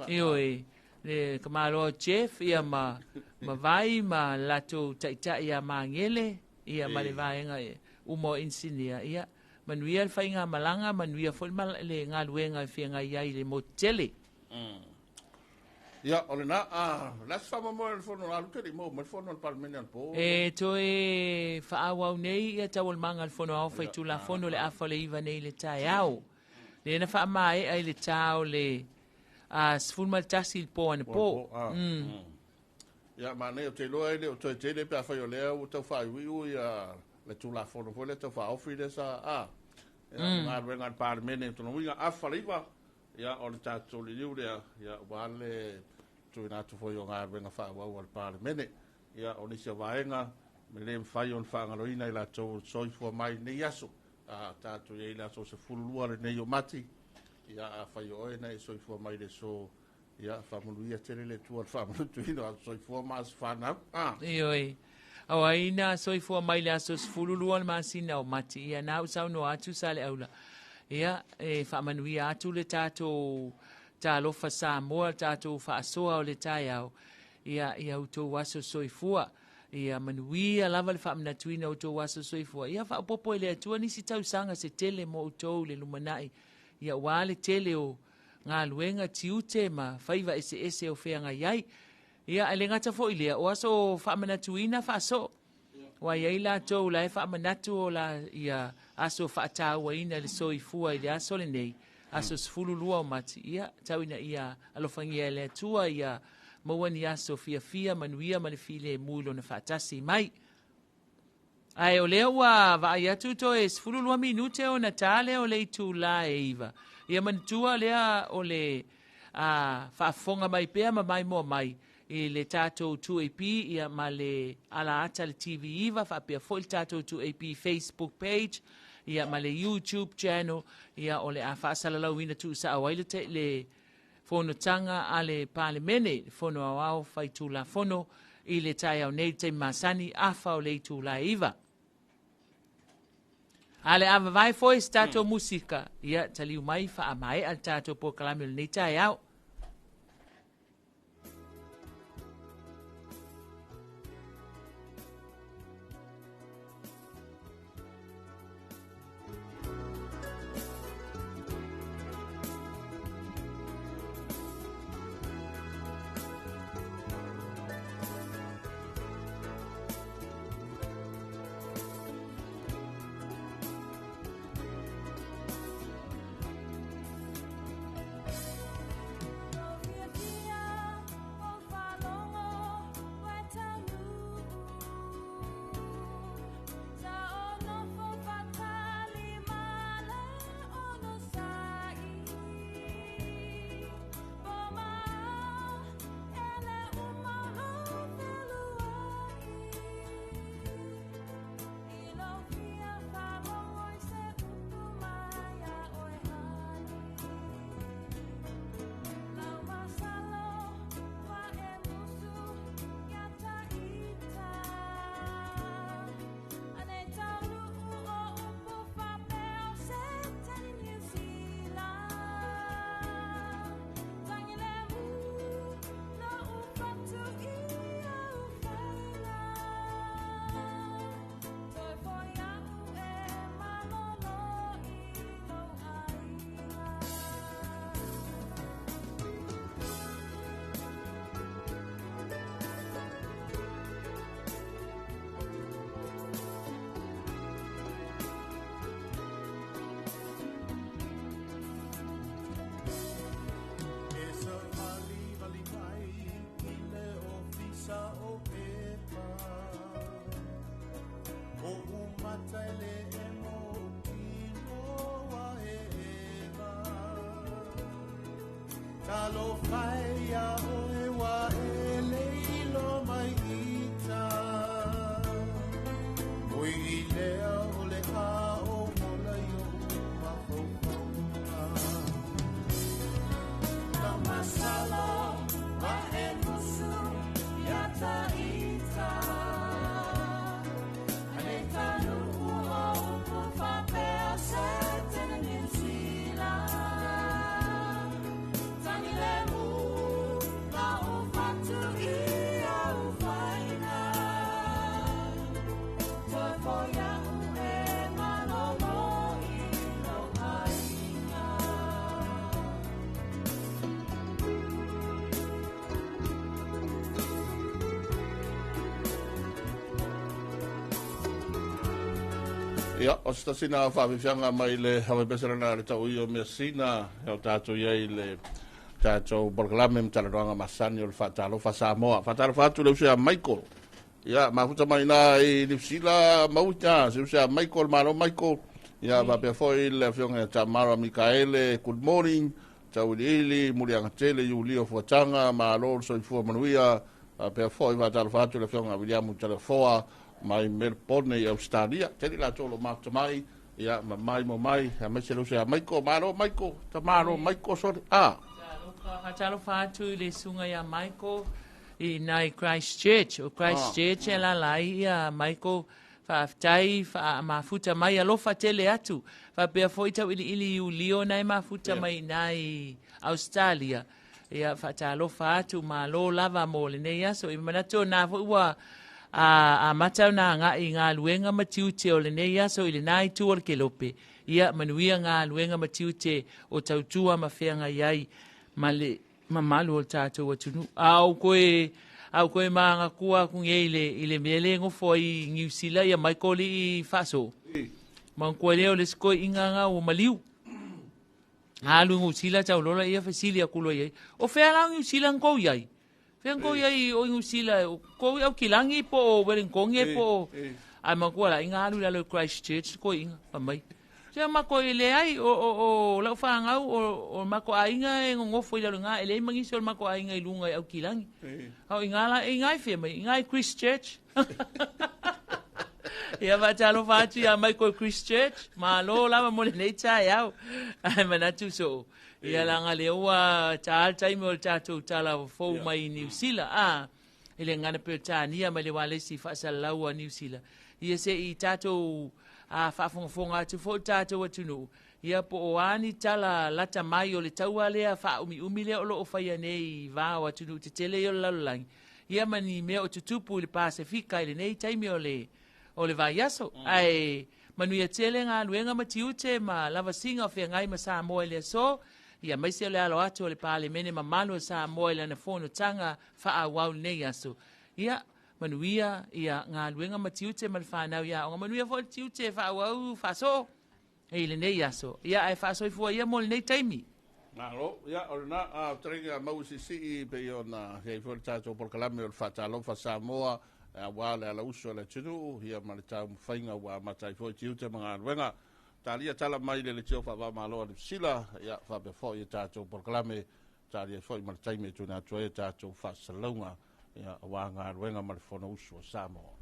Ioe, le kamaloa o Jeff ia ma ma Vai ma le latou taita'i ia Magele ia ma le vaega uma o inisinia. Ia, manuia le faigamalaga, manuia foi le galuega e feagai ai i le motu tele. Ia, o lena, a, o le a se faamoemoe o le Fono o le alu te le i maua mai le Fono a le Palemene anapo? E toe faaauau nei ia taualumaga a le Fono Aoao Faitulafono i le afa o le 9 nei i le taeao. Lea na faamaea i le ta o le 11 i le po anapo. Ia, manaia, ou te iloa e le o toe tele pe afai o lea ua tau faaiuiu ia le Tulafono foi lea Tau Faaofi lea sa, a, ia, galuega a le Palemene, o lona uiga, afa le 9, Ia, o le tatou liliu lea, ia, aua le tuuina atu foi o galuega faaauau a le Palemene. Ia, o nisi o vaega e le mafai ona faagaloina i latou o soifua mai i lenei aso. A tatou i ai i le aso 12 lenei o Mati, ia, afai o oe na e soifua mai i le aso, ia, faamanuia tele le Atua i le faamanutuina o aso soifua ma aso fanau. A. Ioe. O ai na soifua mai le aso 12 o le masina o Mati, ia na u saunoa atu Saleaula. Ia, e faamanuia atu le tatou Talofa Samoa, le tatou faasoa o le taeao, ia, ia outou aso soifua. Ia manuia lava le faamanatuina o outou aso soifua. Ia faaopoopo e le Atua nisi tausaga se tele mo outou i le lumanai, ia aua le tele o galuega, tiute ma faiva eseese o feagai ai. Ia, ae le gata foi i lea, o aso faamanatuina faasoo. Ua i ai latou la e faamanatu o la ia aso faatauaina le soifua i le aso lenei, aso 12 o Mati. Ia, tau ina ia alofagia e le Atua ia maua ni aso fiafia, manuia ma le filemu i lona faatasi mai. Ae o lea ua vaai atu toe 12 minute ona ta lea o le itula e 9. Ia manatua lea o le a faafofoga mai pea ma maimoa mai i le tatou 2AP ia ma le alaata le TV9 faapea foi le tatou 2AP Facebook page ia ma le YouTube channel ia o le a faasalalauina tuusao ai le, le fonotaga a le Palemene, le Fono Aoao Faitulafono i le taeao nei i le taimi masani afa o le itula e 9. A le a vavae foi se tatou musika, ia taliu mai faamaea le tatou polokalame o lenei taeao. Ia, o se tasi na faafiafiaga mai le Havaipesa lena le tau ia o measina e o tatou iai le tatou polokalame ma talanoaga masani o le Faatalofa Samoa. Faatalofa atu le uso ia Michael. Ia, mafuta mai na i Niusila mauta, se uso ia Michael, malo Michael. Ia, faapea foi le afioga ia Tamara Mikaele, good morning. Tauiliili, muliaga tele, Iulio Fuataga, malo le soifua manuia. Faapea foi faatalofa atu le afioga William Telefoa mai Melbourne i Australia. Tele latou lo mafuta mai. Ia, ma mai mo mai, a mai se le uso ia Michael, malo Michael, tamalo Michael sorry. Ah. Faatalofa atu i le suga ia Michael i nai Christchurch. O Christchurch e lalai ia Michael faafetai mafuta mai alofa tele atu. Faapea foi tau iliili Iulio nai mafuta mai nai Australia. Ia faatalofa atu malo lava mo lenei aso. I manatu na foi ua a mata na agai galuega ma tiute o lenei aso i lenā itu o le kelope. Ia manuia galuega ma tiute o tautua ma feagai ai ma le mamalu o le tatou atunuu. A ou koe au koe maga kua aku nei i le mea le gofo ai Niu Sila ia Michael i faaso. Ma koe lea o le isi koeʻiga ga ua maliu. Alu Niu Sila taulola ia fesili aku loa iai. O fea la o Niu Sila na kou iai? Fea na kou iai o Niu Sila kou i Aukilagi po o Wellingtonge po o ae matua la inga alu i lalo i Christchurch koeʻiga fa mai. Sia mako i leai o lau whangau o mako aiga e ngongofo i lalo ngā e leai mangisi o le mako aiga i lunga i Aukilagi. Au i ngā la i ngā i whea mai, i ngā i Christchurch. Ia faatalofa atu ia Michael Christchurch, malo lava mo lenei taeao. Ai manatu so. Ia laga lea ua tā le taimi o le tatou tala fou mai i Niu Sila. Ah, i le gagana Peretania mai le ualesi faasalalau a Niu Sila. Ia se i tatou a faafogafoga atu foi tatou atunuu. Ia po o a ni tala lata mai o le taua lea faaumiumi lea o loo faia nei i va o atunuu tetele ia o le lalolagi. Ia ma ni mea o tutupu i le Pasefika i lenei taimi o le vaiaso. Ae manuia tele galuega ma tiute ma lavasiga o feagai ma Samoa i le aso. Ia maise o le alo atu o le Palemene mamalu o Samoa i lana fonotaga faaauau lenei aso. Ia manuia ia galuega ma tiute ma le fanau ia aoga. Manuia foi le tiute faaauau faasoo i lenei aso. Ia ae faasoifua ia mo lenei taimi. Malo, ia, o lena, a fetalaiga mau sisii pei ona iai foi le tatou polokalame o le Faatalofa Samoa, auā le alauso o le atunuu, ia ma le taumafaiga ua amata ai foi tiute ma galuega. Talia tala mai le leitio faavaomalo a Niusila, ia, faapea foi ia tatou polokalame, talia foi ma le taimi e tuuina atu ai a tatou faasalalauga, ia, auā galuega ma le Fonousu a Samoa.